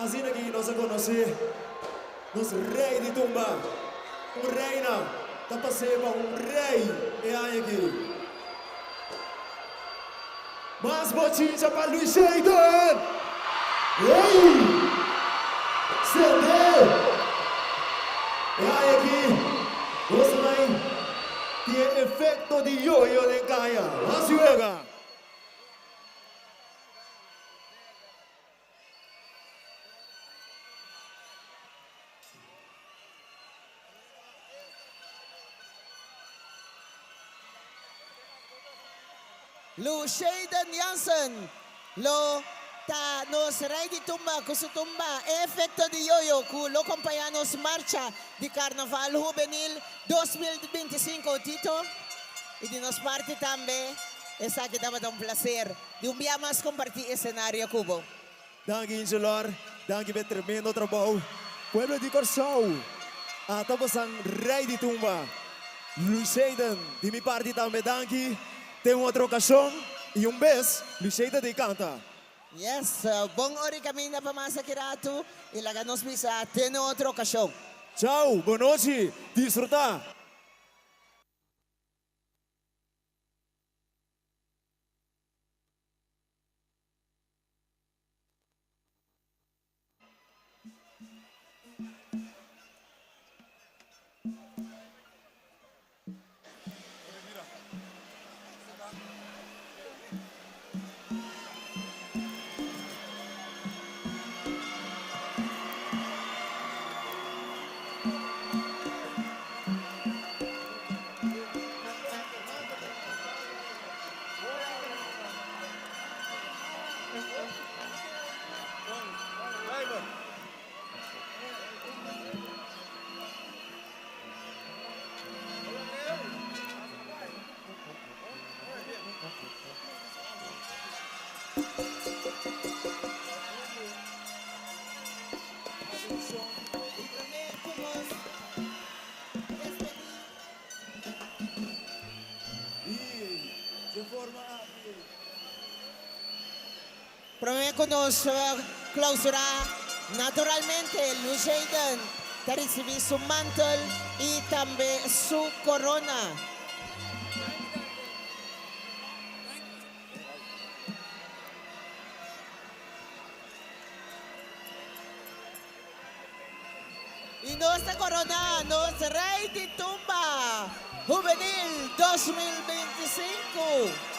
Asina aki nos a conoce nos rey di tumba. Un reina ta pas'é pa un rey e aña aki. Mas bochincha pa Luis Sheldon! Ey! Sende! E aña aki nos ta bai tin e efecto di yoyo den caya. Mas juega! Lushayden Jansen lo ta nos rey di tumba cu su tumba Efecto di Yoyo cu lo compaña nos marcha di Carnaval Hubenil 2025. Tito, y di nos parti tambe esaki tabata un placer di un bia mas comparti escenario cu bo. Danki Ingelor, danki p'e tremendo trabou. Pueblo di Kòrsou, ata bosan rei di tumba. Luishaden, di mi parti tambe danki. Te un otro okashon i un bes Luishaden di kanta. Yes, bon ora i kaminda pa mas aki ratu i laga nos bisa te un otro okashon. Chau, bon nochi, disfrutá. Prome cu nos clausura, naturalmente Lushayden ta ricibi su mantel y tambe su corona. Y nos ta corona nos Rey di Tumba Hubenil 2025.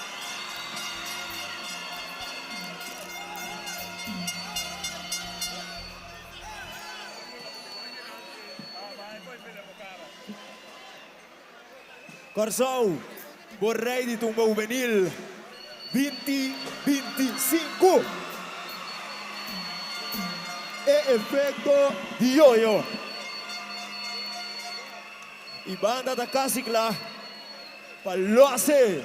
Kòrsou, bo Rei di Tumba Hubenil 2025. E efekto di yoyo. I banda ta kasi kla pa lòse.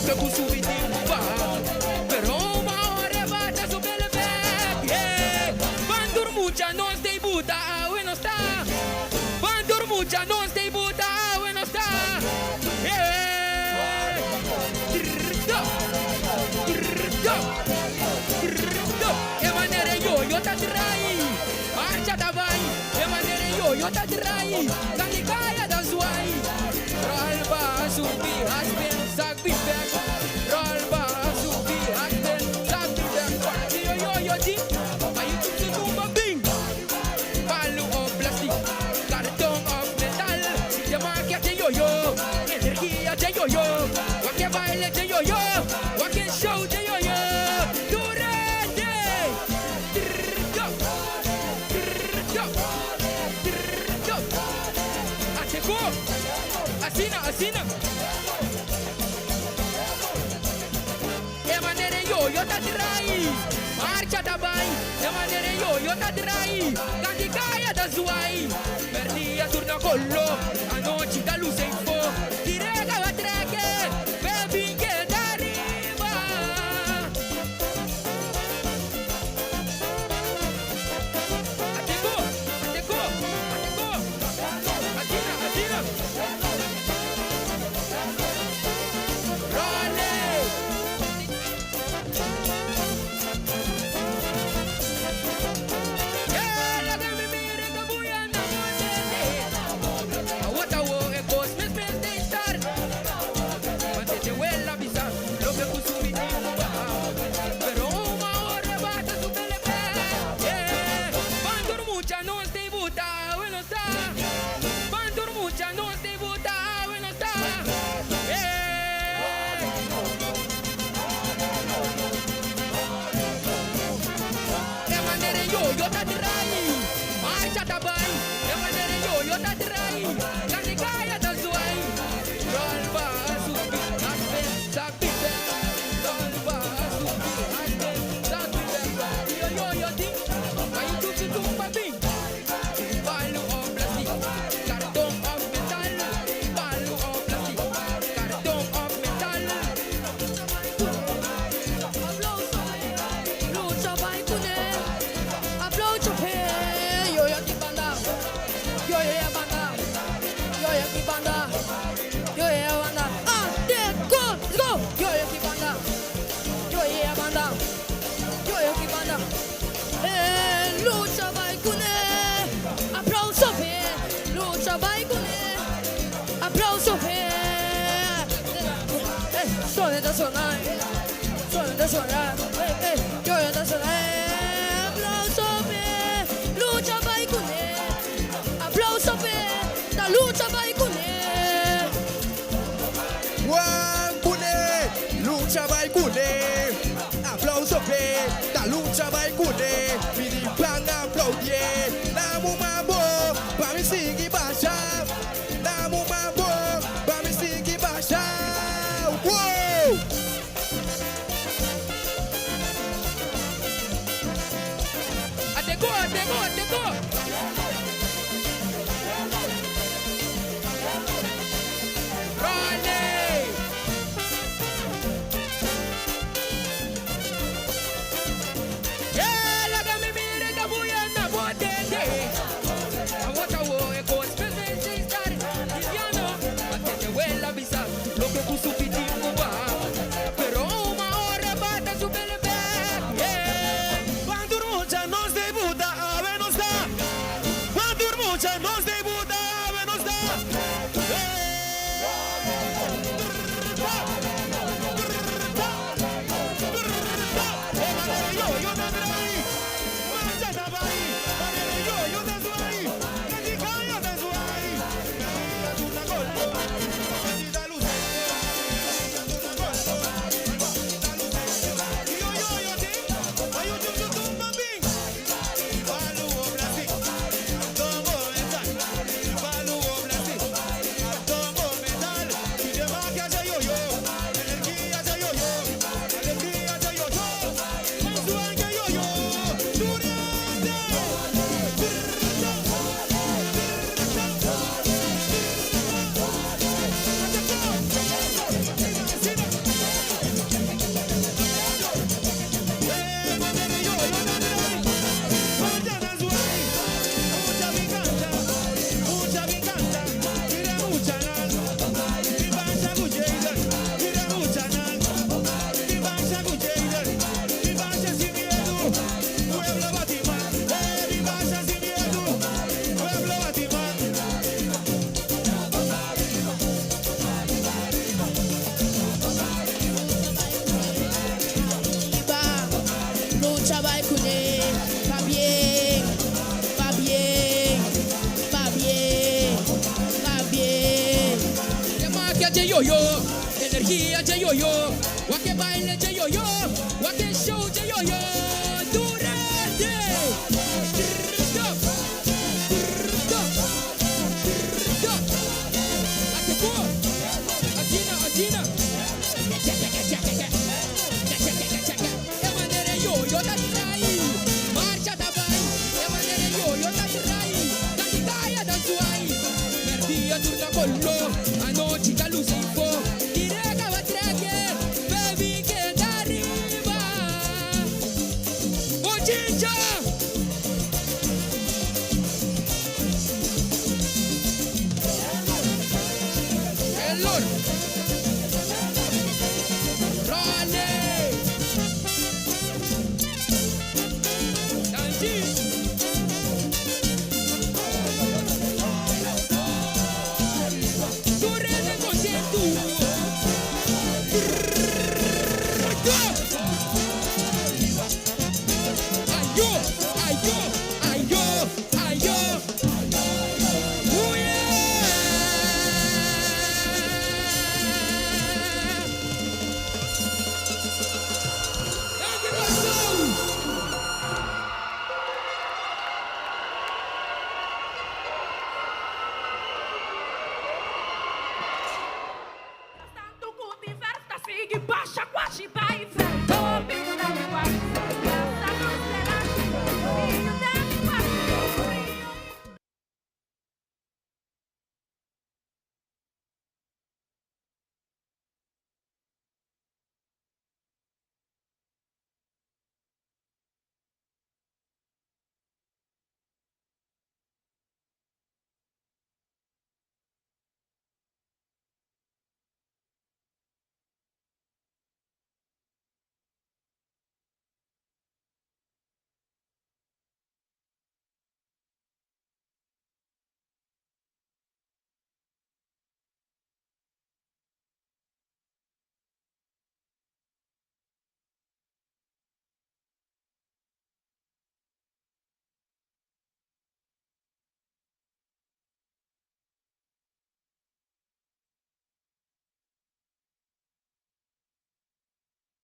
Loke ku subi tin ku baha. Pero uma ora e bata su bele bek. Yeah. Ban tur mucha nos tei buta awe nos ta. Ban tur mucha nos tei buta awe nos ta. Yeah. Trrdo. Trrdo. Trrdo. E manera e yoyo ta drai. Marcha ta bai. E manera e yoyo ta drai. Kani kaya ta zwai. Rol ba subi hasben sak bi bek. Rol ba subi hasben sak bi bek. Party yo yo yo di. Pa you tuk su tumba bing. Palu of plastic, karton of metal. Si te makia te yo yo, energia te yo yo. Wak e baile te yo yo, wak e show te yo yo. Durante. Trrr, trrr, trrr, Ateko. Asina, asina. E manera yo yo ta drai. Marcha ta bai. E manera yo yo ta drai. Kandi kaya ta zwai. Merdia turna kolo. Anochi ta luce info. Direga wa treke. Baby get arriba. Ateko, ateko, ateko. Asina, asina. Role. Yeah, laga mi mira kabuya na mondete. Awatawo e kos mes mes de start. Mantete wela bisa, loke ku subi tin ku baha. Pero uma ora bata su bele Yeah. Bandur mucha nos te buta, bueno está. Bandur mucha nos te buta, bueno está. Yeah. E manera yo yo ta drai, marcha ta bai. E manera yo yo ta drai, kandi kaya ta zwai. Rol ba subi hasben sak bibe. Rol ba subi hasben sak bibe. Yo yo yo di, pa you tuk su tumba bing. Palu of plastic, karton of metal. Palu of plastic, karton of metal. Lucha bai kune, aplauso pe. Yo yo ki banda, yo yo ya banda, yo yo ki banda, yo yo ya banda. Ah, go, let's go. Yo yo ki banda, yo yo ya banda, yo yo ki banda. Eh, lucha bai kune, aplauso pe. Lucha bai kune, aplauso pe. Eh, suena da suena, suena da suena, eh, eh, yo yo da suena. Aplauso pe, lucha bai kune, aplauso pe, da lucha bai kune. Juan Cune, lucha bai cune. Aplauso pe, da lucha bai cune. Mini plan aplaudie. Namu mambo, pa mi sigui basha. Namu mambo, pa mi sigui basha. Wow! Ateko, ateko, ateko. Role. Yeah, laga mi Magia de yo-yo, energia de yo-yo. Wake baile de yo-yo, wake show de yo-yo. Durante. Drop, drop, drop. Ate po. Asina, asina. E manera yo-yo ta trai. Marcha ta bai. E manera yo-yo ta trai. Tanti kaya ta zuai. Merdia turna kolo. Anochi ta lucifo. Direka ba treke. Baby keda arriba. Bochincha! Elor. Rale. Danji. Torrente contento. Ayo, ayo, ayo, ayo. Oh yeah! Thank you, Kòrsou. Tantu ku tin verf ta sigui basha kwashi bai.